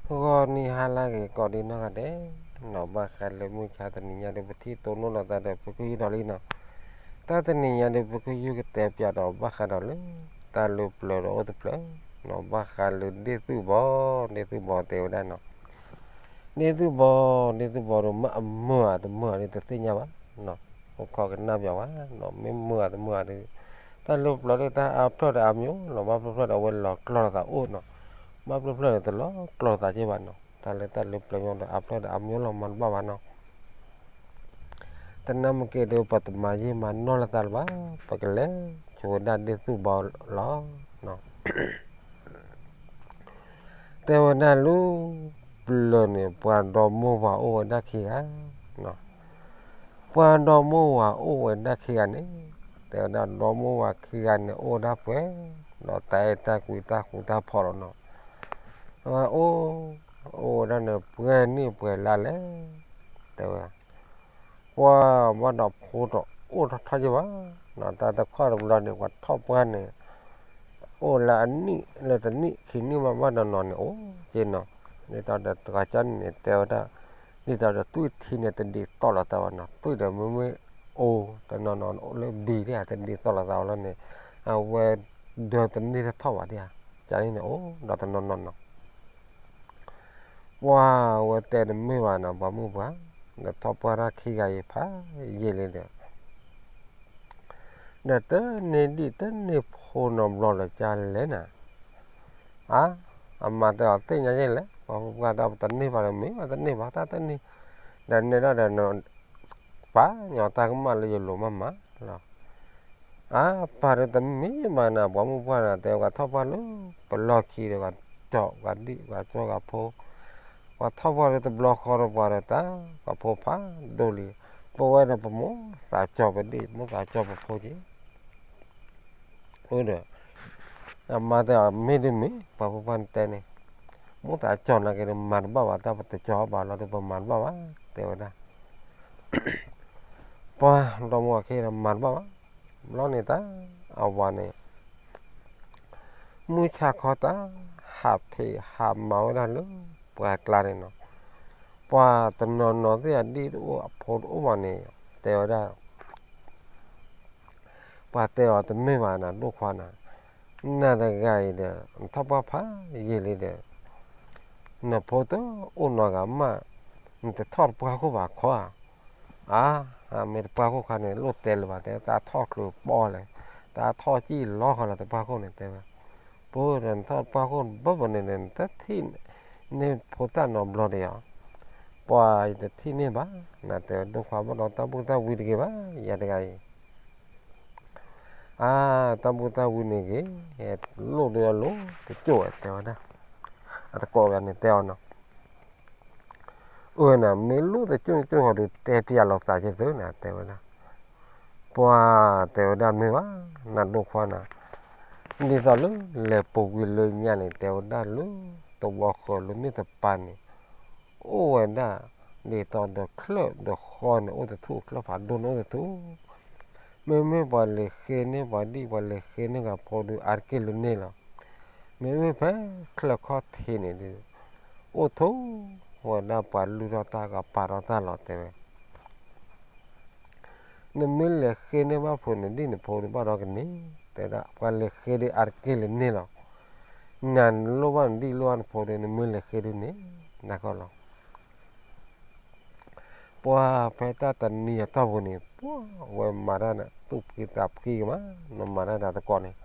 ဂီၤနံၤဟါလၢအဂ့ၤ ကိးဒံနီၢ်ဂၤဒဲး, နီၢ်ဘၣ်ဃးလၢမုၢ်ဆါတနံၤညါဒီး ပထံၣ်တိၢ်နီၣ်လိာ်သးဒီး ပကယူၢ်ဒီးလံနီၤ. တၢ်တနံၤညါဒီး ပကယူၢ်ကတဲပၠးဒီးဘၣ်ဃးဒီးလၢ တၢ်လၢပျၢၤဒီးအိၣ်တဖျၢၣ်, နီၢ်ဘၣ်ဃးလၢဒ့ၣ်သူၣ်ဘီ, ဒ့ၣ်သူၣ်ဘီတဲဝဲဒၣ်နီၤ. ဒ့ၣ်သူၣ်ဘီ, ဒ့ၣ်သူၣ်ဘီဒီး မ့ၢ်အမုာ်ဧါတမုာ်ဧါဒီး တသ့ၣ်ညါဘၣ်နီၤ. အိၣ်ခိးကနၣ်ပၠးဝဲနီၤ, မ့ၢ်မုာ်ဧါတမုာ်ဧါဒီး တၢ်လၢပျၢၤဒီး တၢ်အါဖျၢၣ်ဒီးအါမံၤလီၤ. ဘၣ်ဖျၢၣ်ဖျၢၣ်ဒီး အဝဲလီၤကျီၢ်လိာ်သးအိၣ်နီၤ. ဘၣ်ဖျၢၣ်ဖျၢၣ်ဒီး တလီၤကျီၢ်လိာ်သးက့ဘၣ်နီၤ. တၢ်လၢတၢ်လၢပျၢၤညီဒီး အါဖျၢၣ်ဒီးအါမံၤလီၤ မၤတဘၣ်ဘၣ်နီၤ. တနၢ်မ့ၢ်က့ၤဒီး ပတမၤယံာ်မၤနီၢ်လိာ်သးလၢၤဘၣ်, ပကလဲၤဆိဝဲဒၣ်ဒ့ၣ်သူၣ်ဘီလီၤ. တဲဝဲဒၣ်လၢပျၢၤန့ၣ် ပှၤဒီမါဝၤအိၣ်ဝဲဒၣ်ခံဂၤ, ပှၤဒီမါဝၤအိၣ်ဝဲဒၣ်ခံဂၤန့ၣ်, တဲဝဲဒၣ်ဒီမါဝၤခံဂၤန့ၣ် အိၣ်ဒၣ်ပှဲၤ, ဒီးတၢ်အဲၣ်တၢ်ကွံတၢ်ဃူတၢ်ဖိးလီၤနီၤ. အဝဲအိၣ်, အိၣ်ဝဲဒၣ်န့ၣ် ပှဲၤနံၣ်ပှဲၤလါလဲၣ်, တဲဝဲ ပှၤဘၣ်ဒီးဖိတအိၣ်ထီၣ်ထီၣ်ယဲၢ်ဘၣ်, တၢ်တခီတဘျီန့ၣ် ပှၤထီၣ်ပှၢ်န့ၣ် အိၣ်လၢအနံၣ်လၢတနံၣ်ခံနံၣ်မး ဘၣ်နီၢ်နီၢ်န့ၣ် အိၣ်က့နီၤ. ဒ်သိးဒီးတဂၤကၠီန့ၣ်န့ၣ် တဲဝဲဒၣ်, ဒ်သိးဒီးသွံၣ်ထံန့ၣ် တဒ်သိးလိာ်သးဘၣ်နီၤ. သွံၣ်ဒီးမ့မ့ၢ်အိၣ်တနီၤနီၤလၢဘံၤဒၣ်ဧါ တဒ်သိးလိာ်သးဘၣ်လီၤန့ၣ်, အဝဲဒၢတန့ၢ်ထီၣ်ဘၣ်ဒၣ်ဧါ. ကၠီန့ၣ်န့ၣ် အိၣ်ဒီးတနီၤနီၤနီၤ ပှၤဝဲတဲတမ့ၢ်ဘၣ်နီၤ ပှၤမုၣ်ပှၢ်, ဒီးထီၣ်ပှၢ်တၢ်ခံဂၤအံၤဖးယံာ်လံဒီး, ဒီးတန့ၢ်ဒံၣ်တန့ၢ်ဖိနီတဘျီလၢၤကၠီလဲၣ်နၤ. အါ, အမါတဲအီၤသ့ၣ်ညါယဲၢ်လဲၣ်, ပှၤမုၣ်ပှၢ်ဒီးပတန့ၢ်ဘၣ်ဒီးမ့ၢ်ဘၣ်တန့ၢ်ဘၣ်တၢ်တန့ၢ်, ဒီးနဲဒၣ်ဒီး ပာ်ညီတၢ်ကမၣ်လၢယလိၤမးမးလီၤ. အါ, ပၢ်ဒီးတမ့ၢ်ဘၣ်နၤ ပှၤမုၣ်ပှၢ်နၤ တဲဝဲ ပှၤထီၣ်ပှၢ်လၢပလီၢ်ခံဒီး ပှၤတီၢ်ပှၤဒံၣ် ပှၤကၠီပှၤဖိ, ပှၤထီၣ်ပှၢ်လၢတဘျီဃီဒီးပှၤဒီးတၢ် ပှၤဖိဖးဒိၣ်လံ, ပဝဲဒီးပမိၢ်သးကၠီပဒံၣ် မိၢ်သးကၠီပဖိက့ၤ အိၣ်ဒီး အမါတဲအီၤ မ့ၢ်ဒ်မ့ၢ် ပှၤဖိပှၢ်နတဲန့ၣ်, မိၢ်သးကၠီနာ်က့ဒီး မၤတဘၣ်ဘၣ် တၢ်ပတကၠီဘၣ်လီၤဒီး ပမၤတဘၣ်ဘၣ် တဲဝဲဒၣ်. ပှၤဒီမါဝၤခံဂၤဒီး မၤတဘၣ်ဘၣ်, ဘျီန့ၣ်တၢ် အဝၤန့ၣ် မုၢ်ဆါခီတၢ် ဟးဖံးဟးမၤဝဲဒၣ်လၢပှၢ်ကျါန့ၣ်နီၤ, ပှၤတနီၤနီၤသ့ၣ်အဒံၣ်တအိၣ်အဖိတအိၣ်ဘၣ်န့ၣ် တဲဝဲဒၣ် ပှၤတဲအီၤတမ့ၢ်ဘၣ်နၤ ဒိၣ်ခွါနၤ, နၤတဂၤအံၤဒီး နထီၣ်ပှၢ်ဖးယံာ်လံဒီး နဖိတအိၣ်နီတဂၤမး, နတထီၣ်တပှၢ်ခိၣ်ဘၣ်ခီဧါ. အါ, မ့ၢ်တပှၢ်ခိၣ်ခါန့ၣ် လိၣ်တဲလၢၤဘၣ် တဲ တၢ်ထီၣ်ချုးပီၢ်လဲၣ်, တၢ်ထီၣ်ကံၣ်လီၤဃီလၢတပှၢ်ခိၣ်န့ၣ် တဲဝဲ, ပၢ်ဒီးနထီၣ်တပှၢ်ခိၣ်ဘၣ်ဘၣ်န့ၣ်ဒီး နတထံၣ်န့ၢ်ဖိသၣ်နီတဘျီဒံးဧါ. ပှၤယတထံၣ်န့ၢ်ဘၣ်, နတဲဝဲဒိၣ်ခွါဘၣ်ဒီးတၢ်ဘူၣ်တၢ်ဝံတဂ့ၤဘၣ် ယၤတဂၤအံၤ အါ, တၢ်ဘူၣ်တၢ်ဝံန့ၣ်ဂ့ၤ, လိၣ်ဒီးအလိၣ်တကၠိၢ်ဝဲ တဲဝဲဒၣ်, အတကိးဂၤန့ၣ်တဲအီၤနီၤ, အၢနၤ မ့ၢ်လိၣ်တကၠိၢ်ကၠိၢ်ဃီဒီး တဲပျးလိာ်သးက့ၤသုနၤ တဲဝဲဒၣ်, ပှၤတဲဝဲဒၣ်မ့ၢ်ဘၣ်, နၤဒိၣ်ခွါနၤ, ဒ်သိးလၢလဲၤပူၤကွံာ်လၢညါန့ၣ် တဲဝဲဒၣ်လၢ တဝီဃၢၤလၢမ့ၢ်တပၤန့ၣ် အိၣ်ဝဲဒၣ် ဒ်သိးဒီးချၢၣ်ဒီးဃီန့ၣ် အိၣ်တထူၣ် ချၢၣ်ဖးဒိၣ်န့ၣ်အိၣ်တထူၣ်, မ့မ့ၢ်ပှၤလဲၤဃ့န့ၢ်ပှၤဒံၣ် ပှၤလဲၤဃ့န့ၢ်ဂၤဖိဒီး အါတက့ၢ်လၢန့ၣ်လီၤ. မ့မ့ၢ်ဖဲချၢၣ်ခီၣ်ထံးန့ၣ်ဒီး အိၣ်ထူၣ်ဝဲဒၣ်ပှၤလုၢ်ထီၣ်တၢ် ကပာ်ထီၣ်တၢ်လီၤ တဲဝဲ နမ့ၢ်လဲၤဃ့န့ၢ်ဘၣ်ဖိနဒံၣ်နဖိဒီး ဘၣ်ဒီးကန့ၢ်, တဲဒၣ် ပှၤလဲၤဃ့ဒီးအါတက့ၢ်လၢန့ၣ်လီၤ. နၤနလိၣ်ဘၣ်နဒံၣ်လိၣ်ဘၣ်နဖိဒီး နမ့ၢ်လဲၤဃ့ဒုးန့ၣ် နၢ်ကီၢ်လီၤ. ပှၤဖဲတၢ်တနံၤအတီၢ်ပူၤန့ၣ် ပှၤဝဲမၤတၢ်န့ၣ် သူၣ်ဖှံသးဖှံကမး, နမၤတၢ်ဒီးတကိးန့ၣ်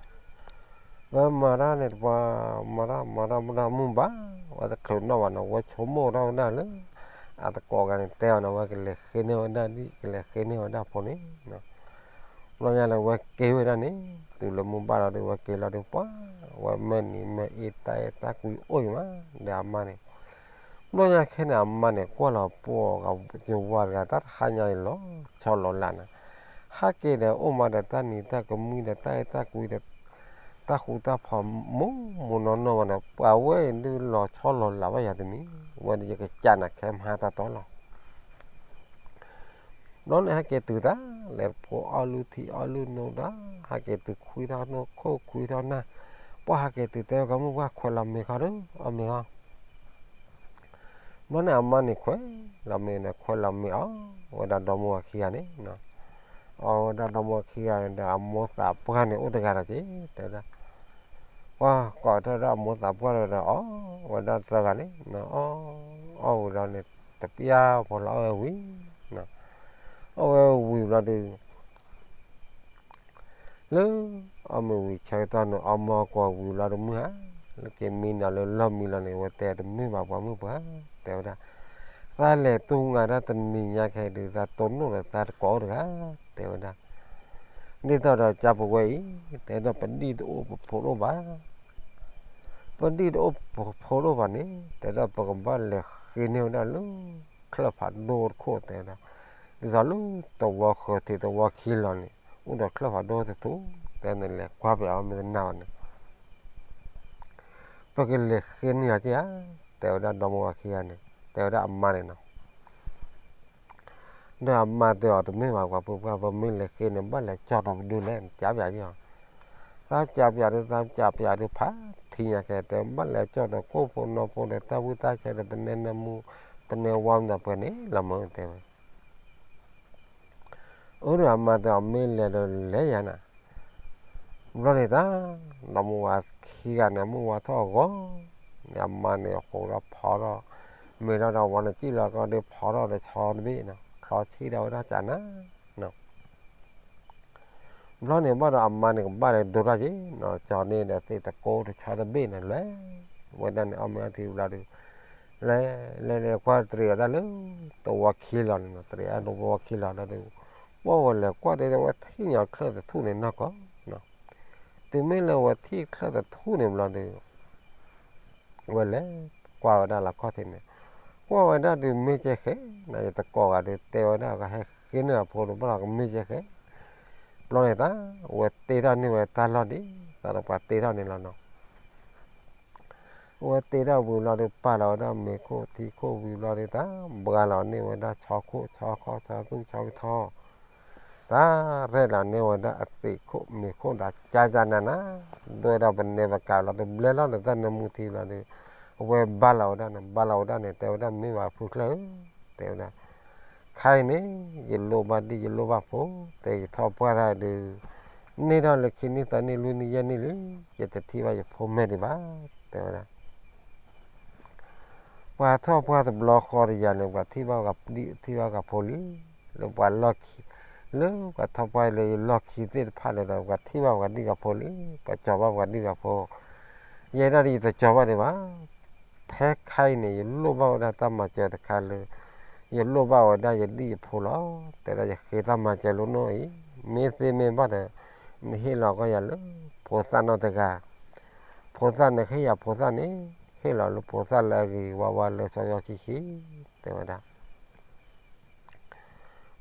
ဝဲမၤတၢ်န့ၣ်တပှၤ မၤတၢ်မၤတၢ်မုၢ်ဘၣ် ဝဲတချုးနီၣ်ဘၣ်နီၤ ဝဲဆိကမိၣ်ထီၣ်ဝဲဒၣ်လၢ အတကိးဂၤန့ၣ်တဲအီၤနီၤ ဝဲကလဲၤဃ့န့ၢ်ဝဲဒၣ်ဒံၣ် ကလဲၤဃ့န့ၢ်ဝဲဒၣ်ဖိန့ၣ် ဘျီညါလၢဝဲက့ၤဝဲဒၣ်န့ၣ် တုၤလၢမုၢ်ဘၣ်လီၤဒီး ဝဲက့ၤလီၤဒီးပှၤ ဝဲမ့ၢ်နံၤမ့ၢ်အ့ တၢ်အဲၣ်တၢ်ကွံအိၣ်အံၤမး ဒီးအမါန့ၣ် ဘျီညါခဲန့ၣ် အမါန့ၣ် ကွၢ်လီၤပှၤကဝၤတဂၤ တၢ်တဟါညါအံၤလီၤဆီလီၤလးန့ၣ် ဟဲက့ၤဒီးအိၣ်မးဒီးတၢ်နံၤတၢ်ကမှံဒီး တၢ်အဲၣ်တၢ်ကွံဒီး တၢ်ဃူတၢ်ဖိးမူးမူးနီၢ်နီၢ်ဝဲန့ၣ် ပှၤဝဲအံၤဒုးလီၤဆီလီၤလးဘၣ်ယၤတမံၤ ဝဲဒၣ်ယကစၢ်နၤခဲမဟါတၢ်တီလီၤ. ဘျီန့ၣ်ဟဲက့ၤတုၤတၢ် လဲၤဖိအီၣ်လုၢ်ထံအီၣ်လုၢ်နိဒီး ဟဲက့ၤတုၤခွံထီၣ်နိၢ်ခိၣ်ခွံထီၣ်နၢ် ပှၤဟဲက့ၤတုၤတဲဝဲကမုၣ်ပှၢ်ခွဲးလီၤမ့ၤခီဒီး အီၣ်မ့ၤခီ ဘျီန့ၣ်အမါန့ၣ်ခွဲးလီၤမ့ၤန့ၣ် ခွဲးလီၤမ့ၤအီၣ်ဝဲဒၣ်ဒီမါဝၤခံဂၤန့ၣ်, အီၣ်ဝဲဒၣ်ဒီမါဝၤခံဂၤန့ၣ်ဒီး အမိၢ်သးပှၢ်န့ၣ်အိၣ်တဂၤဒီးက့ၤ တဲဝဲဒၣ်, ပှၤကိးထီၣ်ဝဲဒၣ်အမိၢ်သးပှၢ်ဒီး အီၣ်ဝဲဒၣ်သၢဂၤန့ၣ်, အီၣ်ဝံၤလီၤန့ၣ် တပျၢ်ဖိလီၤအီၣ်ဝဲဝံၤ, အီၣ်ဝဲဝံၤဘျီဒီး လၢအီၣ်မ့ၤဝံၤဆၢကတီၢ်န့ၣ် အီၣ်မ့ၤကွီၤဝံၤလီၤဒီးမုၢ်ဟါ, လၢက့ၤမံနီၤလၢလီၢ်မံလီၤန့ၣ် ဝဲတဲတမ့ၢ်ဘၣ်ပှၤမုၣ်ပှၢ်, တဲဝဲဒၣ်, သးလဲၤတူၢ်ငါတၢ်တနံၤညါခဲအံၤဒုး သးတိၢ်နီၣ်ဒီးသးတကိးအိၣ်တဂၤ, တဲဝဲဒၣ်, ဒ်သိးဒီးကၢ်ပဝဲအံၤ, တဲဒၣ်ပဒံၣ်တအိၣ်ပဖိးတအိၣ်ဘၣ်, ပဒံၣ်တအိၣ်ပဖိးတအိၣ်ဘၣ်န့ၣ် တဲဒၣ်ပကဘၣ်လဲၤဃ့န့ၢ်ဝဲဒၣ်လၢ ချၢၣ်ဖးဒိၣ်တခိၣ်တဲဝဲဒၣ်, ဒ်သိးလၢသဝီဃၢၤထံးသဝီခံလီၤန့ၣ် အိၣ်ဒီးချၢၣ်ဖးဒိၣ်တထူၣ်, တဲန့ၣ်လဲၤကွၢ်ပယီၤမ့ၢ်တနာ်ဘၣ်န့ၣ် ပကလဲၤဃ့န့ၢ်အီၤက့ၤဧါ, တဲဝဲဒၣ်ဒီမါဝၤခံဂၤန့ၣ် တဲဝဲဒၣ်အမါန့ၣ်နီၤ ဒီးအမါတဲအီၤတမ့ၢ်ဘၣ်ပှၤပုၢ်ပှၢ် ပမ့ၢ်လဲၤဃ့န့ၣ် ဘၣ်လဲၤကၠီၣ်ဒီးပဒုလဲၣ် နကးပယီၤက့ၤအီၤ, သးကးပယီၤဒုး သးကးပယီၤဒုးဖးထံညါခဲ တဲဘၣ်လဲၤကၠီၣ်ဒီးခိၣ်ဖိနီၢ်ဖိဒီးတၢ်ဝံတၢ်ဆၢဒီး ပနဲနၢမူ ပနဲဝါမနုၤပှဲၤန့ၣ်လီၤမၢ် တဲဝဲ အၢ ဒီးအမါတဲအီၤမ့ၢ်လဲၤဒီးလဲၤယၤနၤ, ဘျီန့ၣ်တၢ် ဒီမါဝၤခံဂၤန့ၣ် မုၢ်ဝါထီၣ်အဂီၢ်န့ၣ် အမါန့ၣ်အဃိဒီးဖီထီၣ် မ့ၢ်ထီၣ်ဒီးဝၤန့ၣ်စံၣ်လီၤကီးဒီးဖီထီၣ်ဒီးဆီတဘ့ၣ်နီၤ ချီဆံၣ်ဒီးဝဲဒၣ်ကနၤ ဘျီန့ၣ်ဘၣ်ဒီးအမါန့ၣ်ကဘၣ်ဒီးဒိတၢ်က့ၤနီၤ ကၠီၤန့ၢ်ဒီးသ့ၣ်တကိးတဆီတဘ့ၣ်န့ၣ် လဲၤဝဲဒၣ်န့ၣ် အီၣ်မ့ၤအီထံဘျီဒီး လဲၤလဲၤလဲၤကွၢ်တရံးအီၤဒၣ်လၢ သဝီခံလီၤန့ၣ်နီၤ တရံးအီၤလၢသဝီခံလီၤဒီး ပှၢ်ဝဲလဲၤကွၢ်ဒီးဝဲထံၣ်ညီချၢၣ်တထူၣ်န့ၣ်နီၢ်ကီၢ်နီၤ တုၤမ့ၢ်လၢဝဲထံၣ်ချၢၣ်တထူၣ်န့ၣ်ဘျီဒီး ဝဲလဲၤကွၢ်ဝဲဒၣ်လီၤခီၣ်ထံးန့ၣ် ကွၢ်ဝဲဒၣ်ဒုးမ့ၢ်ကဲဃဲ နယတကိးဂၤဒုးတဲဝဲဒၣ်ကဟဲဃ့န့ၢ်အဖိဒီးဘၣ်လီၤကမ့ၢ်ကဲဃဲ ဘျီန့ၣ်တၢ် ဝဲတ့ထီၣ်န့ၢ်ဝဲတၢ်လီၢ်ဒ် သးဒီးပှၤတ့ထီၣ်န့ၣ်လီၤနီၤ ဝဲတ့ထီၣ်ဝံၤဘျီဒီး ပာ်လီၤဝဲဒၣ်မ့ၤခိၣ်ထံခိၣ်ဝံၤဘျီဒီး တၢ်ဘှါလီၤန့ၢ်ဝဲဒၣ်ဆီခိၣ်ဆီခီၣ်ဆီသူၣ်ဆီကထီ တၢ်ရဲၣ်လီၤန့ၢ်ဝဲဒၣ်အသံးခိၣ်မ့ၤခိၣ်ဒီးကၠါကၠါနးနး ဒိၣ်ဝဲဒၣ်ပနဲပကးလီၤဒီး ဘျဲလီၤဒီးတၢ်နၢမူထံလီၤဒီး အဝဲဘါလီၤဝဲဒၣ်န့ၣ် ဘါလီၤဝဲဒၣ်န့ၣ် တဲဝဲဒၣ်မ့ၢ်ဘၣ်ဖုချၢၣ်ဧၢ တဲဝဲဒၣ် ခါအံၤန့ၣ် ယလိၣ်ဘၣ်ဒံၣ်ယလိၣ်ဘၣ်ဖိ တဲယထီၣ်ပှၢ်တၢ်ဒုး န့ၢ်ထီၣ်လၢခံနံၣ်သၢနံၣ်လွံၢ်နံၣ်ယဲၢ်နံၣ်လံ ယတထံၣ်ဘၣ်ယဖိမဲာ်ဒံးဘၣ် တဲဝဲဒၣ် ပှၤထီၣ်ပှၢ်တဘျီဃီတယၤန့ၣ် ပှၤထံၣ်ဘၣ်ပှၤဒံၣ်ထံၣ်ဘၣ်ပှၤဖိလံ လၢပှၤလီၢ်ခံ လၢပှၤထီၣ်ပှၢ်လၢယလီၢ်ခံသ့ၣ်တဖၣ်န့ၣ်ဒီး ပှၤထံၣ်ဘၣ်ပှၤဒံၣ်ပှၤဖိလံ ပှၤကၠီၤဘၣ်ပှၤဒံၣ်ပှၤဖိ ယဲဒၣ်ဒ်ယတကၠီၤဘၣ်ဒံးဘၣ် ဖဲခါအံၤန့ၣ် ယလိၣ်ဘၣ်ဝဲဒၣ်တၢ်မၤစၢၤတခါလၢ ယလိၣ်ဘၣ်ဝဲဒၣ်ယဒံၣ်ယဖိလီၤ တဲဒၣ်ယဃ့တၢ်မၤစၢၤလၢနအိၣ်အံၤ မ့ၢ်သ့မ့ၢ်ဘၣ်ဒီး နဟ့ၣ်လီၤကီၢ်ယၤလၢ ဖိသၣ်နီၢ်တဂၤ ဖိသၣ်န့ၣ်ဟ့ၣ်ယၤဖိသၣ်န့ၣ် ဟ့ၣ်လီၤလၢဖိသၣ်လၢအဂ့ၤဝါဝါလၢစီစီဆှံဆှံ တဲဝဲဒၣ်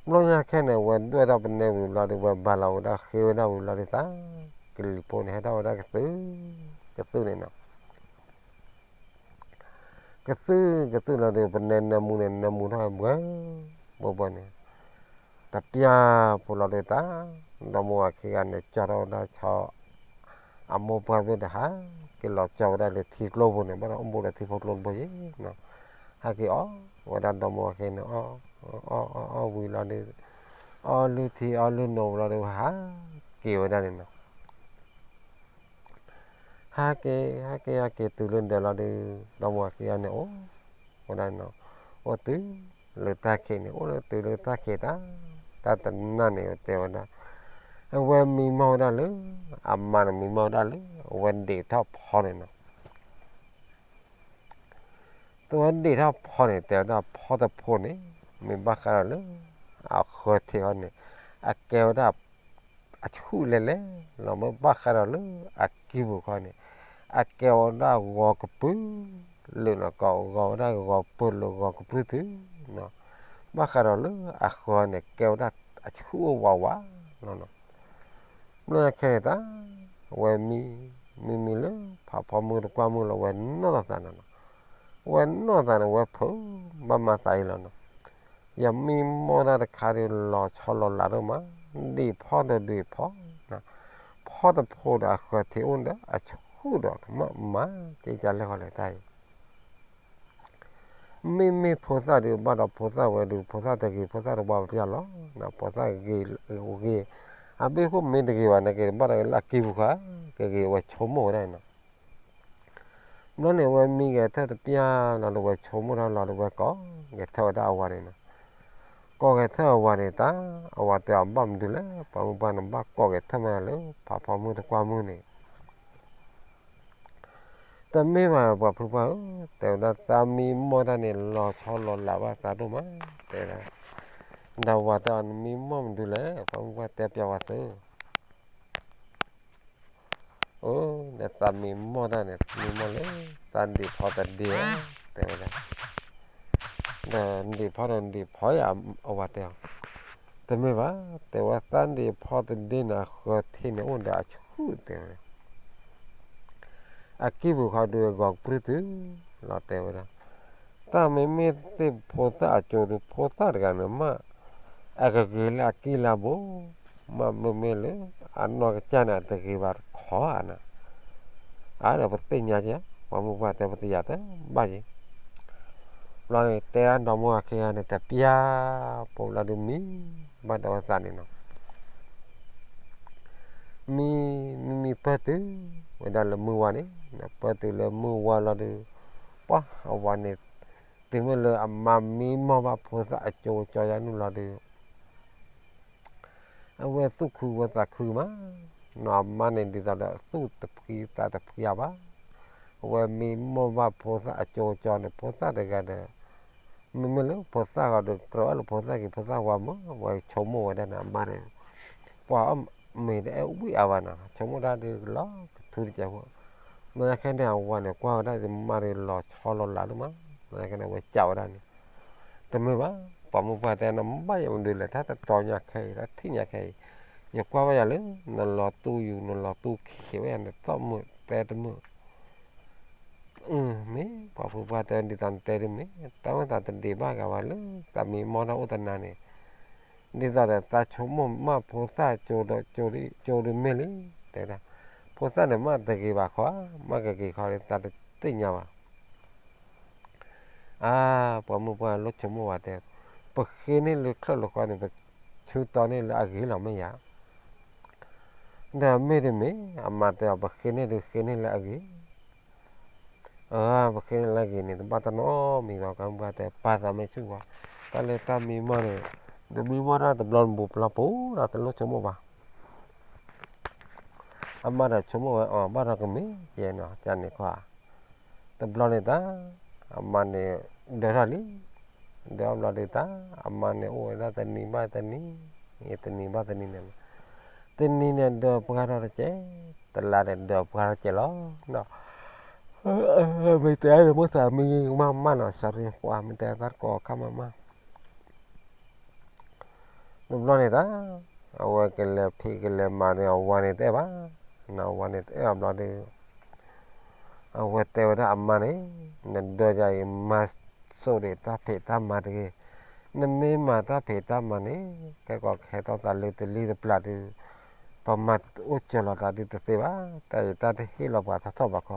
ဘျီညါခဲန့ၣ် ဝဲဒွဲၣ်ထီၣ်ပနဲဝံၤဘျီဒီး ဝဲဘါလီၤဝဲဒၣ်ဃ့ဝဲဒၣ်ဝံၤဘျီဒီး သးကလံၤဖိန့ၣ် ဟဲထီၣ်ဝဲဒၣ်ကသုၣ် ကသုၣ်န့ၣ်နီၤ ကသုၣ်ကသုၣ်လီၤဒီး ပနဲနၢမူန့ၣ် နၢမူထီၣ်ဘှဲဘှဲဘှဲန့ၣ် တပျၢ်ဖိလီၤဒီးတၢ် ဒီမါဝၤခံဂၤန့ၣ် ကၠီထီၣ်ဝဲဒၣ်ဆီ အမိၢ်ပှၢ်ဘ့ၣ်ဒီးဟးက့ၤလီၤကၠီဝဲဒၣ်လၢထံကျိပူၤန့ၣ် ဘၣ်ဒီးအိၣ်ဘူးဒီးထံဖိကျိတဘိယ့ၣ်နီၤ ဟဲက့ၤအီၣ်ဝဲဒၣ်ဒီမါဝၤခံန့ၣ် အီၣ်အီၣ်အီၣ်အီၣ်ဝံၤလီၤဒီး အီၣ်လုၢ်ထံအီၣ်လုၢ်နိဝံၤလီၤဒီး ဟးက့ၤဝဲဒၣ်န့ၣ်နီၤ ဟးက့ၤ ဟဲက့ၤ ဟဲက့ၤတုၤလၢဒၢးလီၤဒီး ဒီမါဝၤခံဂၤန့ၣ်အိၣ်ဝဲဒၣ်နီၤ အိၣ်တုၤလၢတၢ်ခံးန့ၣ် အိၣ်လၢတုၤလၢတၢ်ခံးတၢ် တၢ်တနၢ်န့ၣ်တဲဝဲဒၣ် အဝဲမံမီၢ်ဝဲဒၣ်လၢ အမါန့ၣ်မံမီၢ်ဝဲဒၣ်လၢ အဝဲဒံးထီၣ်ဖီန့ၣ်နီၤ တဝဲဒံးထီၣ်ဖီန့ၣ် တဲဝဲဒၣ်ဖီတဖိန့ၣ် မ့ၢ်ဘၣ်ဃးဒီးလၢ အဃၢၤထံးအီၤန့ၣ် အကဲဝဲဒၣ် အဆူၣ်လဲၤလဲၤလီၤ မ့ၢ်ဘၣ်ဃးဒီးလၢအကံၢ်ပူၤခီန့ၣ် အကဲဝဲဒၣ်ဂီၤကပုၢ်လၢာ်နီၤ ကဂီၤဝဲဒၣ်ဂီၤပၢၢ်လၢဂီၤကပုၢ်တုၤနီၤ ဘၣ်ဃးဒီးလၢအဃၢၤန့ၣ် ကဲဝဲဒၣ်အဆူၣ်အိၣ်ဝးဝးလီၤနီၤ ဘျီခဲန့ၣ်တၢ် ဝဲမံ မံမံလၢ ဖးဖီမုၢ်တကွၢ်မုၢ်လီၤ ဝဲနီၢ်သးန့ၣ်နီၤ ဝဲနီၢ်သးန့ၣ် ဝဲဖုးဘၣ်မၤသးအံၤလီၤနီၤ ယမံမီၢ်တၢ်တခါဒီး လီၤဆီလီၤလးဒိၣ်မး ဒံးဖီဒီးဒံးဖီ ဖီတဖိဒီးအဃၢၤထံးအိၣ်ဒီး အဆူၣ်ဒီးမၤမၤ က့ၤကလဲၣ်ဃီလဲၣ်တၢ်အံၤ ဘျီ မ့မ့ၢ်ဖိသၣ်ဒုး ဘၣ်ဒီးဖိသၣ်ဝဲဒုး ဖိသၣ်တဂ့ၤ ဖိသၣ်တဝါပျၢ်လီၤ, ဖိသၣ်ဂ့ၤဂ့ၤ, အဘ့ၣ်ဃိမ့ၢ်တဂ့ၤဘၣ်န့ၣ် ကဘၣ်ဒီးလၢအကံၢ်ပူၤဃီ, ကဂ့ၤဝဲဆိကမိၣ်ဝဲဒၣ်နီၤ. ဘျီန့ၣ် အဝဲမံဂဲၤထၢၣ်တပျၢ်လီၤဒီး ဝဲဆိကမိၣ်ထီၣ်လီၤဒီး ဝဲကိးဂဲၤထၢၣ်ဝဲဒၣ်အဝၤန့ၣ်နီၤ. ကိးဂဲၤထၢၣ်အဝၤန့ၣ်တၢ်, အဝၤတဲအီၤ ဘၣ်မနုၤလဲၣ် ပှၤမုၢ်ပှၢ်န့ၣ် ဘၣ်ကိးဂဲၤထၢၣ်မးလၢ ဖးဖီမုၢ်တကွၢ်မုၢ်န့ၣ် တမ့ၢ်ဘၣ် ပှၤဖုပှၢ်ဧၢ, တဲဝဲဒၣ် သးမံမီၢ်တၢ်န့ၣ် လီၤဆီလီၤလးဘၣ်သးဒိၣ်မး, တဲဝဲဒၣ်. ဒီးဝၤတဲအီၤ နမံမီၢ်မနုၤလဲၣ် ပှၤမုၢ်ပှၢ်တဲပျးဝဲသု အၢ နသးမံမီၢ်တၢ်န့ၣ် မံမီၢ်လၢ သးဒံးဖီတဒ့ဧါ, တဲဝဲဒၣ်. ဒီးနဒံးဖီဒီးနဒံးဖီယၤ အဝၤတဲအီၤ, တမ့ၢ်ဘၣ်, တဲဝဲသးဒံးဖီတဒ့န့ၣ် အဃၢၤထံန့ၣ်အိၣ်ဒီးအဆူၣ် တဲဝဲဒၣ်. အကံၢ်ပူၤဃီဒုးအဂီၤကပြုၢ်တုၤလီၤ တဲဝဲဒၣ်. တၢ်မ့မ့ၢ်သ့ၣ်ဖိသၣ်အကၠိဒီး ဖိသၣ်တဂၤန့ၣ်မး အကဂ့ၤလၢအကံၢ်လၢအဘိ, မ့မ့ၢ်လၢအနီၢ်ကစၢ်န့ၣ် အတဂ့ၤဘၣ်တခီဧါနီၤ. အါဒီးပသ့ၣ်ညါက့ၤ, ပှၤမုၢ်ပှၢ်တဲပသ့ၣ်ညါတဘၣ်က့ၤ. ဘျီန့ၣ် တဲအဒီမိၢ်အခံဂၤန့ၣ် တပျၢ် ပိာ်ဘျီဒုးမံဘၣ်ဒီးအဝဲသးန့ၣ်နီၤ. မံ, မံမံပၢၢ်တုၤဝဲဒၣ်လၢမုၢ်ဝါန့ၣ်, ပၢၢ်တုၤလၢမုၢ်ဝါလီၤဒုး, ပှၤအဝၤန့ၣ် တုၤမ့ၢ်လၢအမါမံမီၢ်ဘၣ်ဖိသၣ်အကၠိကၠီယါနုာ်လီၤဒုး အဝဲသူၣ်ခုဝဲသးခုမး, နီၢ်အမါန့ၣ် ဒ်သိးဒီးသူၣ်တဖှံသးတဖှံအါဘၣ်. အဝဲမံမီၢ်ဘၣ်ဖိသၣ်အကၠိကၠီန့ၣ် ဖိသၣ်တဂၤဒီး, မ့မ့ၢ်လၢဖိသၣ်ဂီၤဒီး ကြၢးအၢၣ်လီၤဖိသၣ်က့ၤ ဖိသၣ်ဝါမး ဝဲဆိကမိၣ်ဝဲဒၣ်န့ၣ် အမါန့ၣ် ပှၤအီၣ်မ့ၤတအဲၣ်ဝံၣ်အါဘၣ်နီၤ, ဆိကမိၣ်တၢ်ဒုးလီၤကထူတကဲးဖိ. မ့ၢ်ခဲန့ၣ် အဝၤန့ၣ် ကွၢ်ဝဲဒၣ်မါဒုးလီၤဆီလီၤလးဒိၣ်မး, မ့ၢ်ခဲန့ၣ် အဝဲစံးဝဲဒၣ်န့ၣ်, တမ့ၢ်ဘၣ်, ပှၤမုၢ်ပှၢ်တဲ နဘၣ်ယၤမနုၤလဲၣ် တၢ်တတီၤညါခဲအံၤ တၢ်ထံၣ်ညါခဲအံၤ, ယကွၢ်ဘၣ်ယၤလၢ နလီၤတူၢ်ယူၤ နလီၤတူၢ်ခံးဝဲယၤန့ၣ် သီၣ်မုာ်တဲတမုာ် မ့ၢ်ပှၤဖုပှၢ်တဲဒ်သိးနတဲဒ်မ့ၢ် တၢ်အိၣ်သးတဒံးဘၣ်ဂၤဘၣ်လၢ သးမံမီၢ်တၢ်အိၣ်တနၤန့ၣ်, ဒ်သိးဒီးသးဆိကမိၣ်မးဖိသၣ်ကၠိဒီးကၠိဒ်မ့ၢ်လံ, တဲဝဲဒၣ်, ဖိသၣ်န့ၣ်မ့ၢ်တဂ့ၤဘၣ်ခီ, မ့ၢ်ကဂ့ၤခီဒီးသးတသ့ၣ်ညါဘၣ်. အါ, ပှၤမုၢ်ပှၢ်လိၣ်ဆိကမိၣ်ဝဲတဲ, ပဃ့န့ၢ်လၢချၢၣ်လၢဃီန့ၣ် ပဆၢတီၢ်န့ၢ်လၢအဂ့ၤလီၤမ့ၢ်ဧါ. ဒီးမ့ၢ်တမ့ၢ် အမါတဲအီၤ ပဃ့န့ၢ်ဒုးဃ့န့ၢ်လၢအဂ့ၤ, အၢ ပဃ့န့ၢ်လၢအဂ့ၤန့ၣ် တဘၣ်တၢ်နီတမံၤဘၣ်, ပှၤမုၢ်ပှၢ်တဲပာ်သးမ့ၢ်ဆူၣ်ဘၣ်, တၢ်လၢတၢ်မံမီၢ်န့ၣ် တမံမီၢ်တၢ်တဘျီတဘိးဘျီပူၤဒီးတလိၣ်ဆိကမိၣ်ဘၣ်. အမါဒီးဆိကမိၣ်ဝဲအီၤ ဘၣ်ဒီးကမ့ၢ်ကဲနီၤ ကန့ၣ်ကွၢ်, တဘျီန့ၣ်တၢ်, အမါန့ၣ် ဒၢထီၣ်လံ, ဒၢထီၣ်ဘျီဒုးတၢ်, အမါန့ၣ်အိၣ်ဝဲဒၣ်တနံၤဘၣ်တနံၤ, တနံၤဘၣ်တနံၤန့ၣ်, တနံၤန့ၣ်ဒၢပှၢ်ထီၣ်တကဲး, တလါန့ၣ်ဒၢပှၢ်ထီၣ်တကဲးလီၤ. မ့ၢ်တဲအါန့ၣ် မိၢ်သးမံမးမးနီၤ စရီပှၤ မ့ၢ်တဲသးတကိးခါမးမး တဘျီန့ၣ်တၢ်, အဝဲကလဲၤဖံးကလဲၤမၤန့ၣ် အဝၤန့ၣ်တအဲၣ်ဘၣ်, အဝၤန့ၣ်တအဲၣ်အဘျီဒီး, အဝဲတဲဝဲဒၣ်အမါန့ၣ်, နဒၢယၤအံၤ မၤစိာ်ဒံးတၢ်ဖံးတၢ်မၤတဂ့ၤ, နမ့ၢ်မၤတၢ်ဖံးတၢ်မၤန့ၣ် ကဲကီးကဟဲထီၣ်သးလၢတလံၣ်တပျၢ်ဒုး, ပမၤအိၣ်စၢၤလီၤသးဒုးတသ့ဘၣ်, တၢ်အံၤတၢ်တဟ့ၣ်လီၤပှၤထီၣ်ထီၣ်ဘၣ်ခီ,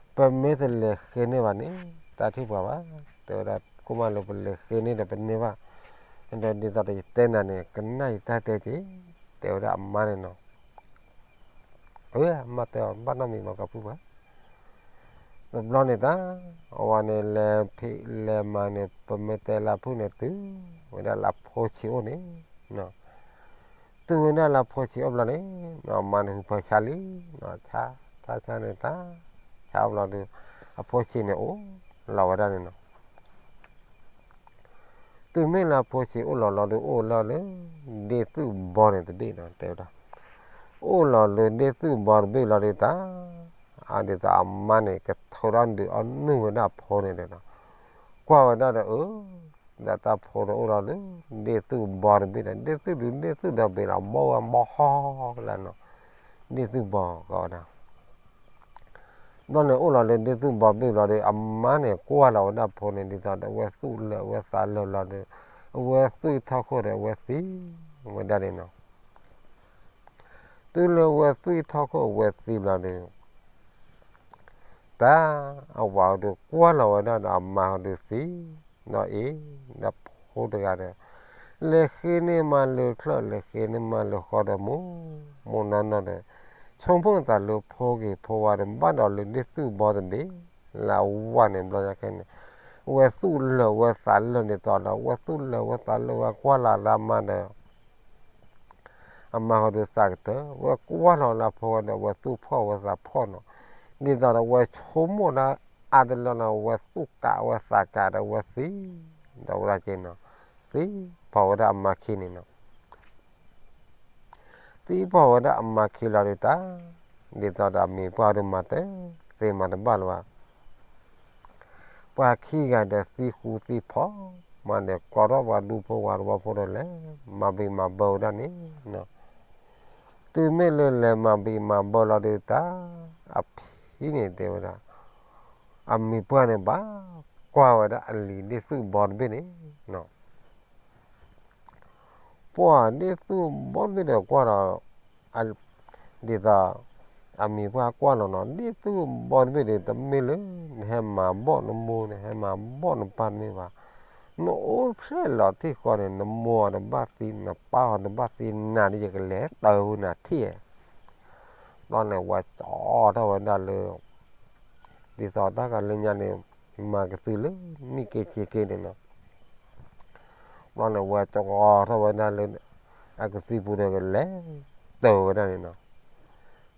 ပမ့ၢ်တလဲၤဃ့န့ၢ်ဘၣ်န့ၣ် တၢ်ထံၣ်ပှၤဘၣ်, တဲဝဲဒၣ် ကိၣ်မးလၢပလဲၤဃ့န့ၢ်ဒီးပန့ၢ်ဘၣ်, ဒီးဒ်သိးဒီးယတဲနၤန့ၣ် ကနၣ်ယတၢ်တဲက့ၤ, တဲဝဲဒၣ်အမါန့ၣ်နီၤ. အမါတဲအီၤ ဘၣ်နီတမံၤဘၣ်ကီၢ်ဖုပှၢ်, တဘျီန့ၣ်တၢ်, အဝၤန့ၣ်လဲၤဖံးလဲၤမၤန့ၣ် ပမ့ၢ်တဲလၢဖုၣ်န့ၣ် တုၤဝဲဒၣ်လၢအဖိဆံးအိၣ်န့ၣ်, တုၤဝဲဒၣ်လၢအဖိဆံးအိၣ်ဘျီန့ၣ်, အမါန့ၣ်ဟူးဖၢဆါလံ, ဆါဆါန့ၣ်တၢ်, ဆါအိၣ်ဘျီဒီး, အဖိဆံးန့ၣ်အိၣ်လီၤဝဲဒၣ်န့ၣ်နီၤ. တုၤမ့ၢ်လၢအဖိဆံးအိၣ်လီၤလီၤဒီး အိၣ်လီၤလၢ ဒ့သူၣ်ဘီန့ၣ်တဘ့ၣ်နီၤ တဲဝဲဒၣ်, အိၣ်လီၤလၢဒ့သူၣ်ဘီတဘ့ၣ်လီၤဒီးတၢ်, အဒ်သိးအမါန့ၣ် ကထုးထီၣ်ဒုးအီၣ်နုၢ်ဝဲဒၣ်အဖိန့ၣ်ဒီး, ကွၢ်ဝဲဒၣ်ဒီးအၢ, ဒီးတၢ်ဖိန့ၣ်အိၣ်လီၤလၢ ဒ့သူၣ်ဘီတဘ့ၣ်ဒီး ဒ့သူၣ်ဒုးဒ့သူၣ်ဒီဘ့ၣ်လီၤ ဘီဝဲဘီဟီလၢနီၤ, ဒ့သူၣ်ဘီကီးဝဲဒၣ် ဘျီန့ၣ်အိၣ်လီၤလၢဒ့သူၣ်ဘီဘ့ၣ်ဘျီဒီး အမါန့ၣ်ကွၢ်လီၤဝဲဒၣ်ဖိန့ၣ် ဒ်သိးဒီးအဝဲသူၣ်လၢာ်အဝဲသးလၢာ်ဘျီဒီး, အဝဲသူၣ်ထီၣ်ခိၣ်ဒီးအဝဲသံဝဲဒၣ်န့ၣ်နီၤ. တုၤလၢအဝဲသူၣ်ထီၣ်ခိၣ်အဝဲသံဘျီဒီး, တၢ်အဝၤအီၤဒီးကွၢ်လီၤဝဲဒၣ်ဒီးအမါအီၤဒီးသံ, ဒီးအ့ၣ်, ဒီးဖိတဂၤဒီး လဲၤဃ့န့ၢ်မါလၢချၢၣ် လဲၤဃ့န့ၢ်မါလၢဃီဒီး မိၢ်မိၢ်နီၢ်နီၢ်ဒီး ဆိကမိၣ်သးလၢဖိဂ့ၤဖိဝါဒီး ဘၣ်ဒီးလၢဒ့ၣ်သူၣ်ဘီတဘ့ၣ် လၢအဝၤန့ၣ် ဘျီညါခဲန့ၣ် ဝဲသူၣ်လၢာ်ဝဲသးလၢာ်ဒ်သိးဒီး ဝဲသူၣ်လၢာ်ဝဲသးလၢာ်ဝဲကွၢ်လီၤလၢအမါဒီး အမါဃီဒီးသးကတၢၢ် ဝဲကွၢ်လီၤလၢအဖိဝဲဒီး ဝဲသူၣ်ဖှီၣ်ဝဲသးဖှီၣ်နီၤ, ဒ်သိးဒီးဝဲဆိကမိၣ်ဒၣ်အါတလၢနီၤ ဝဲသူၣ်ကးဝဲသးကးဒီးဝဲသံ, ဒီးဝဲဒၣ်က့နီၤ, သံဖီၣ်ဝဲဒၣ်အမါခံန့ၣ်နီၤ, သံဖီၣ်ဝဲဒၣ်အမါခံလီၤဒီးတၢ်, ဒ်သိးဒီးအမံၤပှၢ်ဒီးမၤတသ့မၤတဘၣ်လၢၤဘၣ် ပှၤခံဂၤဒီးသံဃူသံဖီၣ်, မၤဒီးကိးထီၣ်ပှၤဒူဖိဝၤသဝီဖိဒီးလဲၤမၤဘံၣ်မၤဘၢဝဲဒၣ်န့ၣ်, တုၤမ့ၢ်လၢလဲၤမၤဘံၣ်မၤဘၢလီၤဒီးတၢ်, အဖံန့ၣ်တဲဝဲဒၣ်, အမံၤပှၢ်န့ၣ်ဘၣ်ကွၢ်ဝဲဒၣ်အလံၤဒ့ၣ်သူၣ်ဘီတဘ့ၣ်န့ၣ် ပှၤဒ့ၣ်သူၣ်ဘီတဘ့ၣ်ဒီးကွၢ်ဒီး, ဒ်သိး, အမံၤပှၢ်ကွၢ်လီၤနီၤ ဒ့ၣ်သူၣ်ဘီတဘ့ၣ်ဒီး တမ့ၢ်လၢနဟဲမၤဘီၣ်နမိၢ် နဟဲမၤဘီၣ်နပၢ်တမ့ၢ်ဘၣ်, နအိၣ်ဖျဲၣ်လီၤထံၣ်ဃီန့ၣ် နမိၢ်အီၤတဘၣ်သံ နပၢ်အီၤတဘၣ်သံ နၤဒီးယကလဲၤတၢ်ဝဲနၤထံၣ်, ဘျီန့ၣ်ဝဲကၠီထီၣ်ဝဲဒၣ်လၢ ဒ်သိးတၢ်ဂၤလၢညါန့ၣ် မၤကသံလၢနံၣ်က့ဆံက့န့ၣ်နီၤ, ဘျီန့ၣ်ဝဲကၠီထီၣ်ဝဲဒၣ်လၢ အကသံပူၤဒီးကလဲၤတၢ်ဝဲဒၣ်န့ၣ်နီၤ,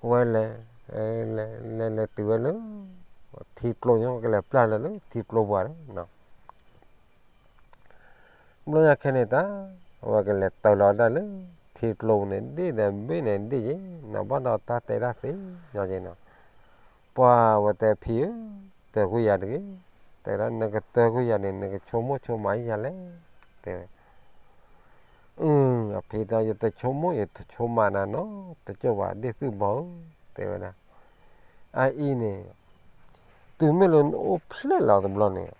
ဝဲလဲၤ, လဲၤလဲၤလဲၤတုၤဝဲလၢ ထံကျိညါ ကလဲၤပျၢ်လၢလၢထံကျိပူၤန့ၣ်နီၤ ဘျီညါခဲန့ၣ်တၢ်, အဝဲကလဲၤတၢ်လီၤဒၣ်လၢ ထံကျိန့ၣ် ဒ့ၣ်ဒီးဘ့ၣ်န့ၣ်ဒ့ၣ်ယ့ၣ် နီၤဘၣ်ဒီးတၢ်တဲဒၣ်သ့ၣ်ညါက့နီၤ, ပှၤဝဲတဲဖံဧၢ, တၢၤကွံာ်ယၤတဂ့ၤ, တဲဒၣ်နကတၢၤကွံာ်ယၤန့ၣ် နကဆိကမိၣ်ဆိကမးယၤလဲၣ်, တဲဝဲ အဖံတဲ ယတဆိကမိၣ်ယတဆိကမးနၤနီတကၠိၢ်ဘၣ် ဒ့ၣ်သူၣ်ဘီဧၢ, တဲဝဲဒၣ်, အအံၤန့ၣ်, တုၤမ့ၢ်လၢနအိၣ်ဖျဲၣ်လီၤတဘျီန့ၣ်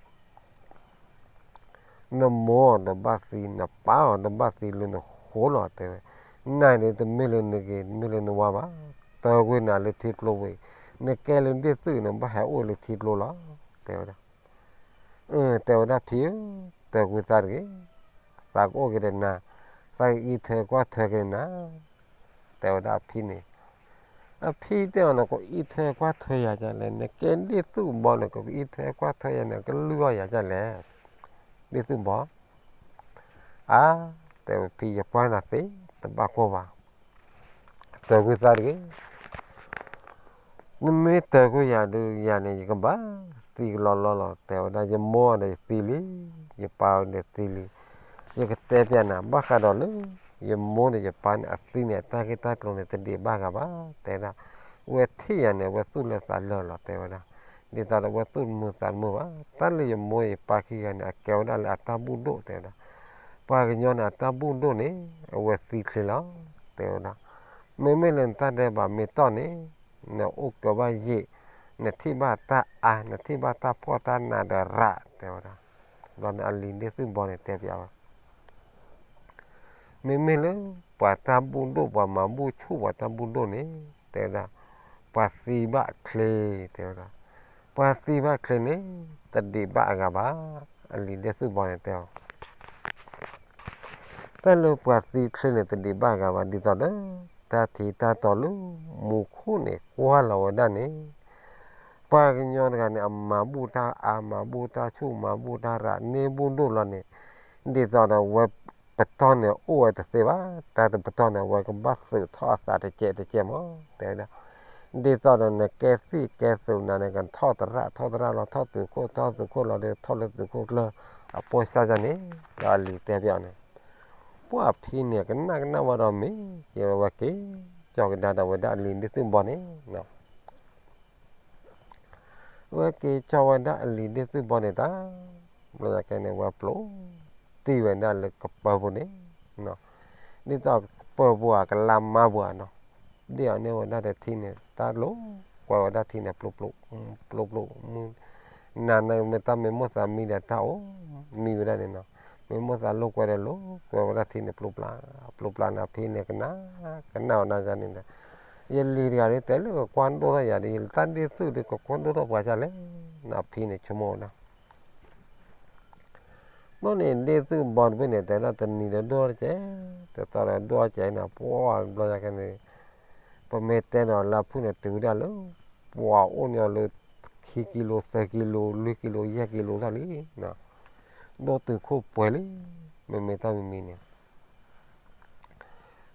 နမိၢ်အီၤတဘၣ်သံ နပၢ်အီၤတဘၣ်သံလၢနဃိလီၤ တဲဝဲ, နၤန့ၣ်တမ့ၢ်လၢနဂ့ၤ တမ့ၢ်လၢနဝါဘၣ်, တၢၤကွံာ်နၤလၢထံကျိဝံၤ, နကဲလၢဒ့ၣ်သူၣ်န့ၣ် ဘၣ်ဟဲအိၣ်လၢထံကျိလီၤ, တဲဝဲဒၣ် တဲဝဲဒၣ်ဖံဧၢ, တၢၤကွံာ်သးတဂ့ၤ, သးကအိၣ်က့ၤဒီးနၤ, သးကအံးထွဲကွၢ်ထွဲက့ၤနၤ, တဲဝဲဒၣ်အဖံန့ၣ်, အဖံတဲအီၤန့ၣ် ကအံးထွဲကွၢ်ထွဲယၤဒ်လဲၣ်, နကဲဒ့ၣ်သူၣ်ဘီန့ၣ် ကအံးထွဲကွၢ်ထွဲယၤန့ၣ် ကလုၢ်အီၣ်ယၤဒ်လဲၣ်, ဒ့ၣ်သူၣ်ဘီ, အါ, တဲဝဲဖံ ယကွၢ်နၤသ့ တဘၣ်ကိၢ်ဘၣ် တၢၤကွံာ်သးတဂ့ၤ, နမ့ၢ်တၢၤကွံာ်ယၤဒီးယၤန့ၣ် ယကဘၣ်သံကလီလီလီၤ, တဲဝဲဒၣ် ယမိၢ်ဒီးယသံလံ, ယပၢ်ဒီးသံလံ, ယကတဲပျးနၤ ဘၣ်ဃးဒီးလၢ ယမိၢ်ဒီးယပၢ်န့ၣ် အသံန့ၣ် အတၢ်ဂ့ၢ်တၢ်ကျိၤန့ၣ် တဒံးဘၣ်ဂၤဘၣ်, တဲဒၣ်, ဝဲထံၣ်ယၤန့ၣ် ဝဲသူၣ်လၢသးလၢာ်လီၤ တဲဝဲဒၣ်, ဒ်သိးဒီးဝဲသူၣ်တမုာ်သးတမုာ်ဘၣ်, တၢ်လၢယမိၢ်ယပၢ်ခံဂၤန့ၣ် အကဲဝဲဒၣ်လၢအတၢ်ဘူၣ်ဒိၣ် တဲဝဲဒၣ်, ပှၤကညီန့ၣ် အတၢ်ဘူၣ်ဒိၣ်န့ၣ် အဝဲသံချ့လီၤ, တဲဝဲဒၣ်, မ့မ့ၢ်လၢနတၢ်ဒဲးဘးမ့ၢ်တီၢ်န့ၣ်, နအိၣ်ကၢဘၣ်ယံာ်, နထံၣ်ဘၣ်တၢ်အါ နထံၣ်ဘၣ်တၢ်ဖှီၣ်တၢ်နးဒီးရး တဲဝဲဒၣ်, ဘျီန့ၣ်အလံၤဒ့ၣ်သူၣ်ဘီန့ၣ်တဲပျးဝဲ မ့မ့ၢ်လၢ ပှၤတၢ်ဘူၣ်ဒိၣ် ပှၤမၤဘူၣ်ဆူၣ် ပှၤတၢ်ဘူၣ်ဒိၣ်န့ၣ် တဲဝဲဒၣ်, ပှၤသံဘၣ်ချ့ တဲဝဲဒၣ်, ပှၤသံဘၣ်ချ့န့ၣ် တဒံးဘၣ်အဂၤဘၣ်, အလံၤဒ့ၣ်သူၣ်ဘီန့ၣ်တဲအီၤ တၢ်လၢပှၤသံချ့န့ၣ် တဒံးဘၣ်အဂၤဘၣ် ဒ်သိးဒီး တၢ်ထံးတၢ်တီၤလၢ မူခိၣ်န့ၣ် ကွၢ်လီၤဝဲဒၣ်န့ၣ်, ပှၤကညီတဂၤန့ၣ် အမၤဘူၣ်တၢ်အါ မၤဘူၣ်တၢ်ဆူၣ် မၤဘူၣ်တၢ်ရး န့ၢ်ဘူၣ်ဒိၣ်လီၤန့ၣ်, ဒ်သိးဒီးဝဲပတီၢ်န့ၣ် အိၣ်ဝဲတသ့ဘၣ်, တၢ်တပတီၢ်န့ၣ် အဝဲကဘၣ်သုးထီၣ်အသးတကဲးတကဲးမး တဲဝဲဒၣ်, ဒ်သိးဒီးနကဲသံၣ်ကဲသုးနၤန့ၣ် ကထီၣ်သရၣ်ထီၣ်သရၣ်လီၤ ထီၣ်သုးခိၣ်ထီၣ်သုးခိၣ်လီၤဒီး ထီၣ်လၢသုးခိၣ်ကျၢၢ် အပိၢ်စၢ်ယၤန့ၣ် ဒီးအလံၤတဲပျးအီၤန့ၣ်, ပှၤဖံန့ၣ် ကနၣ်ကနၣ်ဝဲဒီးမ့ၢ်က့ၤဝဲက့ၤ ကၠီကဒါဒီးဝဲဒၣ်အလံၤဒ့ၣ်သူၣ်ဘီန့ၣ် ဝဲက့ၤကၠီဝဲဒၣ်အလံၤဒ့ၣ်သူၣ်ဘီန့ၣ်တၢ်, ဘျီညါကဲန့ၣ် ဝဲပျိးတံၢ်ဝဲဒၣ်လၢကပၢၤပူၤန့ၣ်, ဒ်သိးကပၢၤပူၤအကလါမါပူၤနီၤ, ဒ်အီၤန့ၢ်ဝဲဒၣ်ဒီးထံန့ၣ် တၢ်လိၤ, ကွဲးဝဲဒၣ်ထံန့ၣ် ပျိပျိ, ပျိပျိ, နၤန့ၣ်မ့ၢ်တၢ်မ့ၢ်မိၣ်သးမံဒီးတၢ်အိၣ်မံဝဲဒၣ်န့ၣ်နီၤ, မ့ၢ်မိၣ်သးလိာ်ကွဲဒီးလိာ်ကွဲဝဲဒၣ်ထံန့ၣ် ပျိပျါ, ပျိပျါန့ၣ် ဖံန့ၣ် ကနၣ်, ကနၣ်ဝဲဒၣ်န့ၣ်ဒီး ယလံၤတဂၤဒီး တဲလၢကကွၢ်ဒိၣ်ထီၣ်ယၤဒီး ယတၢ်ဒ့ၣ်သုၣ်ဒီး ကကွၢ်ဒိၣ်ထီၣ်ပှၤဒ်လဲၣ်, အဖံန့ၣ်ဆိကမိၣ်ဝဲဒၣ်. ဘျီန့ၣ် ဒ့ၣ်သုၣ်ဘီတဘ့ၣ်န့ၣ် တဲဒၣ်တနံၤဒီးဒိၣ်ထီၣ်တကဲး, တသီဒီးဒိၣ်ထီၣ်တကဲးန့ၣ် ပှၤတဘျီညါခဲန့ၣ် ပမ့ၢ်တဲဒီးလၢဖုၣ်န့ၣ် တုၤဝဲဒၣ်လၢ ပှၤအိၣ်န့ၢ်အီၤလၢ ခံကံလိ သၢကံလိ လွံၢ်ကံလိ ယဲၢ်ကံလိထီၣ်လံ, ဒိၣ်တုာ်ခိၣ်ပှဲၤလံ, မ့မ့ၢ်တၢ်မံၤမံၤန့ၣ်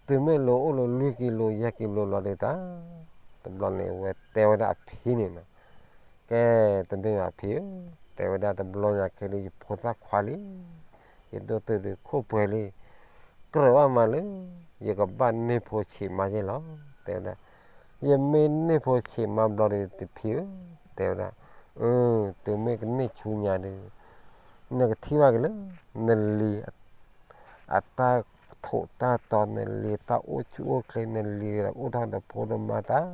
တုၤမ့ၢ်လၢအိၣ်လၢလွံၢ်ကံလိယဲၢ်ကံလိလီၤဒီးတၢ်, တဘျီန့ၣ် အဝဲတဲဝဲဒၣ်အဖံန့ၣ်နီၤ, ကဲ, တမ့ၢ်ဘၣ်ဖံဧၢ, တဲဝဲဒၣ်တဘျီညါခဲဒုး ယဖိသၣ်ခွါလံ, ယဒိၣ်တုာ်ဒီးခိၣ်ပှဲၤလံ, ကြၢးဘၣ်မးလၢ ယကဘၣ်န့ၢ်ဖိဆံးမါယဲၢ်လီၤ, တဲဝဲဒၣ်. ယမ့ၢ်န့ၢ်ဖိဆံးမါဘျီဒီးတဖံဧၢ, တဲဝဲဒၣ်, အၢ, တုၤမ့ၢ်ကန့ၢ်ဆူညါဒီး နကထံၣ်ဘၣ်က့ၤလၢ နလံၤ အတၢ်ထိးတၢ်တီ နလံၤတၢ်အိၣ်ဆူၣ်အိၣ်ချ့ နလံၤအိၣ်ထီၣ်ဒီးဖိဒီးမါတၢ်,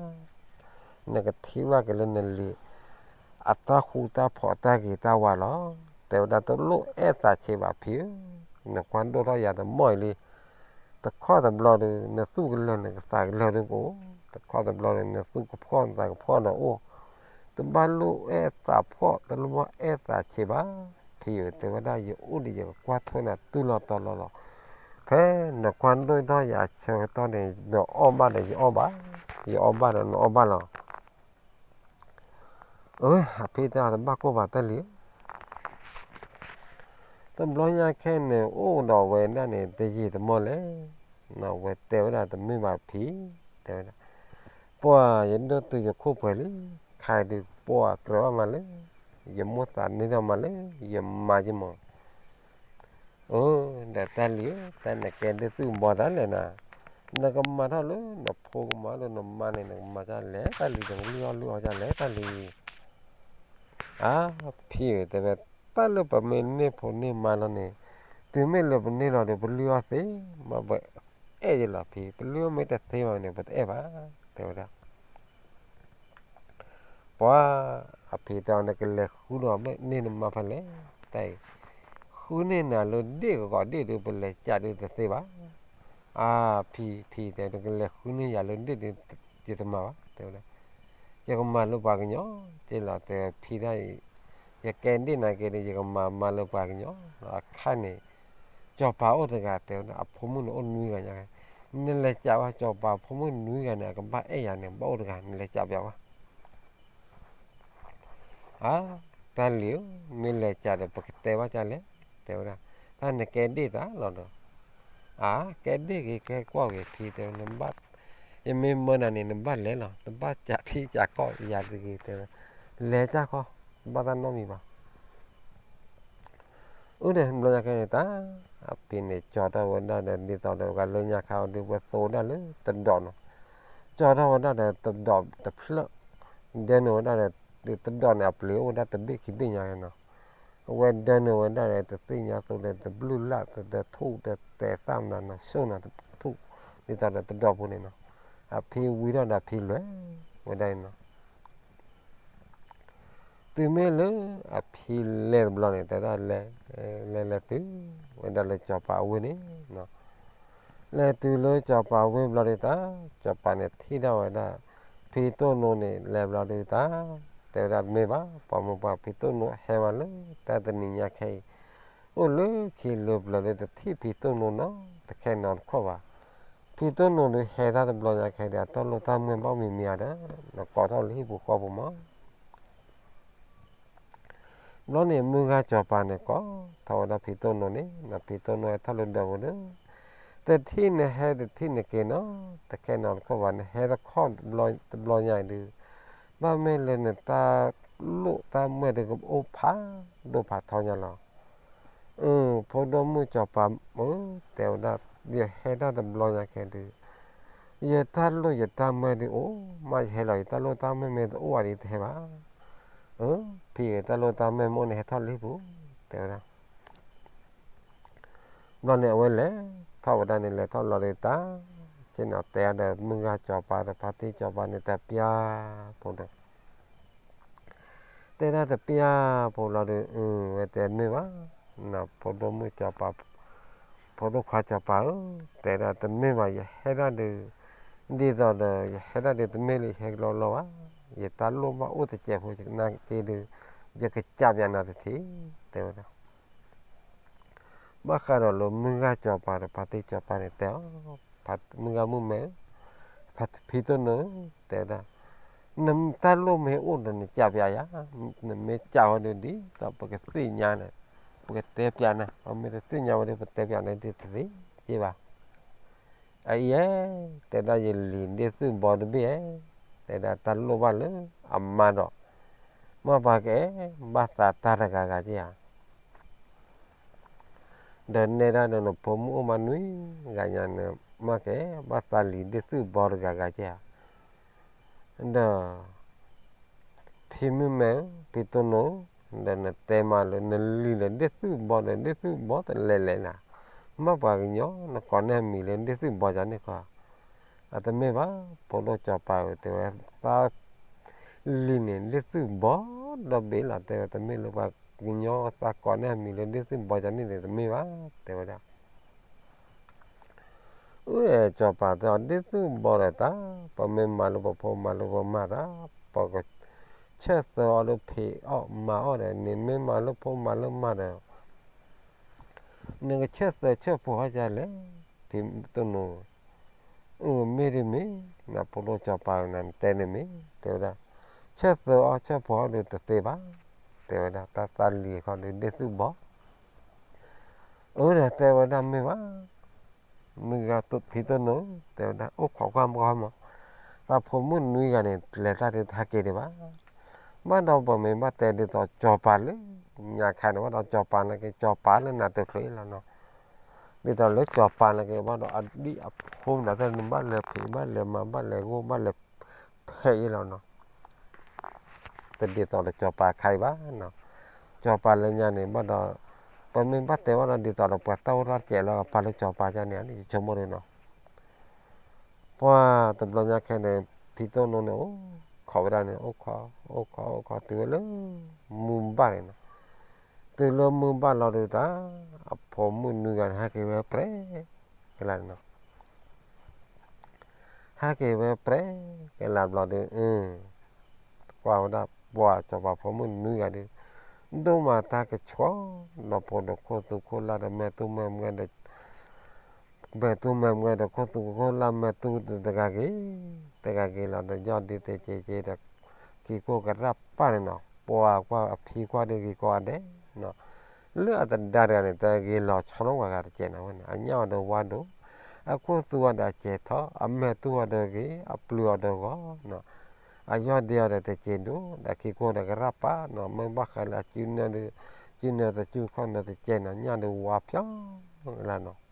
နကထံၣ်ဘၣ်က့ၤလၢနလံၤ အတၢ်ဃူတၢ်ဖိးအတၢ်ဂ့ၤတၢ်ဝါလီၤ, တဲဝဲဒၣ် တလိၣ်အဲၣ်သးဆံးဘၣ်ဖံဧၢ, နကွၢ်ဒိၣ်ထီၣ်ယၤတမီၢ်အံၤလံ, တခီတဘျီဒီး နသူၣ်ကလၢာ်နသးကလၢာ်ဒီးကအိၣ်, တခီတဘျီဒီး နသူၣ်ကဖှီၣ်နသးကဖှီၣ်ဒီးအိၣ်, တဘၣ်လိၣ်အဲၣ်သးဖှီၣ် တလိၣ်ဘၣ်အဲၣ်သးဆံးဘၣ်, ဖံဧၢ, တဲဝဲဒၣ် ယအိၣ်ဒီးယကကွၢ်ထွဲနၤတုၤလီၤတီၤလီၤလီၤ, ဖဲနကွၢ်ဒိၣ်ထီၣ်ယၤအဆၢကတီၢ်န့ၣ် နအီၣ်ဘၣ်ဒီးယအီၣ်ဘၣ်, ယအီၣ်ဘၣ်ဒီးနအီၣ်ဘၣ်လီၤ. အၢ, အဖံတဲအီၤ တဘၣ်ကိၢ်ဘၣ်တၢ်လံၤ, တဘျီညါခဲန့ၣ် အိၣ်ဒီးဝဲဒၣ်န့ၣ် တယံာ်တမီၢ်လဲၣ်, အဝဲတဲဝဲဒၣ် တမ့ၢ်ဘၣ်ဖံ, တဲဝဲဒၣ်, ပှၤယဒိၣ်တုာ်ယခိၣ်ပှဲၤလံ, ခါအံၤဒုး ပှၤကြၢးဘၣ်မးလၢ ယမိၣ်သးန့ၢ်ထီၣ်မးလၢ ယမါယမီၤ အၢ, ဒီးတၢ်လံၤဧၢ, တၢ်နကဲဒ့ၣ်သုၣ်ဘီတၢ်လဲၣ်နၤ, နကမၤထီၣ်လၢနဖိကမၤလၢနမါန့ၣ် နကမၤတၢ်လဲၣ်, တၢ်လံၤနကလုၢ်အီၣ်လုၢ်အီတၢ်လဲၣ်, တၢ်လံၤ, အါ, ဖံဧၢ, တဲဝဲ, တၢ်လၢပမ့ၢ်န့ၢ်ဖိန့ၢ်မါလီၤန့ၣ်, တုၤမ့ၢ်လၢပန့ၢ်လီၤဒီး ပလုၢ်အီၣ်သ့, မ့ၢ်ပအဲၣ်ယလီၤဖံ, ပလုၢ်အီၣ်မ့ၢ်တသ့ဘၣ်န့ၣ် ပတအဲၣ်ဘၣ်, တဲဝဲဒၣ် ပှၤ, အဖံတဲအီၤ နကလဲၤဃုဒီးမ့ၢ်န့ၢ်နမါဖဲလဲၣ်, တၢ်အံၤ, ဃုန့ၢ်နၤလၢဒ့ၣ်ကဂီၤဒ့ၣ်ဒုး ပလဲၤကးဒုးတသ့ဘၣ်, အါ, ဖံ, ဖံတဲ နကလဲၤဃုန့ၢ်ယၤလၢဒ့ၣ်ဒုး ယတမၤဘၣ်, တဲဝဲဒၣ်, ယကမၤလၢပှၤကညီ, တဲလီၤတဲဖံဒၣ်အံၤ, ယကဲဒ့ၣ်နၤက့ၤဒီး ယကမၤမါလၢပှၤကညီ, အခါန့ၣ်, စီၤပၤအိၣ်တဂၤ တဲဝဲဒၣ် အဖိမုၣ်န့ၣ်အိၣ်နွံဂၤညါ, နလဲၤကးဝဲ စီၤပၤဖိမုၣ်နွံဂၤန့ၣ် အကဘၣ်အဲၣ်ယၤန့ၣ် ဘၣ်အိၣ်တဂၤ နလဲၤကးပျးဝဲ အါ, တၢ်လံၤဧၢ, မ့ၢ်လဲၤကးဒီး ပကတဲဘၣ်ကၢ်လဲၣ်, တဲဝဲဒၣ်, တၢ်နကဲဒ့ၣ်တၢ်လီၤဒီး, အါ, ကဲဒ့ၣ်ဂ့ၤ ကဲကွၢ်ဂ့ၤ ဖံတဲဝဲ, နဘၣ်, ယမ့ၢ်မၢနၤန့ၣ် နဘၣ်လဲၤလီၤ, တဘၣ်ကးထံကးကီၢ်ယၤတဂ့ၤ တဲဝဲ, လဲၤတၢ်ခီ, ဘၣ်တၢ်နီတမံၤဘၣ် အၢ န့ၣ် ဘျီညါခဲန့ၣ်တၢ်, အဖံန့ၣ် ကၠီထီၣ်ဝဲဒၣ်ဒီး ဒ်သိးဒီး ဂၤလၢညါခါအီၤဒုး ဝဲသိဝဲဒၣ်လၢတဒိးနီၤ, ကၠီထီၣ်ဝဲဒၣ်ဒီးတဒိးတဖျၢၣ်, ဒၢနုာ်ဝဲဒၣ်ဒီး တဒိးန့ၣ် အပျ့ၤအိၣ်ဝဲဒၣ်တဘ့ၣ်ခံဘ့ၣ်ညါနီၤ, အဝဲဒၢနုာ်ဝဲဒၣ်ဒီး တသ့ၣ်ညါသိးဒီး တဘျုးလၢ် တထူၣ် တတဲသၣ်မနုၤနီၤ ဆိၣ်နီၤ တထူၣ်, ဒ်သိးဒီးတဒိးဖိန့ၣ်နီၤ, အဖံဝံထီၣ်ဒီး အဖံလဲၤဝဲဒၣ်န့ၣ်နီၤ တုၤမ့ၢ်လၢအဖံလဲၤတဘျီန့ၣ် တဲဒၣ်လဲၤ, လဲၤလဲၤတုၤဝဲဒၣ်လၢစီၤပၤအဝ့ၢ်န့ၣ်, လဲၤတုၤလၢစီၤပၤအဝ့ၢ်ဘျီဒုးတၢ်, စီၤပၤန့ၣ်ထံၣ်ဒၣ်ဝဲဒၣ် ဖံတိၢ်နိန့ၣ် လဲၤဘျီဒုးတၢ်, တဲဝဲဒၣ်တမ့ၢ်ဘၣ်, ပှၤမိၢ်ပှၢ်ဖံတိၢ်နိဟဲမးလၢ တၢ်တနံၤညါခဲအံၤ, အိၣ်လၢခံလၢပျၢၤလၢတထံၣ်ဖံတိၢ်နိနီတခဲနီတခီၣ်ဘၣ် ဖံတိၢ်နိဒုးဟဲတၢ်တဘျီညါခဲအံၤဒီး အတၢ်လိၣ်တၢ်မၢဘၣ်မံၤမံၤဧါဒီး နကိးထီၣ်လၢဟံၣ်ပူၤဃီပူၤမး. ဘျီန့ၣ် မုၢ်ဂၤစီၤပၤန့ၣ် ကိးထီၣ်ဝဲဒၣ်ဖံတိၢ်နိန့ၣ်, ဖံတိၢ်နိဟဲထီၣ်လၢဒၢးပူၤဒီး, တထံၣ်နဟဲတထံၣ်နက့ၤနီတခဲနီတခီၣ်ဘၣ်, နဟဲတခီၣ်တဘျီညါအံၤဒုး, ဘၣ်မ့ၢ်လၢနတၢ်လိၣ်တၢ်မၢဒုးကအိၣ်ဖးဒိၣ်ဖးထီညါလီၤ. အၢ, ဖိဒိၣ်မုၣ်စီၤပၤဧၢ, တဲဝဲဒၣ်, ယဟဲတၢ်တဘျီညါခဲဒုး, ယတၢ်လိၣ်ယတၢ်မၢဒုးအိၣ်မး ယဟဲလီၤ, ယတၢ်လိၣ်တၢ်မၢမ့ၢ်တအိၣ်ဘၣ်ဒီး တဟဲဘၣ်. အၢ, ဖံဧၢ, တၢ်လိၣ်တၢ်မၢမ့ၢ်အိၣ်န့ၣ် ဟဲထီၣ်လၢဟံၣ်ပူၤ, တဲဝဲဒၣ်. ဘျီန့ၣ် အဝဲလဲၤထီၣ်ဝဲဒၣ်န့ၣ် လဲၤထီၣ်လီၤဒီးတၢ်, ဆ့ၣ်နီၤတဲအီၤဒီး မုၢ်ဂၤစီၤပၤဒီးဖါတံၢ်စီၤပၤန့ၣ် တပျၢ်ဖိဒီး တဲဒၣ်တပျၢ်ဖိလီၤဒီး အဝဲတဲတမ့ၢ်ဘၣ်, ဖိဒိၣ်မုၣ်စီၤပၤ, ဖိဒိၣ်ခွါစီၤပၤဧၢ, တဲဒၣ်တမ့ၢ်ဘၣ်, ယဟဲဒၣ်ဒီး ဒ်သိးဒီးယဟဲဒၣ်ဒီးတမ့ၢ်လၢယဟဲကလီကလီဘၣ်, ယတၢ်လိၣ်ဘၣ်အိၣ်တစဲးဖိ ယကနၣ်က့ၤဒီး ယကစံးပၠးနၤတထံၣ် တဲဝဲဒၣ်. ဘၣ်ဃးဒီးလၢမုၢ်ဂၤစီၤပၤဒီး ဖါတံၢ်စီၤပၤန့ၣ်တဲအီၤ, မုၢ်ဂၤမုၣ်မဲ, ဖါဖံတိၢ်နိ, တဲဝဲဒၣ်, နတၢ်လိၣ်မ့ၢ်အိၣ်ဒီးနစံးပၠးယၤ, နမ့ၢ်စံးဝဲဒၣ်ဒ်သိးပကသ့ၣ်ညါန့ၣ် ပကတဲပၠးနၤ, ပမ့ၢ်တသ့ၣ်ညါဝဲဒီး ပတဲပၠးနၤဒ်တသ့က့ဘၣ်. အအံၤ, တဲဒၣ်ယလံၤဒ့ၣ်သုၣ်ဘီတဘ့ၣ်ဧါ, တဲဒၣ်တၢ်လိၣ်ဘၣ်လၢအမါဒီး မ့ၢ်ပှၤကအဲၣ်ဘၣ်သးတၢ်တဂၤဂၤက့ဧါ. ဒီးနဲဒၣ်ဒီးနဖိမုၣ်အိၣ်မးနွံဂၤညါန့ၣ် မ့ၢ်ကအဲၣ်ဘၣ်သးလံၤဒ့ၣ်သုၣ်ဘီတဂၤဂၤက့ဧါ. ဒီး ဖံမုၣ်မဲဧၢ, ဖံတိၢ်နိဧၢ, ဒီးနတဲမးလၢနလံၤလၢဒ့ၣ်သုၣ်ဘီဒီးဒ့ၣ်သုၣ်ဘီတလဲၤလဲၤနၤ, မ့ၢ်ပှၤကညီနကိးန့ၢ်မံၤလၢဒ့ၣ်သုၣ်ဘီယၤန့ၣ်ခီ, အတမ့ၢ်ဘၣ်, ဖိဒိၣ်စီၤပၤဧၢ, တဲဝဲသးလံၤန့ၣ် ဒ့ၣ်သုၣ်ဘီဒီဘ့ၣ်လီၤ, တဲဝဲတမ့ၢ်လၢပှၤကညီသးကိးန့ၢ်မံၤလၢဒ့ၣ်သုၣ်ဘီယၤန့ၣ်န့ၣ် တမ့ၢ်ဘၣ်, တဲဝဲဒၣ်. အၢ စီၤပၤတဲအီၤ ဒ့ၣ်သုၣ်ဘီဒီးတၢ်, ပမ့ၢ်မၤလၢပဖိမၤလၢပမါတၢ်, ပကဆၢၣ်သၢအီၤလၢဖံးအီၣ်မၤအီၣ်ဒီး နမ့ၢ်မၤလၢဖိမၤလၢမါဒီး နကဆၢၣ်သၢဆၢၣ်ဖိဟီၣ်ကလဲၣ်, ဖံတိၢ်နိ, အၢ မ့ၢ်ဒ်မ့ၢ်, နဖိဒိၣ်စီၤပၤဧၢ, နတဲန့ၣ်မ့ၢ်, တဲဝဲဒၣ်, ဆၢၣ်သၢအီၣ်ဆၢၣ်ဖိဟီၣ်ဒီးတသ့ဘၣ်, တဲဝဲဒၣ်, တၢ်သးလံၤခီဒီးဒ့ၣ်သုၣ်ဘီ အၢ ဒီးတဲဝဲဒၣ်မ့ၢ်ဘၣ်, မုၢ်ဂၤဖံတိၢ်နိ, တဲဝဲဒၣ် အိၣ်ခိးကွၢ်မီၢ်မီၢ်, သးဖိမုၣ်နွံဂၤန့ၣ် လဲၤတၢ်ဒုးတဟဲက့ၤဒံးဘၣ်, ဘၣ်ဒီးပမ့ၢ်ဘၣ်တဲဒ်သိးစီၤပၤလၢညါခါန့ၣ် ဘၣ်ဒီးစီၤပၤနာ်က့ စီၤပၤလၢနၤတချုးလီၤနီၤ, ဒ်သိးလၢစီၤပၤနာ်က့ ဘၣ်ဒီးအဒံၣ်အဖိမနုၤသ့ၣ်န့ၣ် ဘၣ်လဲၤဖံးဘၣ်လဲၤမၤဘၣ်လဲၤဂိၢ်ဘၣ်လဲၤဖဲးအံၤလီၤနီၤ တဒ်သိးဒီးစီၤပၤခါအံၤဘၣ်နီၤ, စီၤပၤလၢညါန့ၣ်ဘၣ်ဒီး ပမ့ၢ်ဘၣ်တဲဘၣ်ဒီးဒ်သိးဒီးပှၤတၢ်အိၣ်တၢ်စဲးလီၤကပၤလၢစီၤပၤယါန့ၣ် ယဆိကမိၣ်ဒ်နီၤ, ပှၤတဘျီညါခဲန့ၣ် ဖံတိၢ်နိန့ၣ် အိၣ်ခိးဝဲဒၣ်န့ၣ် အိၣ်ခိး အိၣ်ခိးတုၤဝဲလၢ မုၢ်ဘၣ်န့ၣ်နီၤ, တုၤလၢမုၢ်ဘၣ်လီၤဒုးတၢ် အဖိမုၣ်နွံဂၤန့ၣ် ဟဲက့ၤဝဲပြဲး ကလါန့ၣ်နီၤ ဟဲက့ၤဝဲပြဲးကလါဘျီဒီး ကွၢ်ဝဲဒၣ်ပှၤစီၤပၤဖိမုၣ်နွံဂၤဒီး ဒိၣ်မးတၢ်ကဆှီ ဒီးဖိဒီးခိၣ်သူခိၣ်လၢ်ဒီးမဲာ်သူမဲာ်မှဲဒီး မဲာ်သူမဲာ်မှဲဒီးခိၣ်သူခိၣ်လၢ်မဲာ်သူတဂၤဂ့ၤ တဂၤဂ့ၤလီၤဒီး ယီၢ်ဒ့တက့ၤက့ၤဒီး ခံခိၣ်ကရၢ်ပၢ်န့ၣ်နီၤ ပှၤကွၢ်အဖံကွၢ်ဒီးဂ့ၤကိးဂၤဒဲး လၢအတဒါတဂၤန့ၣ် တၢ်ဂ့ၤလီၤဆီလီၤဝဲဂၤတကဲးန့ၣ်ဝဲန့ၣ် အညၣ်အီၤဒီးဝါဒိၣ် အခိၣ်သူအီၤဒီးအစဲးထီၣ် အမဲာ်သူအီၤဒီးဂ့ၤ အပျုၤအီၤဒီးဂီၤ အယီၢ်ဒ့အီၤဒီးတစဲးဒိၣ် ဒီးခံခိၣ်ဒီးကရၢ်ပၢ်နီၤ မ့ၢ်ဘၣ်ဃးလၢအစုနၢဒီး စုနၢတစုခီၣ်နၢတစဲးနီၤ ညၣ်ဒီးဝါဖျီလၢနီၤ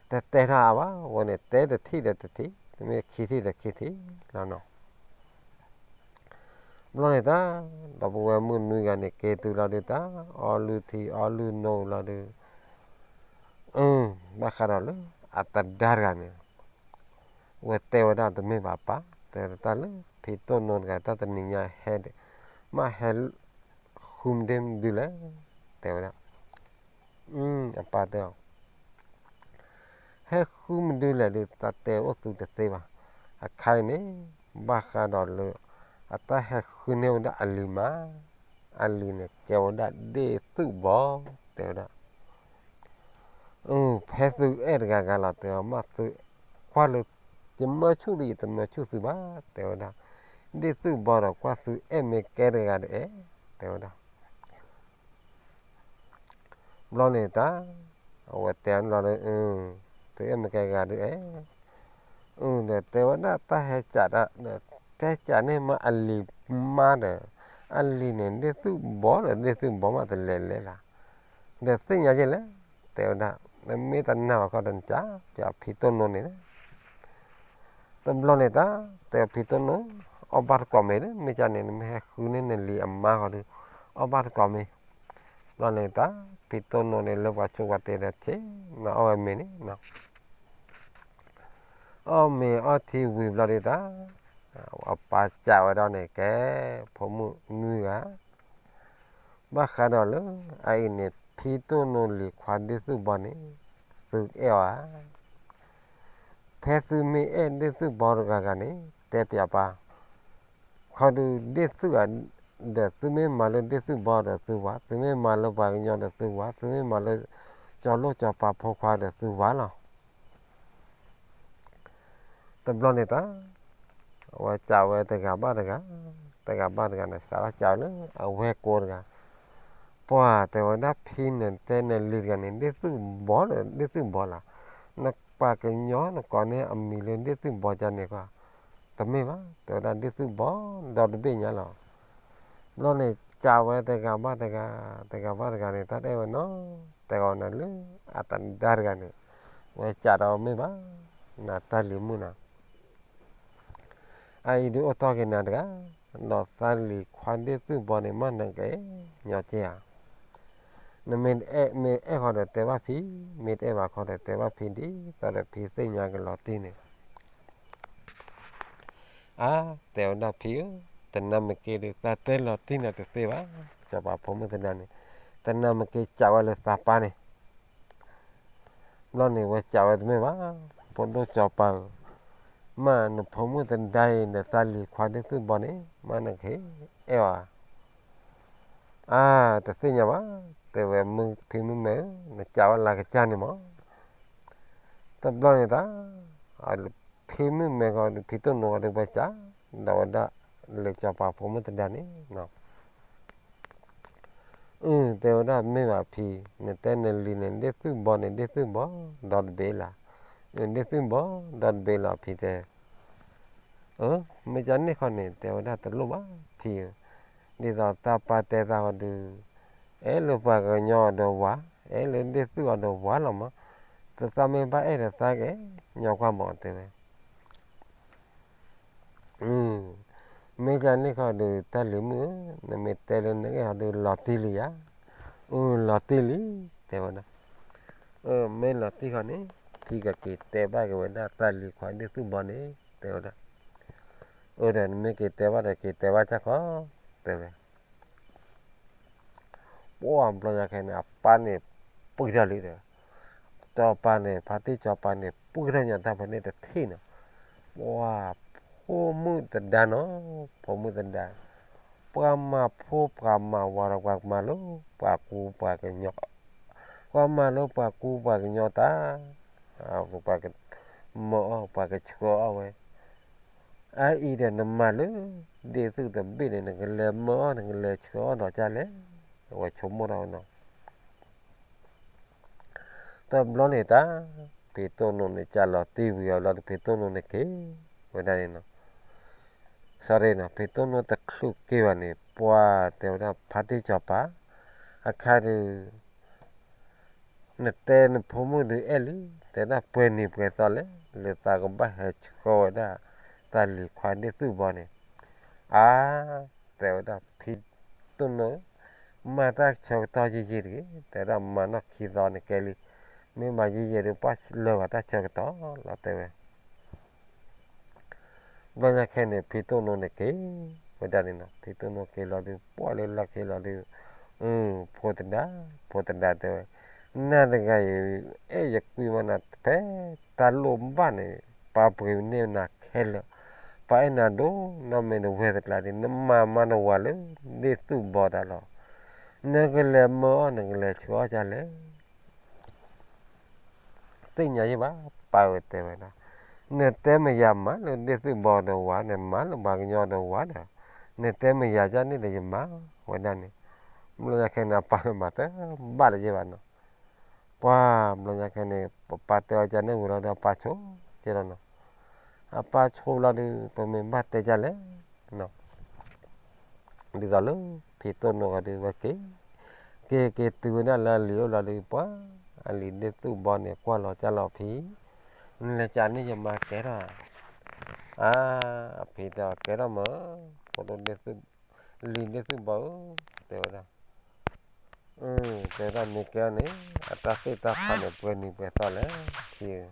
တတဲထီၣ်အါဘၣ် အဝဲန့ၣ် တဲတထံၣ်ဒီးတထံၣ် မ့ၢ်ခံထံၣ်ဒီးခံထံၣ်လီၤနီၤ ဘျီန့ၣ်တၢ် ဒီပုၢ်ဝဲၢ်မုၣ်နွံဂၤန့ၣ် က့ၤတုၤလီၤဒုးတၢ် အီလုၢ်ထံအီလုၢ်နိလီၤဒုး ဘၣ်ဃးဒီးလၢ အတဒါတဂၤန့ၣ် ဝဲတဲဝဲဒၣ်တမ့ၢ်ဘၣ်ပၢ် တဲတၢ်လၢ ဖံတိၢ်နိတဂၤ တၢ်တနံၤညါဟဲ မ့ၢ်ဟဲ ဃုမ့ၢ်ဒ်လဲၣ် တဲဝဲဒၣ် အပၢ်တဲအီၤ ဟဲဃုမ့ၢ်ဒ်လဲၣ်ဒီး တၢ်တဲအိၣ်သုတသ့ဘၣ်. အခါအံၤန့ၣ် ဘၣ်ဃးဒီးလၢ အတၢ်ဟဲဃုန့ၢ်ဝဲဒၣ်အလံၤမး, အလံၤန့ၣ် ကဲဝဲဒၣ်ဒ့ၣ်သုၣ်ဘီ တဲဝဲဒၣ် ဖဲသုအဲၣ်တဂၤဂၤလီၤ တဲဝဲ မ့ၢ်သုကွၢ်လၢ ယမၢဆူၣ်ဒီးယတမၢဆူၣ်သုဘၣ် တဲဝဲဒၣ်. ဒ့ၣ်သုၣ်ဘီဒီးကွၢ်သုအဲၣ်မ့ၢ်ကဲတဂၤဒီးအဲၣ် တဲဝဲဒၣ်. ဘျီန့ၣ်တၢ် အဝဲတဲလီၤဒီး သုအဲၣ်မ့ၢ်ကဲတဂၤဒီးအဲၣ် ဒီးတဲဝဲဒၣ်တၢ်ဟဲစး တၢ်ဟဲစးန့ၢ်မးအလံၤမးဒီး အလံၤန့ၣ် ဒ့ၣ်သုၣ်ဘီဒီးဒ့ၣ်သုၣ်ဘီမးတလဲၤလဲၤလၢ် ဒီးသ့ၣ်ညါယဲလဲၣ် တဲဝဲဒၣ်. နမ့ၢ်တနာ်ဘၣ်ခီဒီးနကး ပဖံတိၢ်နိန့ၣ် တဘျီန့ၣ်တၢ် တဲဖံတိၢ်နိ အီၣ်ဘၣ်တကိးမ့ၤဒီး မ့ၢ်ကန့ၣ် နမ့ၢ်ဟဲဃုန့ၢ်နလံၤအမါဃီဒီး အီၣ်ဘၣ်တကိးမ့ၤ. ဘျီန့ၣ်တၢ် ဖံတိၢ်နိန့ၣ် လၢပှၤဆိပှၤတ့ဒီးဆ့ နအီၣ်ဝဲမ့ၤန့ၣ် အီၣ်မ့ၤအီထံဝံၤဘျီဒုးတၢ် အပၢ်စံးဝဲဒၣ်န့ၣ် ကဲ ဖိမုၣ်နွံဂၤ ဘၣ်ဃးဒီးလၢ အအံၤန့ၣ် ဖံတိၢ်နိလံၤခွါဒ့ၣ်သုၣ်ဘီန့ၣ် သုအဲၣ်အီၤဧါ. ဖဲသုမ့ၢ်အဲၣ်ဒ့ၣ်သုၣ်ဘီတဂၤဂၤန့ၣ် တဲပၠးပၢ်, ခီဒုးဒ့ၣ်သုၣ်ဧါ, ဒီးသုမ့ၢ်မၤလၢဒ့ၣ်သုၣ်ဘီဒီးသုဝၤ, သုမ့ၢ်မၤလၢပှၤကညီဒီးသုဝၤ, သုမ့ၢ်မၤလၢ ကၠီၤလိၣ်ကၠီၤပၤဖိခွါဒီးသုဝၤလီၤ. တဘျီန့ၣ်တၢ် အဝဲကးဝဲတဂၤဘၣ်တဂၤ, တဂၤဘၣ်တဂၤန့ၣ် စးထီၣ်ကးဝဲလၢအဝဲၢ်ကိတဂၤ, ပှၤတဲဝဲဒၣ်ဖံနတဲနလံၤတဂၤန့ၣ် ဒ့ၣ်သုၣ်ဘီဒီးဒ့ၣ်သုၣ်ဘီလီၤ, နပှၤကညီနကိးန့ၢ်အမံၤလၢဒ့ၣ်သုၣ်ဘီကန့ၣ်ကွၢ်, တမ့ၢ်ဘၣ်, တဲဝဲဒၣ်ဒ့ၣ်သုၣ်ဘီဒီတဘ့ၣ်ညါလီၤ. ဘျီန့ၣ် ကးဝဲတဂၤဘၣ်တဂၤ, တဂၤဘၣ်တဂၤန့ၣ် တၢ်တအဲၣ်ဝဲနီၤ, တဲဝဲန့ၣ်လၢအတဒါတဂၤန့ၣ်, ဝဲကးဒီးမ့ၢ်ဘၣ်, နတၢ်လံၤမုၣ်နၤ အအံၤဒုးအိၣ်တီၢ်က့ၤနၤတဂၤ, ဒီးသးလံၤခွါဒ့ၣ်သုၣ်ဘီန့ၣ် မ့ၢ်နကညီက့ဧါ. နမ့ၢ်အဲၣ်, မ့ၢ်အဲၣ်ဃီဒီးတဲဘၣ်ဖံ, မ့ၢ်တအဲၣ်ဘၣ်ဃီဒီးတဲဘၣ်ဖံဒ်သိးဒီး ဖံသ့ၣ်ညါကလီၤတံၢ်န့ၣ်. အါ, တဲဝဲဒၣ်ဖံဧၢ, တနၢ်မ့ၢ်က့ၤဒီး သးတဲလီၤတံၢ်နၤတသ့ဘၣ်, စီၤပၤဖိမုၣ်သဒါန့ၣ်, တနၢ်မ့ၢ်က့ၤကးဝဲလၢသးပၢ်န့ၣ် ဘျီန့ၣ် ဝဲကးဝဲတမ့ၢ်ဘၣ်, ဖိဒိၣ်စီၤပၤဧၢ, မ့ၢ်နဖိမုၣ်သဒါအံၤဒီးသးလံၤခွါဒ့ၣ်သုၣ်ဘီန့ၣ် မ့ၢ်နကဟ့ၣ်အဲၣ်အီၤဧါ. အါ, တသ့ၣ်ညါဘၣ်, တဲဝဲမုၣ်ဖံမုၣ်မဲာ်ဧၢ, နကးဝဲလၢကစၢ်န့ၣ်မး. တဘျီန့ၣ်တၢ် ဖံမုၣ်မဲာ်ဃီဒီး ဖံတိၢ်နိဃီဒီး ဝဲကးဒီးဝဲဒၣ်လၢစီၤပၤဖိမုၣ်သဒါန့ၣ် အု, တဲဝဲဒၣ်မ့ၢ်ဘၣ်ဖံ, နတဲနလံၤန့ၣ် ဒ့ၣ်သုၣ်ဘီန့ၣ် ဒ့ၣ်သုၣ်ဘီဒီတဘ့ၣ်လီၤ, ဒ့ၣ်သုၣ်ဘီဒီတဘ့ၣ်လီၤ ဖံတဲ. အၢ, မ့ၢ်ကန့ၣ်ဃီန့ၣ် တဲဝဲဒၣ်တလိၣ်ဘၣ်ဖံဧၢ, ဒ်သိးသးပၢ်တဲသးဃီဒီး အဲၣ်လၢပှၤကညီအီၤဒီးဝၤ, အဲၣ်လၢဒ့ၣ်သုၣ်အီၤဒီးဝၤလီၤမး, သးမ့ၢ်ဘၣ်အဲၣ်ဒီးသးကညီကွၢ်မး တဲဝဲ မ့ၢ်ကန့ၣ်ဃီဒီး တၢ်လံၤမုၣ်ဧၢ, နမ့ၢ်တဲလၢနအဲၣ်ဟီဒီး လီၤတံၢ်လံဧါ. အၢ, လီၤတံၢ်လံ, တဲဝဲဒၣ်. အၢ, မ့ၢ်လီၤတံၢ်ဃီန့ၣ် ဖံကက့ၤတဲဘၣ်က့ၤဝဲဒၣ်သးလံၤခွါဒ့ၣ်သုၣ်ဘီန့ၣ် တဲဝဲဒၣ်. အၢ, ဒီးနမ့ၢ်က့ၤတဲဘၣ်ဒီး က့ၤတဲဘၣ်ကၢ်ဃီ, တဲဝဲ ပှၢ်ဘျီညါခဲန့ၣ် အပၢ်န့ၣ် ပှံၢ်ထီၣ်လံဒီး, စီၤပၤန့ၣ် ဖါတံၢ်စီၤပၤန့ၣ် ပှံၢ်ထီၣ်ညါတၢ်ဖဲန့ၣ်တထံၣ်နီၤ, ပှၢ်ဖိမုၣ်သဒါနီၤ, ဖိမုၣ်သဒါ, ပှၤမၤဖိပှၤမၤဝၤဒီး ပှၤမၤလၢ ပှၤကူပှၤကညီ, ပှၤမၤလၢပှၤကူပှၤကညီတၢ်, ပှၤကမၢအီၣ် ပှၤကဆှၢအီၣ်ဝဲ အအံၤဒီးနမၤလၢ ဒ့ၣ်သုၣ်တဘ့ၣ်န့ၣ် နကလဲၤမၢအီၣ် နကလဲၤဆှၢအီၣ်ဒီးကၢ်လဲၣ်, အဝဲဆိကမိၣ်တၢ်ဝဲနီၤ. တဘျီန့ၣ်တၢ် ဖံတိၢ်နိန့ၣ် ကးလီၤတံၢ်ဝံၤအီၤလီၤဒီး ဖံတိၢ်နိန့ၣ်က့ၤဝဲဒၣ်န့ၣ်နီၤ. စရီနီၤ, ဖံတိၢ်နိတချုးက့ၤဘၣ်န့ၣ် ပှၢ်တဲဝဲဒၣ်ဖါတံၢ်စီၤပၤ, အခါဒီး နတဲနဖိမုၣ်ဒုးအဲၣ်လံ, တဲဒၣ်ပှဲၤနံၤပှဲၤသီလဲၣ်, လၢသးကဘၣ်ဟဲဆှၢဝဲဒၣ် သးလံၤခွါဒ့ၣ်သုၣ်ဘီန့ၣ်, အါ, တဲဝဲဒၣ်ဖံတိၢ်နိဧၢ, မၤတၢ်ဆၢကတီၢ်ယံာ်ယံာ်တဂ့ၤ, တဲဒၣ်မၤနီၢ်ခံသီန့ၣ်ကဲလံ, မ့ၢ်မၤယံာ်ယံာ်ဒီး ပှၢ်လၢာ်ဂီၤတၢ်ဆၢကတီၢ်လီၤ တဲဝဲ ဘျီညါခဲန့ၣ် ဖံတိၢ်နိန့ၣ်က့ၤဝဲဒၣ်န့ၣ်နီၤ, ဖံတိၢ်နိက့ၤလီၤဒုး ပှၢ်လၢလီၢ်ခံလီၤဒုး, ဖိသဒါ, ဖိသဒါတဲဝဲ, နၤတဂၤအံၤ အဲၣ်ယကွံမးနၤ ဖဲတၢ်လိၣ်ဘၣ်န့ၣ် ပၢ်ပှ့ၤန့ၢ်နၤခဲလၢာ်, ပၢ်အဲၣ်နၤဒိၣ်နီၢ်မ့ၢ်တဝဲတကျါဒီး နမၤမၤနဝၤလၢ ဒ့ၣ်သုၣ်ဘီတၢ်လီၤ, နကလဲၤမၢအီၣ် နကလဲၤဆှၢအီၣ်ကၢ်လဲၣ် သ့ၣ်ညါယံၣ်ဘၣ်, ပၢ်ဝဲတဲဝဲဒၣ်, နတဲမ့ၢ်ယၤမၤလၢဒ့ၣ်သုၣ်ဘီဒီးဝၤ, နမၤလၢပှၤကညီဒီးဝၤဒီး, နတဲမ့ၢ်ယၤကၢ်န့ၣ်ဒီးယမၤဝဲဒၣ်န့ၣ်, ဘျီညါခဲန့ၣ် အပၢ်လၢမၤတဘၣ်လၢၤယံၣ်ဘၣ်နီၤ, ပှၢ်ဘျီညါခဲန့ၣ် ပပၢ်တဲအီၤကၢ်န့ၣ်ဝံၤလီၤဒီး အပၢ်ဆိက့ၤလီၤနီၤ, အပၢ်ဆိလီၤဒီး ပမ့ၢ်ဘၣ်တဲကၢ်လဲၣ် ဒ်သိးလၢ ဖံတိၢ်နိဂီၤဒုးဝဲက့ၤ, က့ၤက့ၤတုၤဝဲဒၣ်လၢအလံၤအိၣ်လီၤဒုး ပှၢ်အလံၤဒ့ၣ်သုၣ်ဘီန့ၣ် ကွၢ်လီၤကၢ်လီၤဖံ, နလဲၤကၢ်န့ၣ်ယမၤကဲထီၣ်, အါ, အဖံတဲအီၤကဲထီၣ်မး, ဖိဒိၣ်ဒ့ၣ်သုၣ်, လံၤဒ့ၣ်သုၣ်ဘီဧၢ, တဲဝဲဒၣ် တဲဝဲဒၣ်မ့ၢ်ကဲန့ၣ် အတၢ်သ့ၣ်တၢ်ဖးန့ၣ် ပှဲၤနံၤပှဲၤသီလဲၣ် ဖံဧၢ,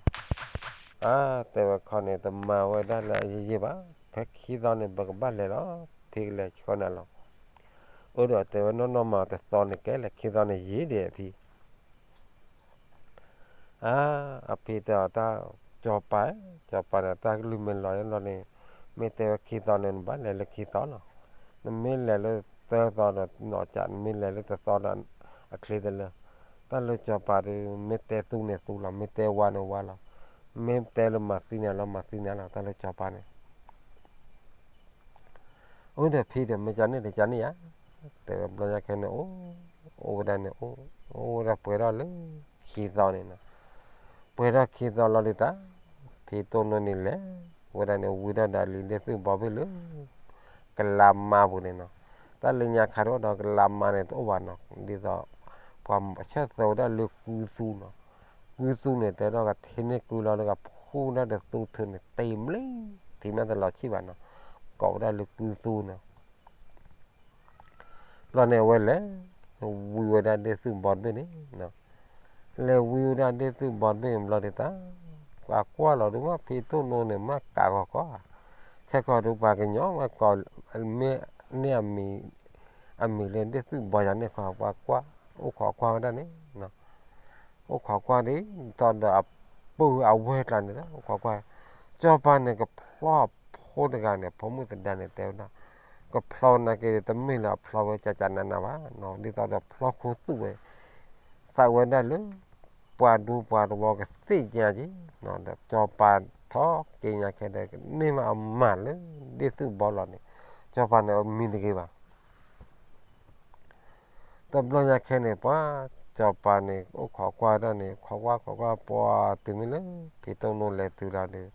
အါ, တဲဝဲခီန့ၣ် တမၤဝဲဒၣ်လၢအယံာ်ယံာ်ဘၣ်, ဖဲခံသီန့ၣ် ပကဘၣ်လဲၤလီၤ, ဖံကလဲၤဆှၢနၤလီၤ, အၢဒီးတဲဝဲနီၢ်နီၢ်မၤတသီန့ၣ်ကဲလဲၣ် ခံသီန့ၣ်ယံာ်ဒံးဖံ အါ, အဖံတဲအီၤတၢ်, စီၤပၤ, စီၤပၤန့ၣ် တၢ်ကလုၢ်မ့ၢ်လီၤလီၤန့ၣ်, မ့ၢ်တဲဝဲခံသီန့ၣ် နဘၣ်လဲၤလၢခံသီလီၤ. နမ့ၢ်လဲၤလၢသၢသီဒီးနီၢ်ကၠး, နမ့ၢ်လဲၤလၢတသီဒီးအချ့တလၢ. တၢ်လၢစီၤပၤဒီး မ့ၢ်တဲသူန့ၣ်သူလီၤ, မ့ၢ်တဲဝါန့ၣ်ဝါလီၤ, မ့ၢ်တဲလၢမၤသံန့ၣ်လီၤ, မၤသံန့ၣ်လီၤ, တၢ်လၢစီၤပၤန့ၣ် အိၣ်ဒီးဖံဒီး မ့ၢ်ကန့ၣ်တကန့ၣ်ဧါ, တဲဝဲဘျီညါခဲန့ၣ် အိၣ်, အိၣ်ဝဲဒၣ်န့ၣ် အိၣ်, အိၣ်ဝဲဒၣ်ပှဲၤထီၣ်လၢခံသီန့ၣ်နီၤ, ပှဲၤထီၣ်ခံသီလီၤဒုးတၢ်, ဖံတိၢ်နိန့ၣ်လဲၤဝဲဒၣ်န့ၣ် ဝံထီၣ်ဒီးလံာ်ဒ့ၣ်သုၣ်ဘီဘ့ၣ်လၢ ကလါမါပူၤန့ၣ်နီၤ, တၢ်လၢညါခါတအိၣ်ဒီးကလါမါန့ၣ်တအိၣ်ဘၣ်နီၤ, ဒ်သိး ပှၤဆၢၣ်သၢဝဲဒၣ်လၢကုသူနီၤ, ကုသူန့ၣ် တဲဒၣ်ကထံၣ်န့ၢ်ကုလီၤဒီးကဖှူဒၣ်ဒီးသူထုးန့ၣ် တ့ၢ်မလံ, ထံမ့ၢ်တလီၤဆံၣ်ဘၣ်နီၤ, ကိးဝဲဒၣ်လၢကုသူနီၤ. ဘျီန့ၣ်အဝဲလဲၤဝံဝဲဒၣ်ဒ့ၣ်သုၣ်ဘီတဘ့ၣ်န့ၣ်, လဲၤဝံဝဲဒၣ်ဒ့ၣ်သုၣ်ဘီတဘ့ၣ်န့ၣ်ဘျီဒုးတၢ်, ပှၤကွၢ်လီၤဒုးမ့ၢ်ဖံတိၢ်နိန့ၣ် မ့ၢ်ကးဂီၤကီးဧါ, ခဲကီးဒုးပှၤကညီမ့ၢ်ကိးန့ၢ်အမံၤ, အမံၤလၢဒ့ၣ်သုၣ်ဘီယၤန့ၣ်ခီ ပှၤကွၢ်, အိၣ်ခိးကွၢ်ဝဲဒၣ်န့ၣ် အိၣ်ခိးကွၢ်ဒ်သိးဒီးအပုၢ်အဝဲၢ်ကျါန့ၣ်လီၤ, အိၣ်ခိးကွၢ်, စီၤပၤန့ၣ်ကဖျီအဖိတဂၤန့ၣ်, ဖိမုၣ်သဒါန့ၣ် တဲဝဲဒၣ်, ကဖျီနာ်က့ၤ တမ့ၢ်လၢအဖျီဝဲကကနးနးဘၣ်, ဒ်သိးဒီးဖျီခိၣ်သူၣ်ဝဲ, သးဝဲဒၣ်လၢ ပှၤဒူပှၤတဝီကသ့ၣ်ညါက့ၤ, ဒီးစီၤပၤထီၣ်က့ၤညါခဲဒီး ကန့ၢ်မးအမၤလၢဒ့ၣ်သုၣ်ဘီလီၤန့ၣ်, စီၤပၤန့ၣ်အမံတဂ့ၤဘၣ်. တဘျီညါခဲန့ၣ် ပှၤစီၤပၤန့ၣ် အိၣ်ခိးကွၢ်ဒၣ်န့ၣ် ခိးကွၢ်ခိးကွၢ် ပှၤတုၤမ့ၢ်လၢ ဖံတိၢ်နိလဲၤတုၤလီၤဒီး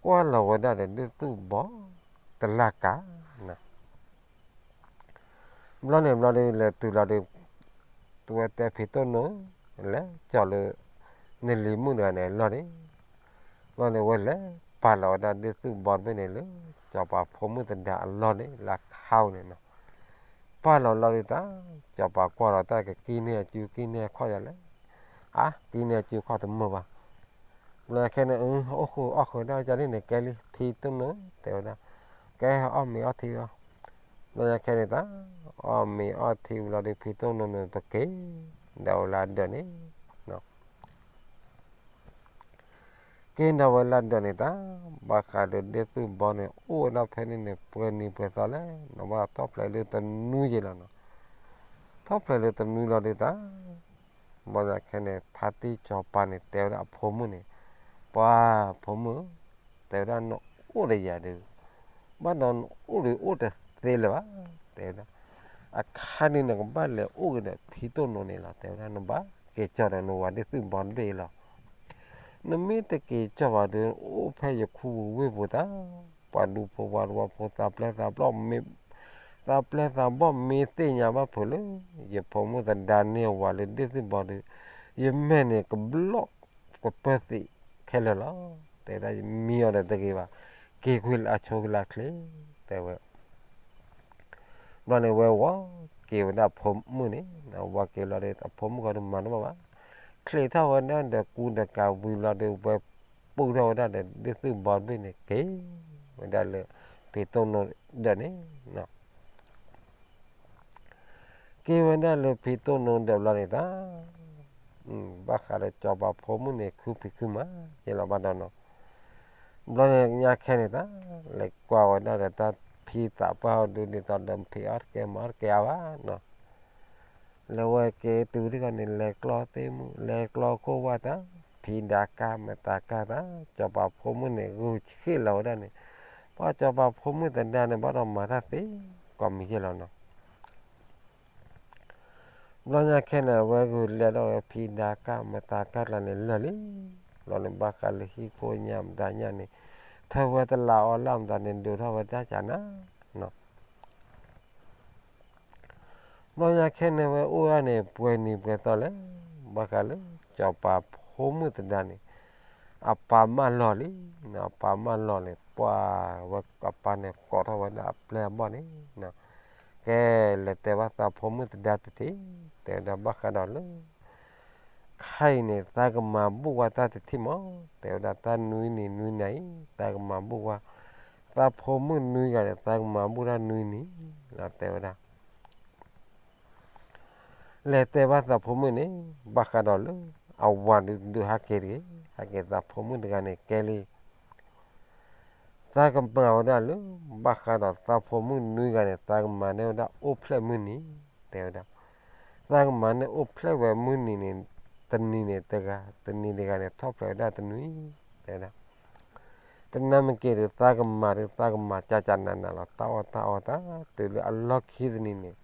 ကွၢ်လီၤဝဲဒၣ်ဒီးဒ့ၣ်သုၣ်ဘီ တလၢ်ကၤနၤ ဘျီန့ၣ်ဘျီဒီး လဲၤတုၤလီၤဒီး ဝဲတဲဖံတိၢ်နိ လဲၤကၠီၤလၢ နလံၤမုၣ်တဂၤန့ၣ်အလီၢ်န့ၣ်, ဘျီန့ၣ်ဝဲလဲၤပာ်လီၤဝဲဒၣ်ဒ့ၣ်သုၣ်ဘီတဘ့ၣ်န့ၣ်လၢ စီၤပၤဖိမုၣ်သဒါအလီၢ်န့ၣ် လၢခါအူန့ၣ်နီၤ. ပာ်လီၤလီၤဒုးတၢ် စီၤပၤကွၢ်လီၤတၢ်ကကံန့ၢ်အစုကံန့ၢ်အခီၣ်ယၤလဲၣ်. အါ ကံန့ၢ်အစုခီၣ်တမုာ်ဘၣ်. ဘျီခဲန့ၣ် အိၣ်ဃုာ်အီၣ်ဃုာ်ဒၣ်ကန့ၣ်န့ၣ် ကဲလံ ဖံတိၢ်နိတဲဝဲဒၣ်, ကဲအီၣ်မ့ၤအီထံလီၤ. ဘျီခဲန့ၣ်တၢ် အီၣ်မ့ၤအီထံဝံၤလီၤဒီး ဖံတိၢ်နိန့ၣ် ပက့ၤဒီးဝဲလၢဒၢးန့ၣ် က့ၤဒီးဝဲလၢဒၢးန့ၣ်တၢ်, ဘၣ်ဃးဒီးဒ့ၣ်သုၣ်ဘီန့ၣ် အိၣ်ဝဲဒၣ်ဖဲန့ၣ်န့ၣ် ပှဲၤနံၤပှဲၤသီလဲၣ်, နဘၣ်ထီၣ်ဖျဲးလၢတနွံယဲလီၤနီၤ. ထီၣ်ဖျဲးလၢတနွံလီၤဒုးတၢ်, ဘျီညါခဲန့ၣ် ဖါတံၢ်စီၤပၤန့ၣ် တဲဝဲဒၣ်အဖိမုၣ်န့ၣ်, ပှၤဖိမုၣ်, တဲဝဲဒၣ်နအိၣ်ဒီးယၤဒီး ဘၣ်ဒီးနအိၣ်ဒီးအိၣ်တသ့လၢၤဘၣ်, တဲဝဲဒၣ်, အခါဒုးနကဘၣ်လဲၤအိၣ်က့ၤဒီးဖံတိၢ်နိန့ၣ်လီၤ, တဲဝဲဒၣ် နဘၣ်က့ၤကၠီၤဒီးနဝၤဒ့ၣ်သုၣ်ဘီတဘ့ၣ်အံၤလီၤ. နမ့ၢ်တက့ၤကၠီၤဘၣ်ဒီး အိၣ်ဖဲယခူပူၤဝ့ၢ်ပူၤတၢ်, ပှၤဒူဖိပှၤတဝီဖိ သးပျဲသးဘီၣ်မ့ၢ်, သးပျဲသးဘီၣ်မ့ၢ်သ့ၣ်ညါဘၣ်ဖုးလၢ ယဖိမုၣ်သဒါန့ၢ်ဝၤလၢဒ့ၣ်သုၣ်ဘီဒီး ယမဲာ်န့ၣ်ကဘျီၣ်ကပၢၢ်သံးခဲလၢာ်လီၤ, တဲဝဲဒၣ် ယမံအီၤဒီးတဂ့ၤဘၣ်, က့ၤကွံာ်လၢအဆိကလၢ်ချ့, တဲဝဲ ဘျီန့ၣ်ဝဲဝီၤက့ၤဝဲဒၣ်အဖိမုၣ်န့ၣ်, ဝီၤက့ၤလီၤဒီး အဖိမုၣ်ဃီဒုးမၤတဘၣ်ဘၣ်, ချံးထီၣ်ဝဲဒၣ်ဒီးကူဒီးကၤဝံၤလီၤဒီး ဝဲပူထီၣ်ဝဲဒၣ်ဒီးဒ့ၣ်သုၣ်ဘီတဘ့ၣ်န့ၣ် က့ၤဝဲဒၣ်လၢဖံတိၢ်နိဒၢးန့ၣ် က့ၤဝဲဒၣ်လၢဖံတိၢ်နိဒၢးဘျီန့ၣ်တၢ်, ဘၣ်ဃးဒီးစီၤပၤဖိမုၣ်န့ၣ် ခုဖံးခုမၤယဲလီၤဘၣ်ဒီးနီၤ, ဘျီန့ၣ်ညါခဲန့ၣ်တၢ်, လဲၤကွၢ်ဝဲဒၣ်ဒီးတၢ်ဖံသးပှၢ်အီၤဒုးဒ်သိးဒီးဖံးအီၣ်တကဲမၤအီၣ်တကဲအါဘၣ်နီၤ, လဲၤဝဲက့ၤတုၤဒ်ဂီၤန့ၣ် လဲၤကျီသ့ၣ်မုၣ် လဲၤကျီခိၣ်ဝၣ်တၢ်, ဖံးဒါကၢ်မတၤကၢ်တၢ်, စီၤပၤဖိမုၣ်န့ၣ် ဂုာ်ဆ့ၣ်လီၤဝဲဒၣ်န့ၣ်, ပှၤစီၤပၤဖိမုၣ်သဒါန့ၣ် ဘၣ်ဒီးမၤတၢ်သ့ကိးမံၤယဲလီၤနီၤ ဘျီညါခဲန့ၣ် အဝဲဂုာ်လဲၤဒီးဝဲဖံးဒါကၢ်မတၤကၢ်ကျါန့ၣ်လၢာ်လံ, ဘျီန့ၣ်ဘၣ်ဃးလၢဟံၣ်ခိၣ်ညၣ်မတၤညၣ်န့ၣ်, ထၢဝဲတလးအီလၢမတၤန့ၣ် ဒိးထီၣ်ဝဲတၢ်ကၢ်နၤနီၤ ဘျီညါခဲန့ၣ်ဝဲအိၣ်ဒၣ်န့ၣ် ပှဲၤနံၤပှဲၤသီလဲၣ်, ဘၣ်ဃးလၢစီၤပၤဖိမုၣ်သဒါန့ၣ်, အပၢ်မၢလီၤလံ, အပၢ်မၢလီၤန့ၣ် ပှၤဝဲအပၢ်န့ၣ် ကိးထီၣ်ဝဲဒၣ်အပျဲၢ်အဘီၣ်န့ၣ်, ကဲလဲၤတဲဘၣ်သးဖိမုၣ်သဒါတထံၣ်, တဲဝဲဒၣ်ဘၣ်ဃးဒီးလၢ ခဲအံၤန့ၣ် သးကမၤဘူၣ်ဝဲတၢ်တထံၣ်မး, တဲဝဲဒၣ်တၢ်နွံနံၤနွံနၤအံၤ သးကမၤဘူၣ်ဝဲ, သးဖိမုၣ်နွံဂၤန့ၣ် သးကမၤဘူၣ်တၢ်နွံနံၤလီၤ တဲဝဲဒၣ် လဲၤတဲဘၣ်သးဖိမုၣ်န့ၣ် ဘၣ်ဃးဒီးလၢ အဝၤဒုးဒုးဟဲက့ၤတဂ့ၤ, ဟဲက့ၤသးဖိမုၣ်တဂၤန့ၣ်ကဲလံ, သးကမၤဝဲဒၣ်လၢ ဘၣ်ဃးဒီးသးဖိမုၣ်နွံဂၤန့ၣ် သးကမၤန့ၢ်ဝဲဒၣ်အိၣ်ဖျဲၣ်မုၢ်နံၤ တဲဝဲဒၣ်, သးကမၤန့ၢ်အိၣ်ဖျဲၣ်ဝဲမုၢ်နံၤန့ၣ် တနံၤန့ၣ်တဂၤ, တနံၤတဂၤန့ၣ် ထီၣ်ဖျဲးဝဲဒၣ်တနွံ တဲဝဲဒၣ်, တနၤမ့ၢ်က့ၤဒီး သးကမၤဒီး သးကမၤကကနးနးလီၤ, တၢ်အီၣ်တၢ်အီတၢ်တုၤလၢအလီၢ်ခံတနံၤန့ၣ်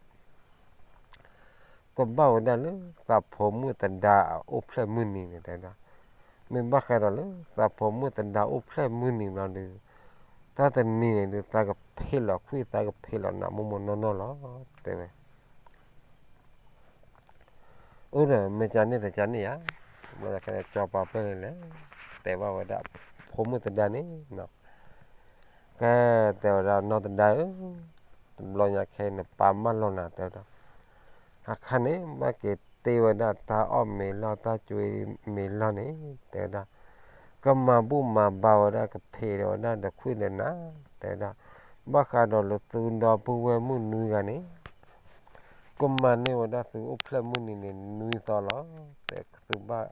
ကဘၣ်ဝဲဒၣ်လၢသးဖိမုၣ်သဒါအအိၣ်ဖျဲၣ်မုၢ်နံၤန့ၣ် တဲဝဲဒၣ်, မ့ၢ်ဘၣ်ဃးဒီးလၢသးဖိမုၣ်သဒါအိၣ်ဖျဲၣ်မုၢ်နံၤလီၤဒီး တၢ်တနံၤန့ၣ်ဒီး သးကဖံးလီၤခွံၣ် သးကဖံးလီၤနးမိၢ်မိၢ်နီၢ်နီၢ်လီၤ တဲဝဲ. အၢဒီး မ့ၢ်ကန့ၣ်တကန့ၣ်ယါ, ဘျီညါခဲန့ၣ် ကၠီၤပၤပျဲၢ်န့ၣ်လဲၤ တဲဘၣ်ဝဲဒၣ် ဖိမုၣ်သဒါန့ၣ်, ကဲ တဲဝဲဒၣ် နီၢ်သဒါဧၢ, တဘျီညါခဲအံၤ နပၢ်မၢလီၤနၤ တဲဝဲဒၣ်, အခါန့ၣ် ဘၣ်က့ၤတ့ဝဲဒၣ်တၢ်အီၣ်မ့ၤလီၢ် တၢ်ကွံမ့ၤလီၢ်န့ၣ် တဲဝဲဒၣ်, ကမၤဘူၣ်မၤဘါဝဲဒၣ် ကဖံးဝဲဒၣ်ဒီးခွံၣ်ဒီးနး တဲဝဲဒၣ်, ဘၣ်ဃးဒီးလၢသုဒီပုၢ်ဝဲၢ်မုၣ်နွံဂၤန့ၣ် ကမၤန့ၢ်ဝဲဒၣ်သုအိၣ်ဖျဲၣ်မုၢ်နံၤန့ၣ် နွံသီလီၤ, တဲသုဘၣ်,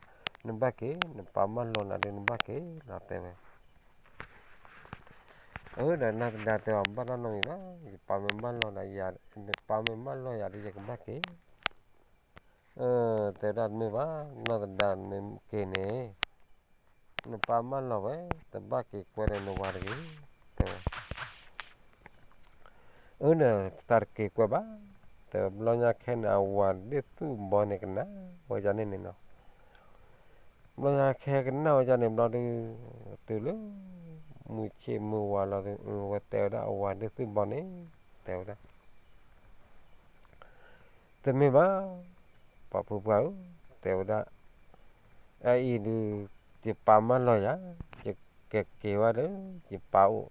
နဘၣ်က့ၤ နပၢ်မၢလီၤနၤဒီး နဘၣ်က့ၤလီၤ တဲဝဲ. အၢဒီး နီၢ်သဒါတဲအီၤ ဘၣ်တၢ်နီတမံၤဘၣ်, ယပၢ်မ့ၢ်မၢလီၤယၤ, နပၢ်မ့ၢ်မၢလီၤယၤဒီး ယကဘၣ်က့ၤ တဲဝဲဒၣ် တမ့ၢ်ဘၣ်, နီၢ်သဒါမ့ၢ်က့ၤန့ၣ် နပၢ်မၢလီၤဝဲ, တဘၣ်က့ၤကွဲဒီးနဝၤတဂ့ၤ, တဲဝဲ. အၢဒီး တၢ်တက့ၤကွဲဘၣ်, တဲဝဲ. ဘျီညါခဲန့ၣ် အဝၤဒ့ၣ်သူၣ်ဘီန့ၣ် ကနၣ်ဝဲဒၣ်န့ၣ်န့ၣ်နီၤ. ဘျီညါခဲကနၣ်ဝဲဒၣ်န့ၣ်ဘျီဒီး တုၤလၢ မုၢ်ဆ့ၣ်မုၢ်ဝါလီၤဒီး အဝဲတဲဝဲဒၣ် အဝၤဒ့ၣ်သူၣ်ဘီန့ၣ် တဲဝဲဒၣ် တမ့ၢ်ဘၣ်, ပှၤဖုပှၢ်ဧၢ, တဲဝဲဒၣ်, အအံၤဒုး ယပၢ်မၢလီၤယၤ, ယကက့ၤဝဲဒီး ယပၢ်အိၣ်,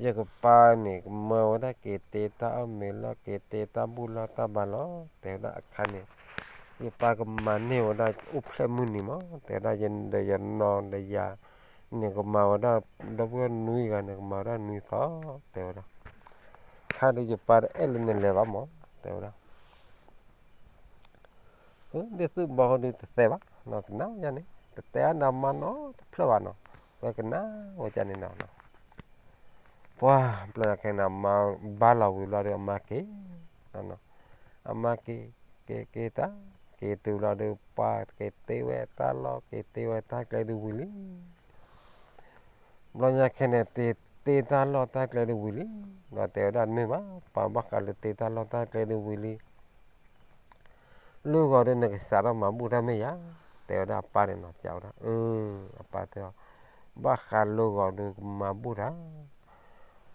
ယကပၢ်န့ၣ် ကမၤဝဲဒၣ်က့ၤတ့တၢ်အီၣ်မ့ၤလီၢ် က့ၤတ့တၢ်ဘူၣ်လီၢ်တၢ်ဘါလီၤ, တဲဝဲဒၣ်. အခါန့ၣ် ယပၢ်ကမၤန့ၢ်ဝဲဒၣ်အိၣ်ဖျဲၣ်မုၢ်နံၤမး, တဲဝဲဒၣ်. ယဒီးယနီၢ်ဒီးယၤန့ၣ် ကမၤဝဲဒၣ် ဒီပုၢ်ဝဲၢ်နွံဂၤန့ၣ် ကမၤဝဲဒၣ်နွံသီ, တဲဝဲဒၣ်. ခါဒီးယပၢ်တအဲၣ်လၢနလဲၤဘၣ်မး, တဲဝဲဒၣ်. ဒ့ၣ်သူၣ်ဘီဒုးတတဲဘၣ်နီၤ, ကနၣ်ဝဲဒၣ်န့ၣ်, တတဲအါဒီးမါနီတဖျၢၣ်ဘၣ်နီၤ, ဝဲကနၣ်ဝဲဒၣ်န့ၣ်နီၤ. ပှၤဘျီညါခဲန့ၣ် အမါဘါလီၤဝံၤဘျီဒီး အမါက့ၤ, အမါက့ၤ, က့ၤက့ၤတၢ်, က့ၤတုၤလီၤဒီး ပှၤက့ၤတ့ဝဲတၢ်လီၢ် က့ၤတ့ဝဲတၢ်ကျဲဒုးဝံၤလံ. ဘျီညါခဲန့ၣ် တ့တၢ်လီၢ်တၢ်ကျဲဒုးဝံၤလံ, ဒီးတဲဝဲဒၣ် တမ့ၢ်ဘၣ်, ပၢ်ဘၣ်ဃးလၢတ့တၢ်လီၢ်တၢ်ကျဲဒုးဝံၤလံ လၢဂီၤဒီး နကစးထီၣ်မၤဘူၣ်တၢ်မ့ၢ်ယၤ, တဲဝဲဒၣ်အပၢ်န့ၣ်နီၤ. ကဝဲဒၣ်, အပၢ်တဲအီၤ, ဘၣ်ဃးလၢဂီၤဒီး ကမၤဘူၣ်တၢ်,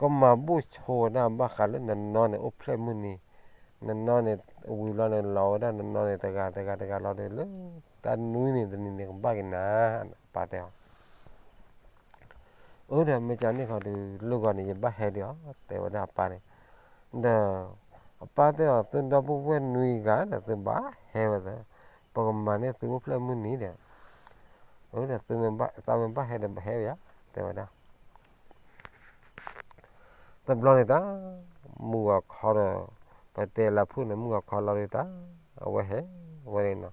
ကမၤဘူၣ်ဆိဝဲဒၣ် ဘၣ်ဃးလၢနနီၢ်န့ၣ် အိၣ်ဖျဲၣ်မုၢ်နံၤ, နနီၢ်န့ၣ် ဝံၤလီၤန့ၣ် လီၤဝဲဒၣ်နနီၢ်န့ၣ် တဂၤတဂၤတဂၤလီၤဒီး လၢတၢ်နွံနံၤတနံၤန့ၣ် ကဘၣ်က့ၤနၤ, အပၢ်တဲအီၤ. အၢဒီး မ့ၢ်ကန့ၣ်ဃီဒီး လၢဂီၤန့ၣ် ယဘၣ်ဟဲဒံးအီၤ, တဲဝဲဒၣ်အပၢ်န့ၣ်. ဒီးအပၢ်တဲအီၤ, သုဒီပုၢ်ဝဲၢ်နွံဂၤဒီး သုဘၣ်ဟဲဝဲသၢ, ပကမၤန့ၢ်သုအိၣ်ဖျဲၣ်မုၢ်နံၤဒီး, အၢဒီး သးမ့ၢ်ဘၣ်ဟဲဒီး ပဟဲဝဲယါ, တဲဝဲဒၣ်. တဘျီန့ၣ်တၢ် မုၢ်ဂီၤခီဒီး ပတဲလၢဖုၣ်န့ၣ် မုၢ်ဂီၤခီလီၤဒီးတၢ် အဝဲဟဲဝဲန့ၣ်နီၤ.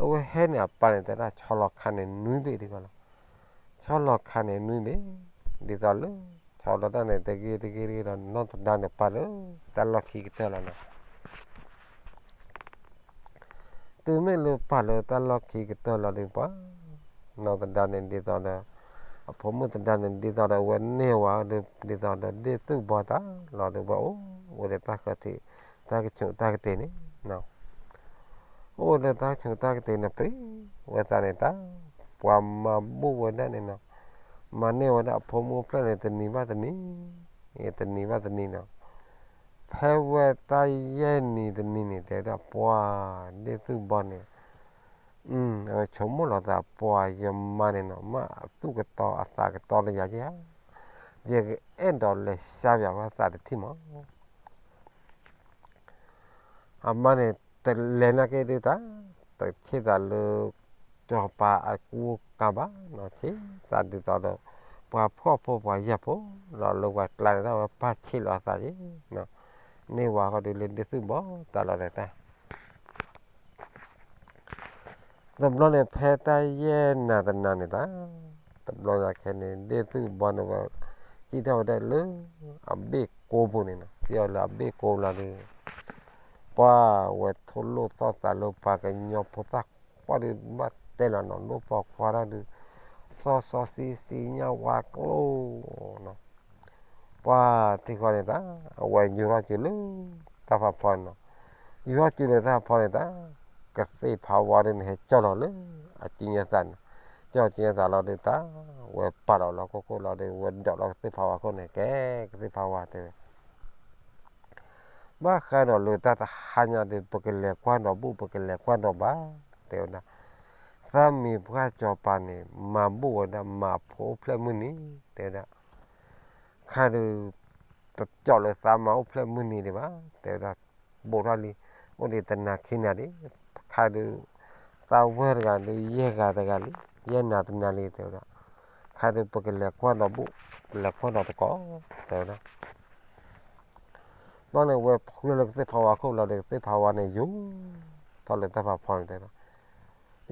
အဝဲဟဲန့ၣ် အပၢ်န့ၣ် တဲဒၣ်ဆီလီၤခါန့ၣ် နွံဘ့ၣ်ဒံးကီးလီၤ. ဆီလီၤခါန့ၣ် နွံဘ့ၣ်, ဒ်သိးလၢ ဆီလီၤတၢ်န့ၣ် တဂ့ၤတဂ့ၤတဂ့ၤဒီး နီၢ်သဒါန့ၣ် ပာ်လၢတၢ်လီၢ်ခံကတၢၢ်လီၤနီၤ. တုၤမ့ၢ်လၢပာ်လၢတၢ်လီၢ်ခံကတၢၢ်လီၤဒီး ပှၤနီၢ်သဒါန့ၣ် ဒ်သိးဒီး အဖိမုၣ်သဒါန့ၣ် ဒ်သိးဒီး အဝဲန့ၢ်ဝဲဒီး ဒ်သိးဒီး ဒ့ၣ်သူၣ်ဘီတၢ်လီၤဒီး ဝဲအိၣ်ဝဲဒီးတၢ်ဃၢၤထံး တၢ်ကဆိးတၢ်ကတ့ၤန့ၣ်, အိၣ်ဝဲဒီးတၢ်ကဆိးတၢ်ကတ့ၤန့ၣ် ပှဲၤဝဲသးန့ၣ်တၢ် ပှၤမၤဘူၣ်ဝဲဒၣ်န့ၣ်နီၤ. မၤန့ၢ်ဝဲဒၣ်အဖိမုၣ်အိၣ်ဖျဲၣ်န့ၣ် တနံၤဘၣ်တနံၤ, တနံၤဘၣ်တနံၤနီၤ. ဖဲဝဲတၢ်ယဲၢ်နံၤတနံၤန့ၣ် တဲဝဲဒၣ် ပှၤဒ့ၣ်သူၣ်ဘီန့ၣ် အဝဲဆိကမိၣ်လီၤသး ပှၤယမါန့ၣ်နီၤ မ့ၢ်အသူၣ်ကတီၤအသးကတီၤလၢယၤဧါ, ယကအဲၣ်ဒိးလဲၤစါပၠးဝဲသးတထံၣ်မး. အမါန့ၣ် တလဲၤနာ်က့ဒုးတၢ်, တဆ့သးလၢ စီၤပၤအကူအကၤဘၣ်နီၤ, ဆ့သးဒ်သိးဒီး ပှၤဖှီၣ်ဖိပှၤယာ်ဖိလီၤ လၢပှၤကျါန့ၣ် တၢ်ဝဲပၢ်ဆံးလီၤအသးက့ၤ, န့ၢ်ဝၤဃီဒုးလၢဒ့ၣ်သူၣ်ဘီတၢ်လီၤဒီးတၢ် တဘျီန့ၣ် ဖဲတၢ်ယဲၢ်နၤတနၤန့ၣ်တၢ်, တဘျီညါခဲန့ၣ် ဒ့ၣ်သုၣ်ဘီန့ၣ်ဝဲ စံၣ်ထီၣ်ဝဲဒၣ်လၢ အဘ့ၣ်ကိပူၤန့ၣ်နီၤ, စံၣ်ထီၣ်လၢအဘ့ၣ်ကိပူၤလီၤဒီး ပှၢ်ဝဲထိၣ်လိာ်သီၣ်သးလၢပှၤကညီဖိသၣ်ခွါဒီး ဘၣ်တဲလီၤနီၤ ဒိၣ်ပိာ်ခွါတၢ်ဒီး စီစီဆှံဆှံညၣ်ဝါကျိနီၤ, ပှၢ်ထံဃီန့ၣ်တၢ် အဝဲယူၤထီၣ်စုလၢ တၢ်ဖးဖီန့ၣ်နီၤ, ယူၤထီၣ်စုလၢတၢ်ဖးဖီန့ၣ်တၢ် ကသ့ၣ်ဖးဝါဒ်န့ၣ် ဟဲကၠီၣ်လီၤလၢ အစုညါသးန့ၣ်, ကၠီၣ်စုညါသးလီၤဒီးတၢ် ဝဲပာ်ဒီးလီၤခိၣ်ခိၣ်လီၤဒီး ဝဲဒိးလီၤကသ့ၣ်ဖးဝါခိၣ်န့ၣ် ကဲကသ့ၣ်ဖးဝါတဲဝဲ ဘၣ်ဃးဒီးလၢတၢ်တဟါညါဒီး ပကလဲၤကွၢ်ဒီးဘူၣ် ပကလဲၤကွၢ်ဒီးဘါ တဲဝဲဒၣ်, သးမံၤပှၢ်စီၤပၤန့ၣ် မၤဘူၣ်ဝဲဒၣ်မၤဖိအိၣ်ဖျဲၣ်မုၢ်နံၤ တဲဝဲဒၣ်, ခါဒီး တကၠီၣ်လၢသးမၤအိၣ်ဖျဲၣ်မုၢ်နံၤဒံးဘၣ် တဲဝဲဒၣ်, ဘူးထီၣ်လံ အိၣ်ဒံးတနၤခံနၤဒံး, ခါဒီး သးဝဲၢ်တဂၤဒီး ယဲၢ်ဂၤတဂၤလံ ယဲၢ်နၤတနၤလံ တဲဝဲဒၣ်, ခါဒီးပကလဲၤကွၢ်ဒီးဘူၣ် ပလဲၤကွၢ်ဒီးတကိး တဲဝဲဒၣ် ဘျီန့ၣ် ဝဲဖှံလၢကသ့ၣ်ဖးဝါခိၣ်လီၤဒီး ကသ့ၣ်ဖးဝါန့ၣ် ယူၤထီၣ်လၢတၢ်ဖးဖီန့ၣ်တဲဒီး,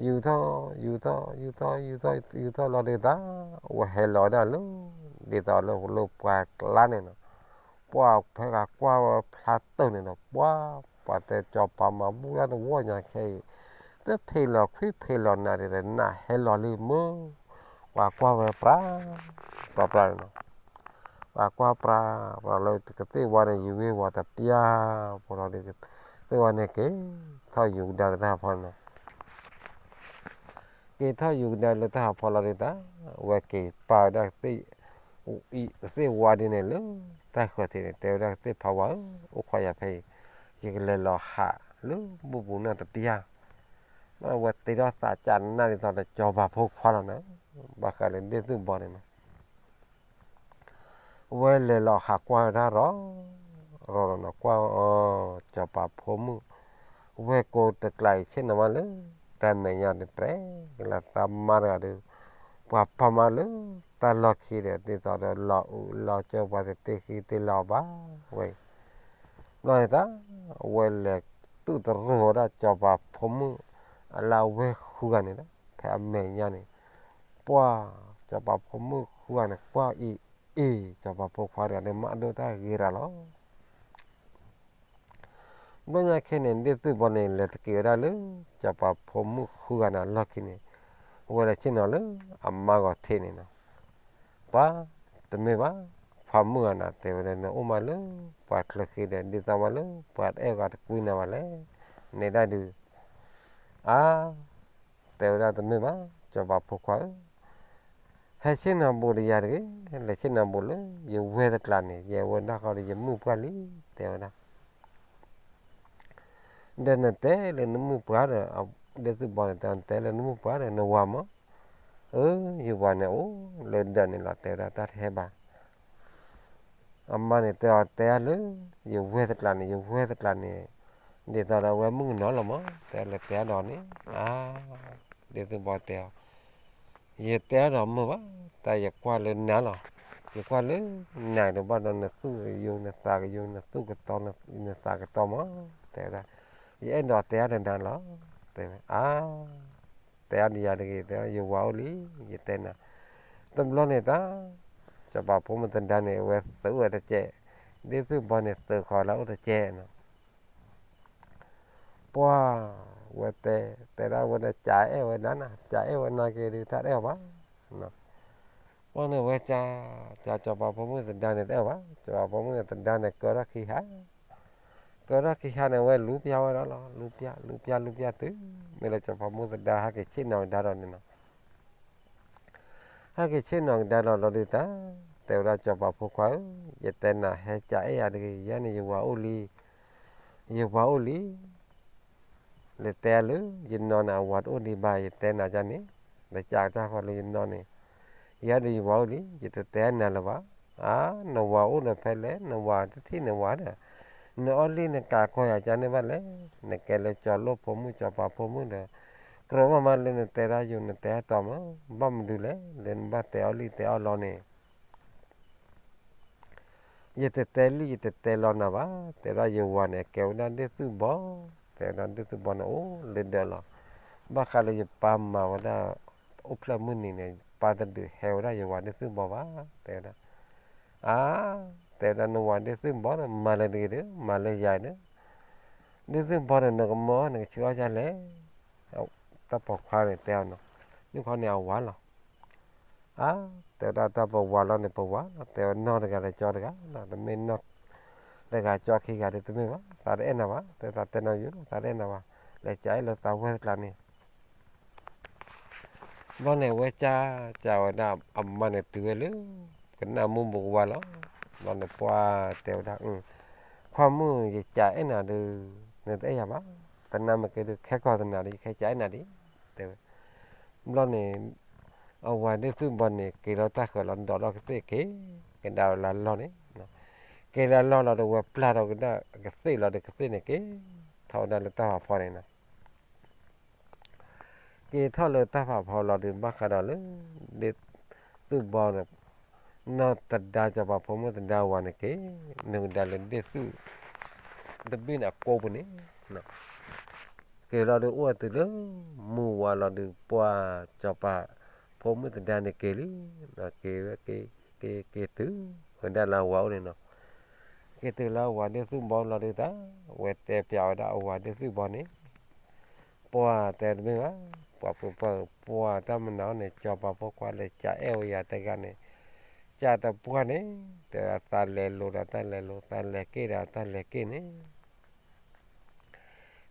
ယူၤထီၣ် ယူၤထီၣ် ယူၤထီၣ် ယူၤထီၣ် ယူၤထီၣ်လီၤဒီးတၢ် ဝဲဟဲလီၤဝဲဒၣ်လၢ ဒ်သိးလၢလၢပှၤကျါန့ၣ်နီၤ, ပှၢ်ဖဲဂၤကွၢ်ဝဲဖျါတၢၢ်န့ၣ်ဒီး ပှၢ် ပှၤတဲစီၤပၤမၤဘူၣ်တၢ်တဝီညါခဲအံၤ, တဖံးလီၤခွံဖံးလီၤနၤဒ်ဒီး နးဟဲလီၤလံမ့ၢ်, ပှၤကွၢ်ဝဲပြး ပြးပြးန့ၣ်နီၤ ပှၤကွၢ်ပြး ပြးလၢကသ့ၣ်ဝါန့ၣ် ယူၤဝ့ၤဝီၤတပျၢ် ပှၤလီၤဒီး သ့ၣ်ဝါန့ၣ်က့ၤထီၣ်ယူၤကဒါလၢတၢ်ဟးဖီန့ၣ်နီၤ, က့ၤထီၣ်ယူၤကဒါလၢတၢ်ဟးဖီလီၤဒီးတၢ် ဝဲက့ၤပာ်ဝဲဒၣ်ကသ့ၣ်ဝါဒ်န့ၣ်လၢတၢ်ဃၢၤထံးန့ၣ် တဲဝဲဒၣ်ကသ့ၣ်ဖးဝါဧၢ, အိၣ်ခိးယၤဖဲအံၤ, ယကလဲၤလီၤဟးလၢဘူၣ်ပူၤနီၢ်တပျၢ် ဝဲတ့ထီၣ်သးကနၣ်ဒ်သိးဒီးစီၤပၤဖိခွါလီၤန့ၣ်, ဘၣ်ဃးလၢဒ့ၣ်သုၣ်ဘီန့ၣ်နီၤ ဝဲလဲၤလီၤဟးကွၢ်ဝဲဒၣ်ရီၤ ရီၤလီၤနီၤ ကွၢ်အီၤ စီၤပၤဖိမုၣ် ဝဲၢ်ကိတကျးအံၤဆ့ၣ်နီၤမးလၢ တၢ်မဲာ်ညါန့ၣ် ပြဲကလၢသးမါတဂၤဒီး ပှၤဖးမါလၢတၢ်လီၢ်ခံဒီး ဒ်သိးဒီးလီၤအုးလီၤကၠီပှၤတသ့ဃံသ့လီၤဘၣ်ဝဲအံၤ, ဘျီန့ၣ်တၢ် ဝဲလဲၤတူၢ်တရူၢ်ဝဲဒၣ်စီၤပၤဖိမုၣ် အလၢအဝဲၢ်ဃုဂၤန့ၣ်ဒီး ဖဲအမဲာ်ညါန့ၣ် ပှၢ် စီၤပၤဖိမုၣ်ဃုဂၤန့ၣ် ကွၢ်အံၤအ့ၣ် စီၤပၤဖိခွါတဂၤန့ၣ် မၤဒိတၢ်ဂ့ၤရၤလီၤ ဘျီညါခဲန့ၣ် ဒ့ၣ်သုၣ်ဘီန့ၣ် လဲၤတက့ၤဝဲဒၣ်လၢ စီၤပၤဖိမုၣ်ဃုဂၤန့ၣ်အလီၢ်ခံန့ၣ်, ဝဲလဲၤဆ့ၣ်နီၤလၢအမါဂီၤထံးန့ၣ်နီၤ, ပှၤတမ့ၢ်ဘၣ်, ဖိမုၣ်ဂၤန့ၣ် တဲဝဲဒၣ် နအိၣ်မးလၢပှၤချၢဃံဒီး ဒ်သိးမးလၢပှၤတအဲၣ်ဂီၤတကွံနၤဘၣ်လဲၣ်, နဲဒၣ်ဒုး အါ တဲဝဲဒၣ်တမ့ၢ်ဘၣ်, စီၤပၤဖိခွါဧၢ, ဟဲဆ့ၣ်နီၤဘူးဒီးယၤတဂ့ၤ, လဲၤဆ့ၣ်နီၤဘူးလၢယဝဲၢ်တကျးန့ၣ်, ယဝဲၢ်တကျးဃီဒီးယမုၢ်ပှၢ်လံ, တဲဝဲဒၣ် ဒီးနတဲလၢနမုၢ်ပှၢ်ဒီး, ဒ့ၣ်သုၣ်ဘီန့ၣ်တဲ နတဲလၢနမုၢ်ပှၢ်ဒီး နဝၤမး, အၢ ယဝၤန့ၣ်အိၣ်လၢဒၢးန့ၣ်လီၤ, တဲဝဲဒၣ်တၢ်တဟဲဘၣ် အမါန့ၣ်တဲအီၤ တဲအါလၢ ယဝဲၢ်တကျးန့ၣ်, ယဝဲၢ်တကျးန့ၣ် ဒ်သိးဒီးအဝဲမုၣ်ကနီၤလီၤမး, တဲလဲၤတဲအါဒီးန့ၣ်, အါ ဒ့ၣ်သုၣ်ဘီတဲအီၤ, ယတဲအါဒီးမုၢ်ဘၣ်, တၢ်ယကွၢ်လၢနၤလီၤ, ယကွၢ်လၢနၤဒီးဘၣ်ဒီး နသူၣ်ကယိာ် နသးကယိာ် နသူၣ်ကတီၤ နသးကတီၤမး, တဲဝဲဒၣ်, ယအဲၣ်ဒိးတဲအါဒီးနၤလီၤ, တဲဝဲ အါ တဲအါဒီးယၤတဂ့ၤ, တဲ ယဝၤအိၣ်လံ, ယတဲနၤ, တဘျီန့ၣ်တၢ် စီၤပၤဖိမုၣ်သဒါန့ၣ် အဝဲသုးဝဲတကဲး, ဒ့ၣ်သုၣ်ဘီန့ၣ် သုးဃီၤလၢအအိၣ်တကဲးနီၤ, ပှၢ် ဝဲတဲ, တဲဒၣ်ဝဲဒၣ် ကအဲၣ်ဝဲဒၣ်နၤ, ကအဲၣ်ဝဲနၤက့ၤဒုး တၢ်တအဲၣ်အီၤဘၣ်, ပှၢ်န့ၣ်ဝဲက, ကစီၤပၤဖိမုၣ်သဒါန့ၣ်တအဲၣ်အီၤဘၣ်, စီၤပၤဖိမုၣ်သဒါန့ၣ် ကၢထီၣ်ခံဟါ ကၢထီၣ်ခံဟါန့ၣ် ဝဲလူၤပျၢ်ဝဲဒၣ်လီၤ, လူၤပျၢ် လူၤပျၢ် လူၤပျၢ်တုၤ မ့ၢ်လၢစီၤပၤဖိမုၣ်သဒါ ဟဲက့ၤဆ့ၣ်နီၤကဒါဒီးန့ၣ်နီၤ, ဟဲက့ၤဆ့ၣ်နီၤကဒါဒီးလီၤဒုးတၢ်, တဲဝဲဒၣ်စီၤပၤဖိခွါဧၢ, ယတဲနၤ ဟဲကအဲၣ်ယၤတဂ့ၤ, ယဲန့ၣ်ယဝၤအိၣ်လံ, ယဝၤအိၣ်လံ လဲၤတဲလၢ ယနီၢ်န့ၣ် အဝၤတအိၣ်ဒံးဘၣ်, ယတဲနၤဒ်န့ၣ်, လဲၤကးတၢ်ဃီလၢယနီၢ်န့ၣ်, ယဲဒီးယဝၤအိၣ်လံ, ယတတဲနၤလၢၤဘၣ်, အါ နဝၤအိၣ်ဒီးဖဲလဲၣ်, နဝၤတထံၣ်နဝၤဒီး, နအီၣ်လံနကးကီၢ်ယၤကန့ၣ်ဘၣ်လဲၣ်, နကဲလၢစီၤလိၣ်ဖိမုၣ် စီၤပၤဖိမုၣ်ဒီး, ကြၢးမးမးလၢနတဲတၢ်ယိာ် နတဲတၢ်တီၤမး, ဘၣ်မနုၤလဲၣ် လၢနဘၣ်တဲအီၣ်လံတဲအီၣ်လီန့ၣ် ယတတဲလံ ယတတဲလီနၤဘၣ်, တဲဒၣ်ယဝၤန့ၣ် ကဲဝဲဒၣ်ဒ့ၣ်သုၣ်ဘီ, တဲဝဲဒၣ်ဒ့ၣ်သုၣ်ဘီန့ၣ်အိၣ်လၢဒၢးလီၤ, ဘၣ်ဃးလၢယပၢ်မၤဝဲဒၣ် အိၣ်ဖျဲၣ်မုၢ်နံၤန့ၣ် ယပၢ်တဒုးဟဲဝဲဒၣ်ယဝၤဒ့ၣ်သုၣ်ဘီဘၣ် တဲဝဲဒၣ်. အါ, တဲဝဲဒၣ် နဝၤဒ့ၣ်သုၣ်ဘီန့ၣ် မၤလၢတဂ့ၤဒီး မၤလၢယၤဒီး ဒ့ၣ်သုၣ်ဘီန့ၣ် နကမၢနကဆှၢအီၣ်ဒ်လဲၣ်. တၢ်ပိာ်ခွါန့ၣ်တဲအီၤနီၤ, မ့ၢ်ခီန့ၣ်အဝၤလီၤ. အါ, တဲဝဲဒၣ် တၢ်ပဝၤလီၤန့ၣ် ပဝၤလီၤ, တဲဝဲ နီၢ်တဂၤဒီးကၠီတဂၤလီၤ, တမ့ၢ်နီၢ်တဂၤကၠီခံဂၤဒီး တမ့ၢ်ဘၣ်, သးတအဲၣ်နၤဘၣ်, တဲသးတဲနီၢ်ယိၤလီၤ, သးတအဲၣ်နၤဘၣ်, လဲၤကးအဲၣ်လၢသးဝဲၢ်တကျါန့ၣ် ဘျီန့ၣ် အဝဲကၢ်ကးဝဲဒၣ် အမါန့ၣ်တုၤဝဲလၢ ကနၣ်မူးဘိးကဝါလီၤ. ဘျီန့ၣ်ပှၢ်တဲဝဲဒၣ်, ခွါမုၣ် ယကးအဲၣ်နၤဒီး နတအဲၣ်ယၤဘၣ်, သနာ်မ့ၢ်ကဲဒီး ခဲကီၢ်သနာ်ဒီး ယကဲကးအဲၣ်နၤဒံး တဲဝဲ. ဘျီန့ၣ် အဝၤဒ့ၣ်သုၣ်ဘီန့ၣ် က့ၤလီၤတၢ်ဃၢၤလီၤ ဒိးထီၣ်ကသ့ၣ်က့ၤ ကဒါလၢလီၢ်န့ၣ်, က့ၤလၢလီၢ်လီၤဒီး ဝဲပျၢ်ထီၣ်ကဒါကသ့ၣ်လီၤဒီး ကသ့ၣ်န့ၣ်က့ၤထီၣ်ဝဲဒၣ်လၢတၢ်ဖးဖီန့ၣ်နီၤ. က့ၤထီၣ်လၢတၢ်ဖးဖီလီၤဒီး ဘၣ်ဃးဒီးလၢ ဒ့ၣ်သုၣ်ဘီန့ၣ် နီၢ်သဒါ စီၤပၤဖိမုၣ်သဒါဝၤန့ၣ်က့ၤ နုာ်ကဒါလၢဒ့ၣ်သုၣ် တဘ့ၣ်န့ၣ်အကိးပူၤန့ၣ် က့ၤလီၤဒီး အိၣ်ဝဲတုၤလၢ မုၢ်ဝါလီၤဒီး ပှၢ်စီၤပၤဖိမုၣ်သဒါန့ၣ်က့ၤလံ, က့ၤဝဲက့ၤ က့ၤက့ၤတုၤဝဲဒၣ်လၢအဝၤအိၣ်န့ၣ်နီၤ. က့ၤတုၤလၢအဝၤဒ့ၣ်သုၣ်ဘီလီၤဒီး တၢ်ဝဲတဲပျးဝဲဒၣ်အဝၤဒ့ၣ်သုၣ်ဘီန့ၣ် ပှၢ်တဲတမ့ၢ်ဘၣ်, ပှၤပှၤပှၢ်တၢ်မနုၤန့ၣ် စီၤပၤဖိခွါလဲၤကးအဲၣ်ဝဲယၤတဂၤန့ၣ် ကးတပှၢ်န့ၣ် တဲဝဲဒၣ် သးလဲၤလိၤဒီးတၢ်လဲၤလိၤ, သးလဲၤက့ၣ်ဒီးတၢ်လဲၤက့ၣ်န့ၣ်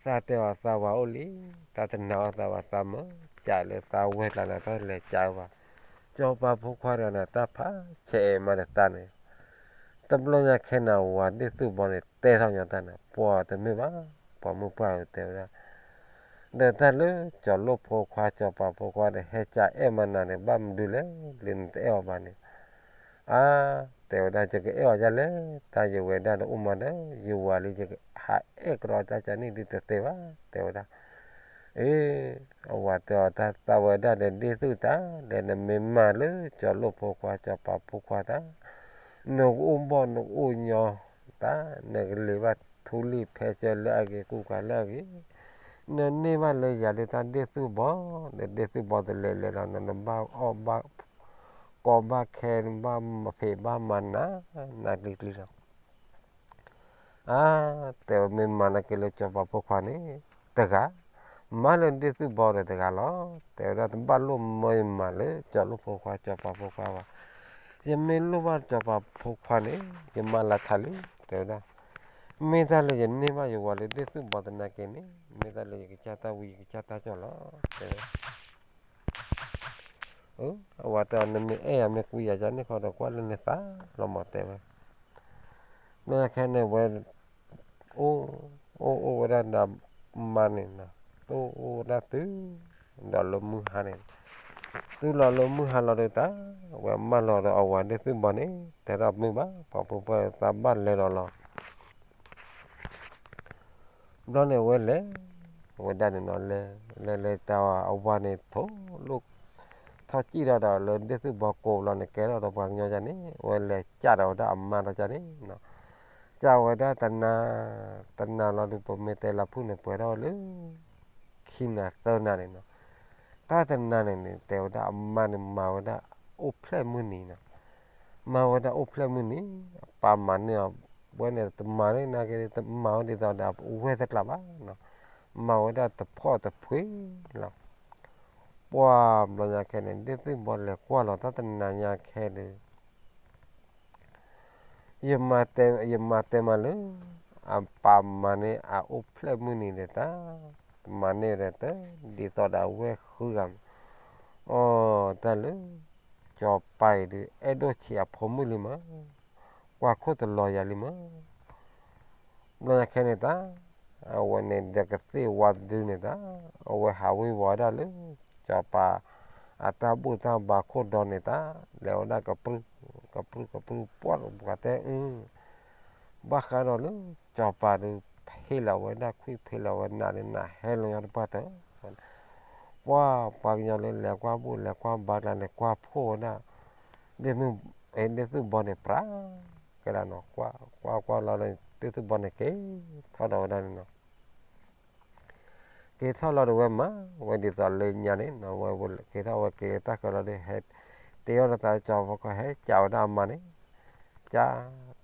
သးတဲအီၤသးဝၤအိၣ်လံ, သးတနာ်အီၤသးဝၤ, သးမၢကးလၢသးဝဲၢ်ကျါန့ၣ် တၢ်လဲၤကးဝဲဘၣ်. စီၤပၤဖိခွါတဂၤန့ၣ် တၢ်ဖးဆဲးအံၤမးဒီးသးန့ၣ် တဘျီညါခဲန့ၣ် ဝၤဒ့ၣ်သုၣ်ဘီန့ၣ် တဲထီၣ်ညီတၢ်န့ၣ် ပှၢ်တမ့ၢ်ဘၣ်, ပှၤမုၢ်ပှၢ်ဧၢ တဲဝဲဒၣ်, ဒီးတၢ်လၢစီၤလိၣ်ဖိခွါ စီၤပၤဖိခွါဒီး ဟဲကးအဲၣ်မးနၤန့ၣ် ဘၣ်မနုၤလဲၣ် လၢနတအဲၣ်အီၤဘၣ်န့ၣ် အါ, တဲဝဲဒၣ် ယကအဲၣ်အီၤဒ်လဲၣ်, တၢ်ယဝဲဒၣ်ဒီးအိၣ်မးဒီး ယဝၤလံ ယဟးအဲၣ်ကဒီးတၢ်ကန့ၣ်ဒ်တသ့ဘၣ် တဲဝဲဒၣ်. အ့, အဝၤတဲအီၤ တၢ်သးဝဲဒၣ်ဒီးဒ့ၣ်သုၣ်တၢ် ဒီးနမ့ၢ်မၤလၢစီၤလိၣ်ဖိခွါ စီၤပၤဖိခွါတၢ် နကအိၣ်ဘီၣ်နကအိၣ်ညီတၢ် နကလ့ၤဘၣ်ထူလံာ်ဖဲကၢလၢအဂ့ၤ ကူၣ်ကၤလၢအဂ့ၤ, နန့ၢ်ဘၣ်လၢယၤလၢတၢ်ဒ့ၣ်သုၣ်ဘီ, ဒီးဒ့ၣ်သုၣ်ဘီတလဲၤလဲၤလီၤ နဘၣ်အီၣ်ဘၣ်ကီဘၣ်ခဲ နဘၣ်မၤဖံးဘၣ်မၤနး နၤကျံၤကျံၤလီၤ. အါ, တဲဝဲမ့ၢ်မၤနာ်က့လၢစီၤပၤဖိခွါန့ၣ် တဂၤ, မၤလၢဒ့ၣ်သုၣ်ဘီဒီးတဂၤလီၤ. တဲဝဲဒၣ် တဘၣ်လိၣ်မၢယမၤလၢစီၤလိၣ်ဖိခွါ စီၤပၤဖိခွါဘၣ်. ယမ့ၢ်လိၣ်ဘၣ်စီၤပၤဖိခွါန့ၣ် ယမၤလၢထးလံ, တဲဝဲဒၣ်. မ့ၢ်တၢ်လၢယန့ၢ်ဘၣ်ယဝၤလၢဒ့ၣ်သုၣ်ဘီသနာ်က့န့ၣ် မ့ၢ်တၢ်လၢယကစၢ်တၢ်ဝံ ယကစၢ်တၢ်ကၠီၣ်လီၤ တဲဝဲ. အဝၤတဲအီၤ နမ့ၢ်အဲၣ်ယၤမ့ၢ်ကွံယၤန့ၣ်ခီဒီး ကွၢ်လၢနသးလီၤမး တဲဝဲ. မ့ၢ်ခဲန့ၣ်ဝဲ အိၣ်, အိၣ်အိၣ်ဝဲဒၣ်ဒီးမါန့ၣ်, အိၣ်အိၣ်ဝဲဒၣ်တုၤဒီးလၢမုၢ်ဟါန့ၣ်, တုၤလီၤလၢမုၢ်ဟါလီၤဒီးတၢ်, ဝဲမၢလီၤဒီးအဝၤဒ့ၣ်သုၣ်ဘီန့ၣ် တဲဒၣ်မ့ၢ်ဘၣ် ပှၤဖိပှၢ်သးဘၣ်လဲၤဒီးလီၤ ဘျီန့ၣ်ဝဲလဲၤ, ဝဲဒၣ်န့ၣ်နီၤ လဲၤ, လဲၤလဲၤတၢ်အဝၤန့ၣ်ထိၣ်လိၣ်, ထီၣ်စံၣ်ထီၣ်ဒီးလၢဒ့ၣ်သုၣ်ဘီကိးဘျီန့ၣ် ကဲထီၣ်ဒီးပှၤကညီန့ၣ် ဝဲလဲၤကးဒီးဝဲဒၣ်အမါဒီးန့ၣ်, ကးဝဲဒၣ်တနၤ, တနၤလီၤဒီး ပမ့ၢ်တဲလၢဖုၣ်န့ၣ် ပှဲၤထီၣ်ဝဲလၢ ခံနၤသၢနၤန့ၣ်နီၤ, တၢ်တနၤန့ၣ်န့ၣ် တဲဝဲဒၣ်အမါန့ၣ်မၤဝဲဒၣ်အိၣ်ဖျဲၣ်မုၢ်နံၤနီၤ, မၤဝဲဒၣ်အိၣ်ဖျဲၣ်မုၢ်နံၤ, အပၢ်မၤန့ၢ်အီၤ, ဝဲန့ၣ်တမၤန့ၢ်နာ်က့ တမၤဝဲဒ်သိးဒီးအဝဲၢ်တကျါဘၣ်နီၤ, မၤဝဲဒၣ်တဖှီၣ်တဖှ့လီၤ. ပှၢ်ဘျီညါခဲန့ၣ် ဒ့ၣ်သုၣ်ဘီလဲၤကွၢ်လီၤတၢ်တနၤညါခဲဒီး ယမၤတဲမးလၢ အပၢ်မၤန့ၢ်အအိၣ်ဖျဲၣ်မုၢ်နံၤဒီးတၢ်, မၤန့ၢ်ဒီးတၢ် ဒ်သိးဒီးအဝဲၢ်ဃုဂၤ, အီ တၢ်လၢ စီၤပၤအံၤဒီး အဲၣ်ဒိၣ်ဆံးအဖိမုၣ်လံမး, ကွၢ်ခိၣ်တလီၤယၤလံမး ဘျီညါခဲန့ၣ်တၢ်, အဝဲန့ၣ်ဒီးကသ့ၣ်ဝါတဒုန့ၣ်တၢ်, အဝဲဟးဝ့ၤဝီၤဝဲဒၣ်လၢ စီၤပၤအတၢ်ဘူၣ်တၢ်ဘါခိၣ်ဒီန့ၣ်တၢ်, လဲၤဝဲဒၣ်ကပြုၢ်, ကပြုၢ်ကပြုၢ်ပှၢ်ပှၤတဲအု, ဘၣ်ဃးဒီးလၢ စီၤပၤဒီး ဖ့လီၤဝဲဒၣ်ခွံၣ်ဖ့လီၤဝဲနးဒီးနးဟဲလီၤညီတပှၢ်တၢၢ် ပှၢ်ပှၤကညီလၢလဲၤကွၢ်ဘူၣ်လဲၤကွၢ်ဘါကျါန့ၣ် ကွၢ်ဖှိၣ်ဝဲဒၣ်, ဒ့ၣ်သုၣ်ဘီန့ၣ်ပြး, ကဲဒၣ်နီၤ, ကွၢ်ကွၢ်ကွၢ်လီၤဒီး ဒ့ၣ်သုၣ်ဘီန့ၣ်က့ၤထီၣ်ဒီးဝဲဒၣ်န့ၣ်နီၤ, က့ၤထီၣ်လီၤဒီးဝဲမၤဝဲဒ်သိးလၢညါန့ၣ်နီၤ, ဝဲက့ၤထီၣ်ဝဲက့ၤတၢ်ဃၢၤလီၤဒီး ဟဲတ့အီၣ်လၢသးကၠီၤဖီခိၣ် ဟဲကးဝဲဒၣ်အမါန့ၣ်, ကး,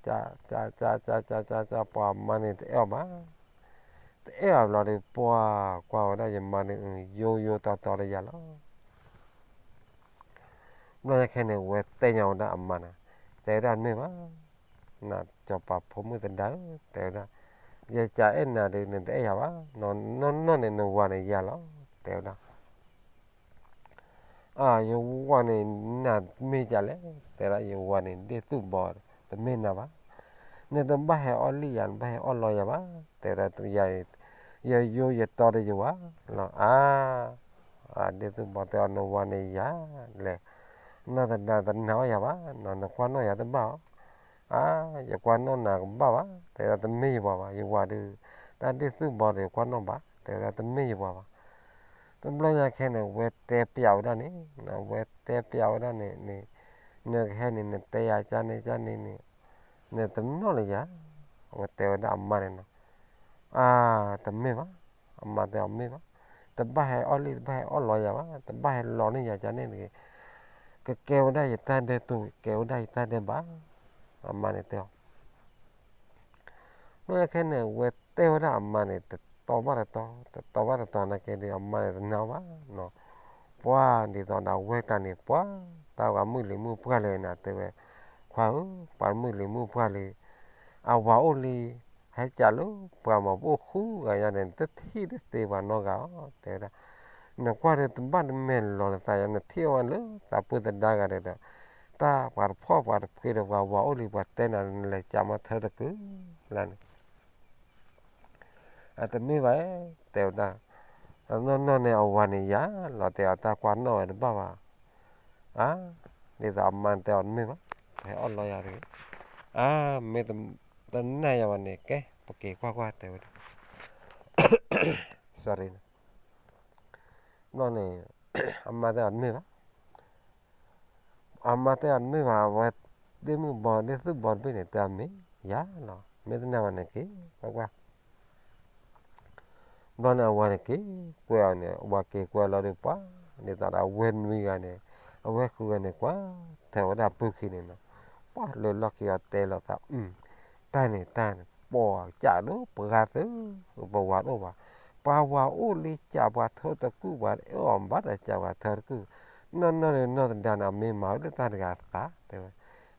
ကး, ကး, ကး, ကး, ကး, ကး, ကး, ပှၤအမါန့ၣ်တအဲၣ်အီၤဘၣ်. တအဲၣ်အီၤဘျီဒီး ပှၤကွၢ်ဝဲဒၣ်ယမါန့ၣ် ယိယိတီတီဒီးယၤလီၤ. ဘျီညါခဲန့ၣ် ဝဲတဲညါဝဲဒၣ်အမါန့ၣ်, တဲဝဲဒၣ်မ့ၢ်ဘၣ်, နစီၤပၤဖိမုၣ်သဒါဧၢ, တဲဝဲဒၣ်, ယကအဲၣ်နၤဒီး နတအဲၣ်ယၤဘၣ်, နီၢ်နီၢ်န့ၣ် နဝၤန့ၣ်ယၤလီၤ, တဲဝဲဒၣ်. အၢ ယဝၤန့ၣ် နမ့ၢ်ကလဲၣ်, တဲဒၣ် ယဝၤန့ၣ် ဒ့ၣ်သူၣ်ဘီ တမ့ၢ်နၤဘၣ်. နတဘၣ်ဟဲအီၣ်လံၣ်ယၤ နဘၣ်ဟဲအီၣ်လီယၤဘၣ်, တဲဒၣ် ယၤ ယယိယတီဒီးယဝၤလီၤ. အၢ ဒ့ၣ်သူၣ်ဘီတဲအီၤ နဝၤန့ၣ်ယၤလဲၣ်, နီၢ်သဒါတနာ်အီၣ်ယၤဘၣ်, နကွၢ်နီၣ်ယၤတဘၣ်အီၤ. အၢ ယကွၢ်နီၣ်နၤကဘၣ်ဘၣ်, တဲဒၣ် တမ့ၢ်ယဝၤဘၣ်, ယဝၤဒီး တၢ်ဒ့ၣ်သူၣ်ဘီဒီး ယကွၢ်နီၣ်ဘၣ်, တဲဝဲဒၣ် တမ့ၢ်ယဝၤဘၣ်. တဘျီညါခဲန့ၣ် ဝဲတဲပျးဝဲဒၣ်န့ၣ်, ဝဲတဲပျးဝဲဒၣ်န့ၣ်န့ၣ်, နကဟဲန့ၣ် နတဲယၤကန့ၣ်ကန့ၣ်န့ၣ်, နတနီၣ်လၢယၤ, ဝဲတဲဝဲဒၣ်အမါန့ၣ်နီၤ. အၢ တမ့ၢ်ဘၣ်, အမါတဲအီၤမ့ၢ်ဘၣ်, တဘၣ်ဟဲအီၣ်လံၣ် တဘၣ်ဟဲအီၣ်လီယၤဘၣ်, တဘၣ်ဟဲလီန့ၢ်ယၤကန့ၣ်တဂ့ၤ, ကကဲဝဲဒၣ်ယတၢ်ဒဲးတိၢ်, ကဲဝဲဒၣ်ယတၢ်ဒဲးဘး, အမါန့ၣ်တဲအီၤ. ဘျီညါခဲန့ၣ် ဝဲတဲဝဲဒၣ်အမါန့ၣ် တတီဘၣ်တတီ, တတီဘၣ်တတီနာ်က့ဒီး အမါန့ၣ်တနာ်ဘၣ်နီၤ. ပှၤဒ်သိးဒီးဝဲတၢ်န့ၣ် ပှၤတၢ်ပှၤမုၢ်လံၤမုၢ်ပှၢ်လံနၤ တဲဝဲ, ခွါဧၢ, ပှၤမုၢ်လံၤမုၢ်ပှၢ်လံ, အဝၤအိၣ်လံ, ဟဲကးလၢပှၤမၤပအိၣ်ဃုဂၤညါန့ၣ် တထံၣ်တသ့ပှၤနီတဂၤအီၤ တဲဝဲဒၣ်. နကွၢ်ဒီးတဘၣ်တမဲာ်လီၤနသးယါ နထံၣ်ဝဲလၢသးပှၢ်သဒါဂၤဒီး တၢ်ပှၤတဖှီၣ်ပှၤတဖှ့ဒီးပှၤဝၤအိၣ်လံ ပှၤတဲနၤ နလဲၤကးမၤထၢတကုာ်လၢန့ၣ်. အတမ့ၢ်ဘၣ်, တဲဝဲဒၣ်, နီၢ်နီၢ်န့ၣ်အဝၤန့ၣ်ယၤလီၤ တဲအီၤ တၢ်ကွၢ်နီၣ်ဝဲတဘၣ်ဘၣ်. အါ, ဒ်သိးအမါတဲအီၤတမ့ၢ်ဘၣ်, ဟဲအီၣ်လီယၤတဂ့ၤ. အါ, မ့ၢ်တနာ်ယၤဘၣ်န့ၣ် ကဲ ပက့ၤကွၢ်ကွၢ် တဲဝဲဒၣ်. ဘျီန့ၣ် အမါတဲအီၤတမ့ၢ်ဘၣ်. အမါတဲအီၤတမ့ၢ်ဘၣ်, အဝဲဒ့ၣ်မုၣ်ဘီ ဒ့ၣ်သူၣ်ဘီတဘ့ၣ်န့ၣ် တဲအီၤမ့ၢ်ယၤလီၤ, မ့ၢ်တနာ်ဘၣ်န့ၣ်က့ၤကွၢ်ကွၢ်. ဘျီန့ၣ်အဝၤန့ၣ်က့ၤကွဲအီၤန့ၣ် အဝၤက့ၤကွဲလီၤဒီး ပှၤဒ်သိးဒီးအဝဲနွံဂၤန့ၣ် အဝဲဃုဂၤန့ၣ် ကွၢ်ထၢၣ်ဝဲဒၣ်ပုၢ်ခံန့ၣ်နီၤ. ပှၤလၢလီၢ်ခံအီၤတဲလိာ်သး, တၢ်န့ၣ်တၢ်န့ၣ် ပှၤကးဒိၣ်ပှၤသု, ပဝၤတအိၣ်ဘၣ်. ပှၤဝၤအိၣ်လံ ကးပှၤထၢတကုာ် ပှၤအဲၣ်အီၤဘၣ်ဒီးကးပှၤထၢတကုာ်. နီၢ်နီၢ်န့ၣ်နီၢ်သဒါန့ၣ် အမ့ၢ်မၤဝဲလၢတၢ်တဂၤအသး တဲဝဲ.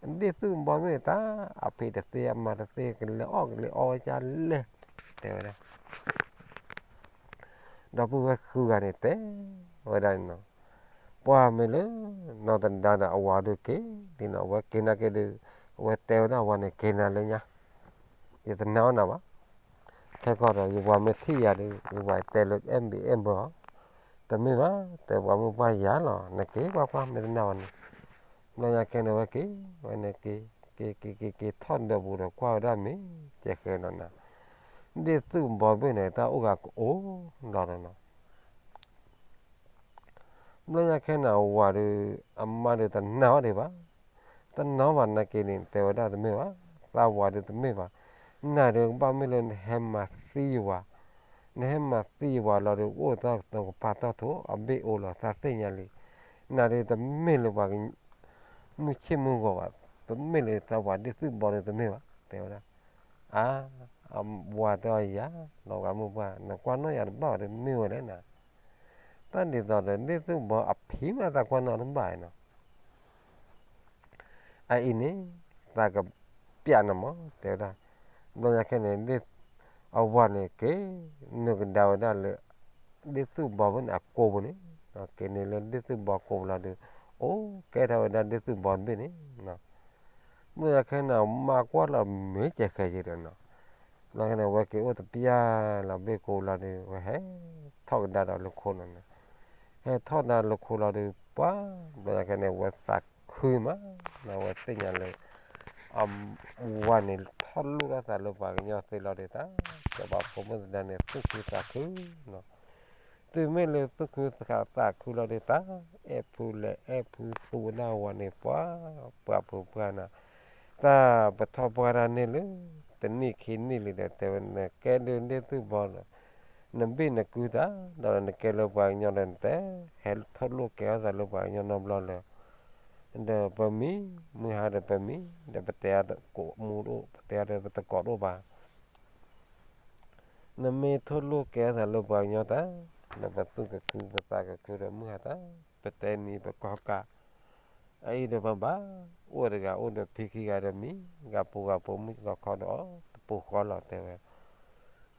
ဒ့ၣ်သူၣ်ဘီမ့ၢ်တၢ် အဖံးတသ့အမၤတသ့ ကလဲၤအီၣ်ကလဲၤအီဝဲဒ်လဲၣ် တဲဝဲဒၣ်. ဒီပုၢ်ဝဲၢ်ဃုဂၤန့ၣ်တဲဝဲဒၣ်န့ၣ်နီၤ, ပှၤမ့ၢ်လၢ နီၢ်သဒါဒီးအဝၤဒုးက့ၤဒ်နီၤ အဝဲက့ၤနာ်က့ၤဒုး အဝဲတဲဝဲဒၣ်အဝၤန့ၣ် က့ၤနၤလၢညါ, ယတနာ်အီၣ်နၤဘၣ်. ခဲကီၢ်ဒီး ယဝၤမ့ၢ်ထံၣ်ယၤဒီး ယဝၤတဲလၢ အဲၣ်ဘံၣ်အဲၣ်ဘၢအီၤ, တမ့ၢ်ဘၣ် တဲပှၤမုၢ်ပှၢ်ယၤလီၤ နက့ၤကွၢ်ကွၢ် မ့ၢ်တနာ်ဝဲန့ၣ်. ဘျီညါခဲန့ၣ်ဝဲက့ၤ ဝဲန့ၣ်က့ၤ က့ၤက့ၤက့ၤက့ၤထီၣ်ဒီးပူၤဒီး ကွၢ်ဝဲဒၣ်မ့ၢ်ကဲဃဲနီၤနၤ, ဒ့ၣ်သူၣ်ဘီဘ့ၣ်န့ၣ် တၢ်အိၣ်ဂၤကအိၣ်ဒီးနီၤ. ဘျီညါခဲန့ၣ် အဝၤဒီး အမါဒီးတနာ်အီၤဒံးဘၣ်. တနာ်ဘၣ်နာ်က့ၤန့ၣ် တဲဝဲဒၣ်တမ့ၢ်ဘၣ်, သးဝၤဒီးတမ့ၢ်ဘၣ်. နၤဒီးကဘၣ်မ့ၢ်လၢနဟဲမၤသံယဝၤ, နဟဲမၤသံယဝၤလီၤဒီး အိၣ်သီတကပၤတီၢ်ထိး အဘ့ၣ်အိၣ်လီၤ သးသ့ၣ်ညါလံ. နၤဒီးတမ့ၢ်လၢပှၤ မုၢ်ဆ့ၣ်မုၢ်ဂီၤဘၣ်, တမ့ၢ်လၢသးဝၤဒ့ၣ်သူၣ်ဘီဒီးတမ့ၢ်ဘၣ် တဲဝဲဒၣ်. အါ, အဝၤတဲအီၤယၤ, လီၤဂာ်မုၢ်ပှၢ် နကွၢ်နီၣ်ယၤတဘၣ်ဒီးမ့ၢ်ဝဲလဲၣ်နၤ. တၢ်ဒ်သိးဒီး ဒ့ၣ်သူၣ်ဘီအဖံးမး သးကွၢ်နီၣ်တဘၣ်နီၤ. အအံၤန့ၣ် သးကပျးနၤမး တဲဝဲဒၣ်. ဘျီညါခဲန့ၣ် အဝၤန့ၣ်က့ၤ နုာ်ကဒါဝဲဒၣ်လၢ ဒ့ၣ်သူၣ်ဘီဘိန့ၣ်အကိာ်ပူၤန့ၣ်, က့ၤန့ၢ်လၢဒ့ၣ်သူၣ်ဘီကိာ်ပူၤလီၤဒီး အိၣ်ကဲထီၣ်ဝဲဒၣ်ဒ့ၣ်သူၣ်ဘီတဘ့ၣ်န့ၣ်. ဘျီညါခဲန့ၣ် မါကွၢ်လီၤမ့ၢ်ကဲဃဲက့ၤဒီးနီၤ. ဘျီညါခဲန့ၣ် ဝဲက့ၤအိၣ်တပျၢ်လီၤဘ့ၣ်ကိာ်ပူၤလီၤဒီး ဝဲဟဲထီၣ်ကဒါဒီးလၢခိနီၤန့ၣ်, ဟဲထီၣ်ကဒါလၢခိလီၤဒီး ပှၤ ဘျီညါခဲန့ၣ် ဝဲသးခုမး, ဝဲသ့ၣ်ညါလၢ အဝၤန့ၣ် ထီၣ်လိၣ်ထီၣ်သးလၢပှၤကညီသ့လီၤဒီး တၢ်စီၤပၤဖိမုၣ်သဒါန့ၣ် သူၣ်ခုသးခုနီၤ. တုၤမ့ၢ်လၢသူၣ်ခုသးခုလီၤဒီး တၢ် အဲၣ်ဖုလဲၤအဲၣ်ဖုသူဝဲဒၣ်အဝၤန့ၣ် ပှၤ ပှၤဖိပှၤနၤ, တၢ်ပထီၣ်ပှၢ်တၢ်န့ၢ်လၢ တနံၣ်ခံနံၣ်လံဒီး တဲဝဲန့ၣ် ကဲဒုးဒ့ၣ်သူၣ်ဘီဒီး နဘ့ၣ်နကုသး ဒီးနကဲလၢပှၤကညီဒီးနတဲ, ဟဲထိၣ်လိာ်ကဲထီၣ်သးလၢပှၤကညီနီတဘျီလၢၤ, ဒီးပမံ, မုၢ်ဟါဒီးပမံ, ဒီးပတဲအီၤတကိးမူတအိၣ်, ပတဲအီၤဒီးပတကိးတအိၣ်ဘၣ်. နမ့ၢ်ထိၣ်လိာ်ကဲထီၣ်သးလၢပှၤကညီတၢ်, ဒီးပသူၣ်ကခုပသးကခုဒီးမုၢ်ဟါတၢ်, ပတဲနံၤပကီၢ်ကး, အအံၤဒီးပဘၣ်, အိၣ်တဂၤအိၣ်ဒီးဖံခံဂၤဒီးမံ, ဂၤပူၤဂၤဖိမုၣ်လီၤခီဒီးအီၤ, တပူၤဃီလီၤတဲဝဲ.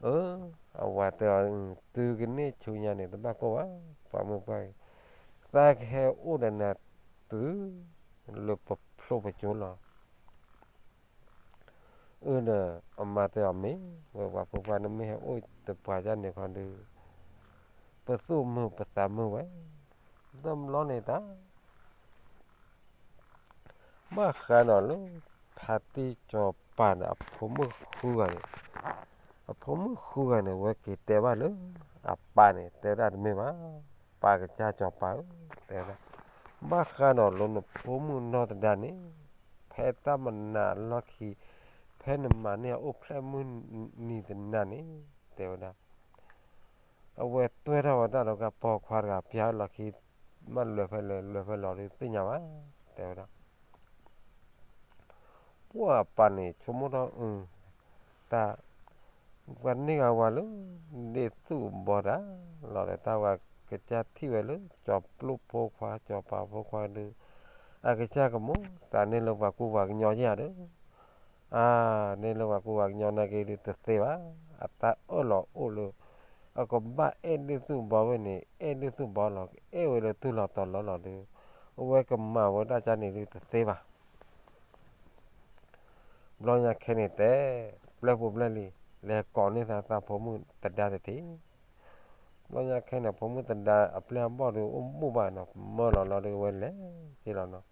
အၢ, အဝၤတဲအီၤ, တုၤကန့ၢ်ဆူညါန့ၣ် တဘၣ်ကိၢ်ဘၣ်, ပှၤမုၣ်ပှၢ်, သးကဟဲအိၣ်ဒီးနၤတုၤလၢပဖျိပကၠိလီၤ. အၢဒီး အမါတဲအီၤမ့ၢ်, ဝဲပှၤဖိခွါနမ့ၢ်ဟဲအိၣ်တပှၤဒ်န့ၣ်ခီဒီး, ပသူၣ်မုာ်ပသးမုာ်ဝဲ, တဘျီန့ၣ်တၢ် ဘၣ်ဃးဒီးလၢ ဖါတံၢ်စီၤပၤန့ၣ် အဖိမုၣ်ဃုဂၤန့ၣ်, အဖိမုၣ်ဃုဂၤန့ၣ် ဝဲက့ၤတဲဘၣ်လၢ အပၢ်န့ၣ် တဲဝဲဒၣ်တမ့ၢ်ဘၣ်, ပၢ်ကစၢ်စီၤပၤဧၢ, တဲဝဲဒၣ်, ဘၣ်ဃးဒီးလၢနဖိမုၣ်နီၢ်သဒါန့ၣ်, ဖဲတၢ်မနုၤအလီၢ်ခံ, ဖဲနမၤန့ၢ်အအိၣ်ဖျဲၣ်မုၢ်နံၤတနၤန့ၣ်, တဲဝဲဒၣ် အဝဲတွဲထီၣ်ဝဲဒၣ်ဒီးကပိာ်ခွါတဂၤ ပျၢ်လီၢ်ခံ, မ့ၢ်လဲၤဖဲလဲၣ်လဲၤဖဲလဲၣ်ဒီးသ့ၣ်ညါဘၣ်, တဲဝဲဒၣ်. ပှၢ်အပၢ်န့ၣ်ဆိကမိၣ်ထီၣ်အု, တၢ်, ပှၤန့ၢ်ဂၤဝၤလၢ ဒ့ၣ်သူၣ်ဘီတၢ်လီၤဒီး တၢ်ဝဲကစၢ်ထံၣ်ဝဲလၢ စီၤပျိၣ်ဖိခွါ စီၤပၤဖိခွါဒီး အကစၢ်ကမိၣ်သးန့ၢ်လၢပှၤကူပှၤကညီယၤဒီး အါ, န့ၢ်လၢပှၤကူပှၤကညီနာ်က့ဒီးတသ့ဘၣ်, အတၢ်အၢၣ်လီၤအိၣ်လၢ အကဘၣ်အဲၣ်ဒ့ၣ်သူၣ်ဘီဝဲန့ၣ် အဲၣ်ဒ့ၣ်သူၣ်ဘီလီၤ, အဲၣ်ဝဲလၢသူၣ်လီၤတီၤလီၤလီၤဒီး အဝဲကမၤဝဲဒၣ်ကန့ၣ်ဒုးတသ့ဘၣ်. ဘျီညါခဲန့ၣ်တဲ, ပျဲၢ်ဖိပျဲၢ်လံၤ, လဲၤကိးန့ၢ်သးသးဖိမုၣ်သဒါတထံၣ်. ဘျီညါခဲန့ၣ် ဖိမုၣ်သဒါအပျဲၢ်အဘီၣ်ဒီးအိၣ်ဘူၣ်ဘၣ်နီၤ, မၢလီၤလီၤဒီးဝဲလဲၤက့ၤလီၤနီၤ.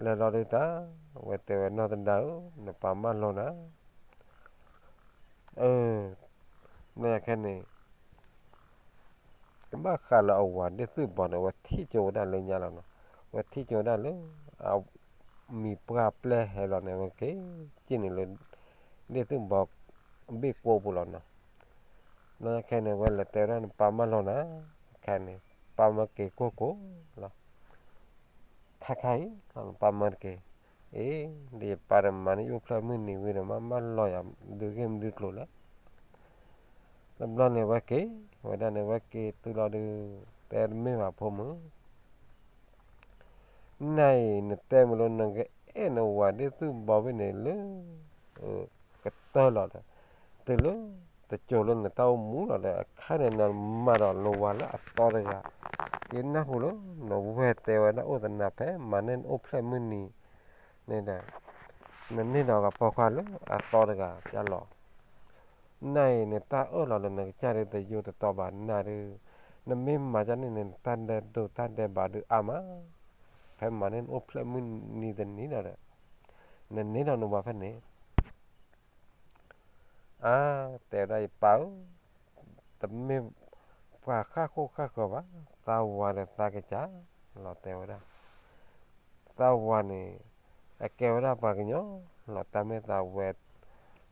လဲၤလီၤဒုးတၢ်, ဝဲတဲဝဲနီၢ်သဒါဧၢ, နပၢ်မၢလီၤနၤ အၢ, ဘျီညါခဲန့ၣ် ဘၣ်ဃးလၢအဝၤဒ့ၣ်သူၣ်ဘီန့ၣ် အဝဲထံၣ်ကၠိဝဲဒၣ်လၢညါလီၤနီၤ, အဝဲထံၣ်ကၠိဝဲဒၣ်လၢ အမံၤပှၢ်ပျဲၢ်ဟဲလီၤန့ၣ် အဝဲက့ၤက့ၤန့ၣ်လၢ ဒ့ၣ်သူၣ်ဘီ ဘ့ၣ်ကိာ်ပူၤလီၤနီၤ. ဘျီညါခဲန့ၣ် ဝဲလဲၤတဲဝဲဒၣ်နပၢ်မၢလီၤနၤ, ခဲန့ၣ် ပၢ်မၢက့ၤကိၢ်ကိၢ်လီၤ. ခါခါအံၤ ပၢ်မၢတက့ၤ, အ့, ဒီးယပၢ်ဒီးမၤန့ၢ်ယအိၣ်ဖျဲၣ်မုၢ်နံၤဝံၤဒီး မၢမၢလီၤယၤ ဒုးဂ့ၢ်မနုၤကျိၤလဲၣ်. တဘျီန့ၣ်ဝဲက့ၤ, ဝဲဒၣ်န့ၣ်ဝဲက့ၤတုၤလီၤဒုး, တဲတမ့ၢ်ဘၣ်ဖိမုၣ်, နၤအံၤနတဲမ့ၢ်လၢနကအဲၣ်နဝၤဒ့ၣ်သူၣ်ဘီဖဲန့ၣ်လၢ ကတၢၢ်လီၤဒီး, တုၤလၢ တစိၤလၢနတၢ်အိၣ်မူလီၤဒီး အခါန့ၣ်နမၤဒီးနဝၤလၢအသီတဂၤ, ယနၢ်ဟူလၢ နဝဲၢ်တဲဝဲဒၣ်အိၣ်သနၤဖဲမၤန့ၢ်နအိၣ်ဖျဲၣ်မုၢ်နံၤန့ၣ်ဒီး နန့ၢ်ဒီးကပိာ်ခွါလၢအသီတဂၤကလီၤ. နၤအံၤနတၢ်အၢၣ်လီၤဒီးနကစၢ်ဒုးတယိတတီဘၣ်နၤဒုး, နမ့ၢ်မၤကန့ၣ်န့ၣ် နတၢ်ဒဲးဒိၣ်တၢ်ဒဲးဘးဒုးအါမး, ဖဲမၤန့ၢ်နအိၣ်ဖျဲၣ်မုၢ်နံၤတနံၤဒီး, နန့ၢ်ဒီးနဝၤဖဲန့ၣ် အါ, တဲဝဲဒၣ်ယပၢ်ဧၢ, တမ့ၢ်ပှၤဃၣ်ဃိၣ်ဃၣ်ဃၢၤဘၣ်, သးဝၤဒီးသးကစၢ်လီၤတဲဝဲဒၣ်. သးဝၤန့ၣ် အကဲဝဲဒၣ်ပှၤကညီလီၤ, တၢ်မ့ၢ်သးဝဲ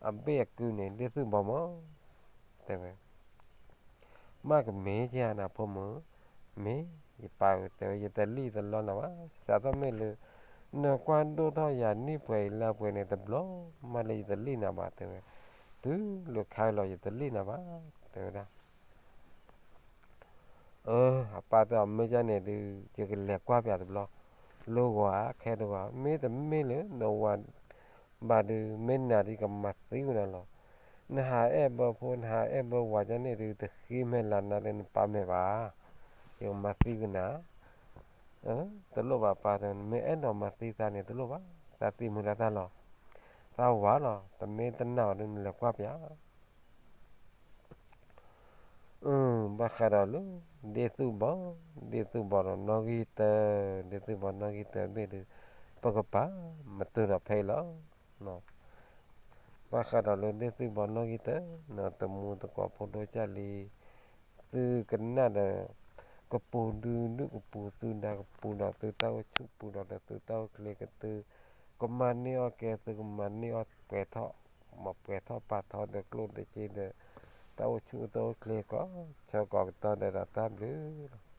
အဘ့ၣ်အကုန့ၣ် ဒ့ၣ်သူၣ်ဘီမး တဲဝဲ မ့ၢ်ကမ့ၢ်ကနၤဖိမုၣ်, မ့ၢ်ယပၢ်ဧၢ, တဲဝဲ ယတလံၣ်တလီနၤဘၣ်, စးထီၣ်မ့ၢ်လၢ နကွၢ်ဒိၣ်ထီၣ်ယၤနံၣ်ပှဲၤအံၤလါပှဲၤန့ၣ် တဘျီမးလၢယတလံၣ်နၤဘၣ် တဲဝဲ, တုၤလၢခါလီၤယတလံၣ်နၤဘၣ် တဲဝဲဒၣ်. အၢ အပၢ်တဲအီၤ မ့ၢ်ဒ်န့ၣ်ဒုး ယကလဲၤကွၢ်ပၠးတဘျီ, လၢဂီၤဧါ ခဲတဂီၤ, မ့ၢ်တမ့ၢ်လၢနဝၤဘၣ်ဒုး မ့ၢ်နၤဒုးကမၤသံကွံာ်နၤလီၤ. နဟးအဲၣ်ဘၢဖိ နဟးအဲၣ်ဘၢဝၤဒ်န့ၣ်ဒုး တဃ့မဲာ်လၤနၤလၢနပၢ်မဲာ်ဘၣ်, ယကမၤသံကွံာ်နၤ တလိၣ်ဘၣ်ပၢ်တဲ, နမ့ၢ်အဲၣ်ဒိးမၤသံသးန့ၣ်တလိၣ်ဘၣ်, သးသံမုာ်လၢတၢ်လီၤ, သးဝၤလီၤ, တမ့ၢ်တနာ်အီၤဒုး နလဲၤကွၢ်ပၠး ဘၣ်ဃးဒီးလၢ ဒ့ၣ်သူၣ်ဘီ, ဒ့ၣ်သူၣ်ဘီဒီးနီၣ်ဂံၢ်တၢ, ဒ့ၣ်သူၣ်ဘီနီၣ်ဂံၢ်တၢဘ့ၣ်ဒုး ပကပာ်မတုၤဒီးဖဲအံၤလီၤ. ဘၣ်ဃးဒီးလၢဒ့ၣ်သူၣ်ဘီနီၣ်ဂံၢ်တၢ, တမူတကိးဖိဒိၣ်ကၢ်လံ, သုကနၣ်ဒီး ကပူၤဒုဒုၣ်ကပူၤသုဒါကပူၤဒီးသုတၢ်အိၣ်ဆူၣ်ပူၤဒီးသုတၢ်အိၣ်ချ့ကသု, ကမၤန့ၢ်အီၣ်ကဲသုကမၤန့ၢ်အီၣ်ပှဲၤထီၣ်, မၤပှဲၤထီၣ်ပာ်ထီၣ်ဒီးကျိၣ်ဒီးစ့ဒီး တၢ်အိၣ်ဆူၣ်အိၣ်ချ့ကီး, ဆၢကီးကတီၢ်ဒဲးဒီးတၢ်ဘျုးလီၤ.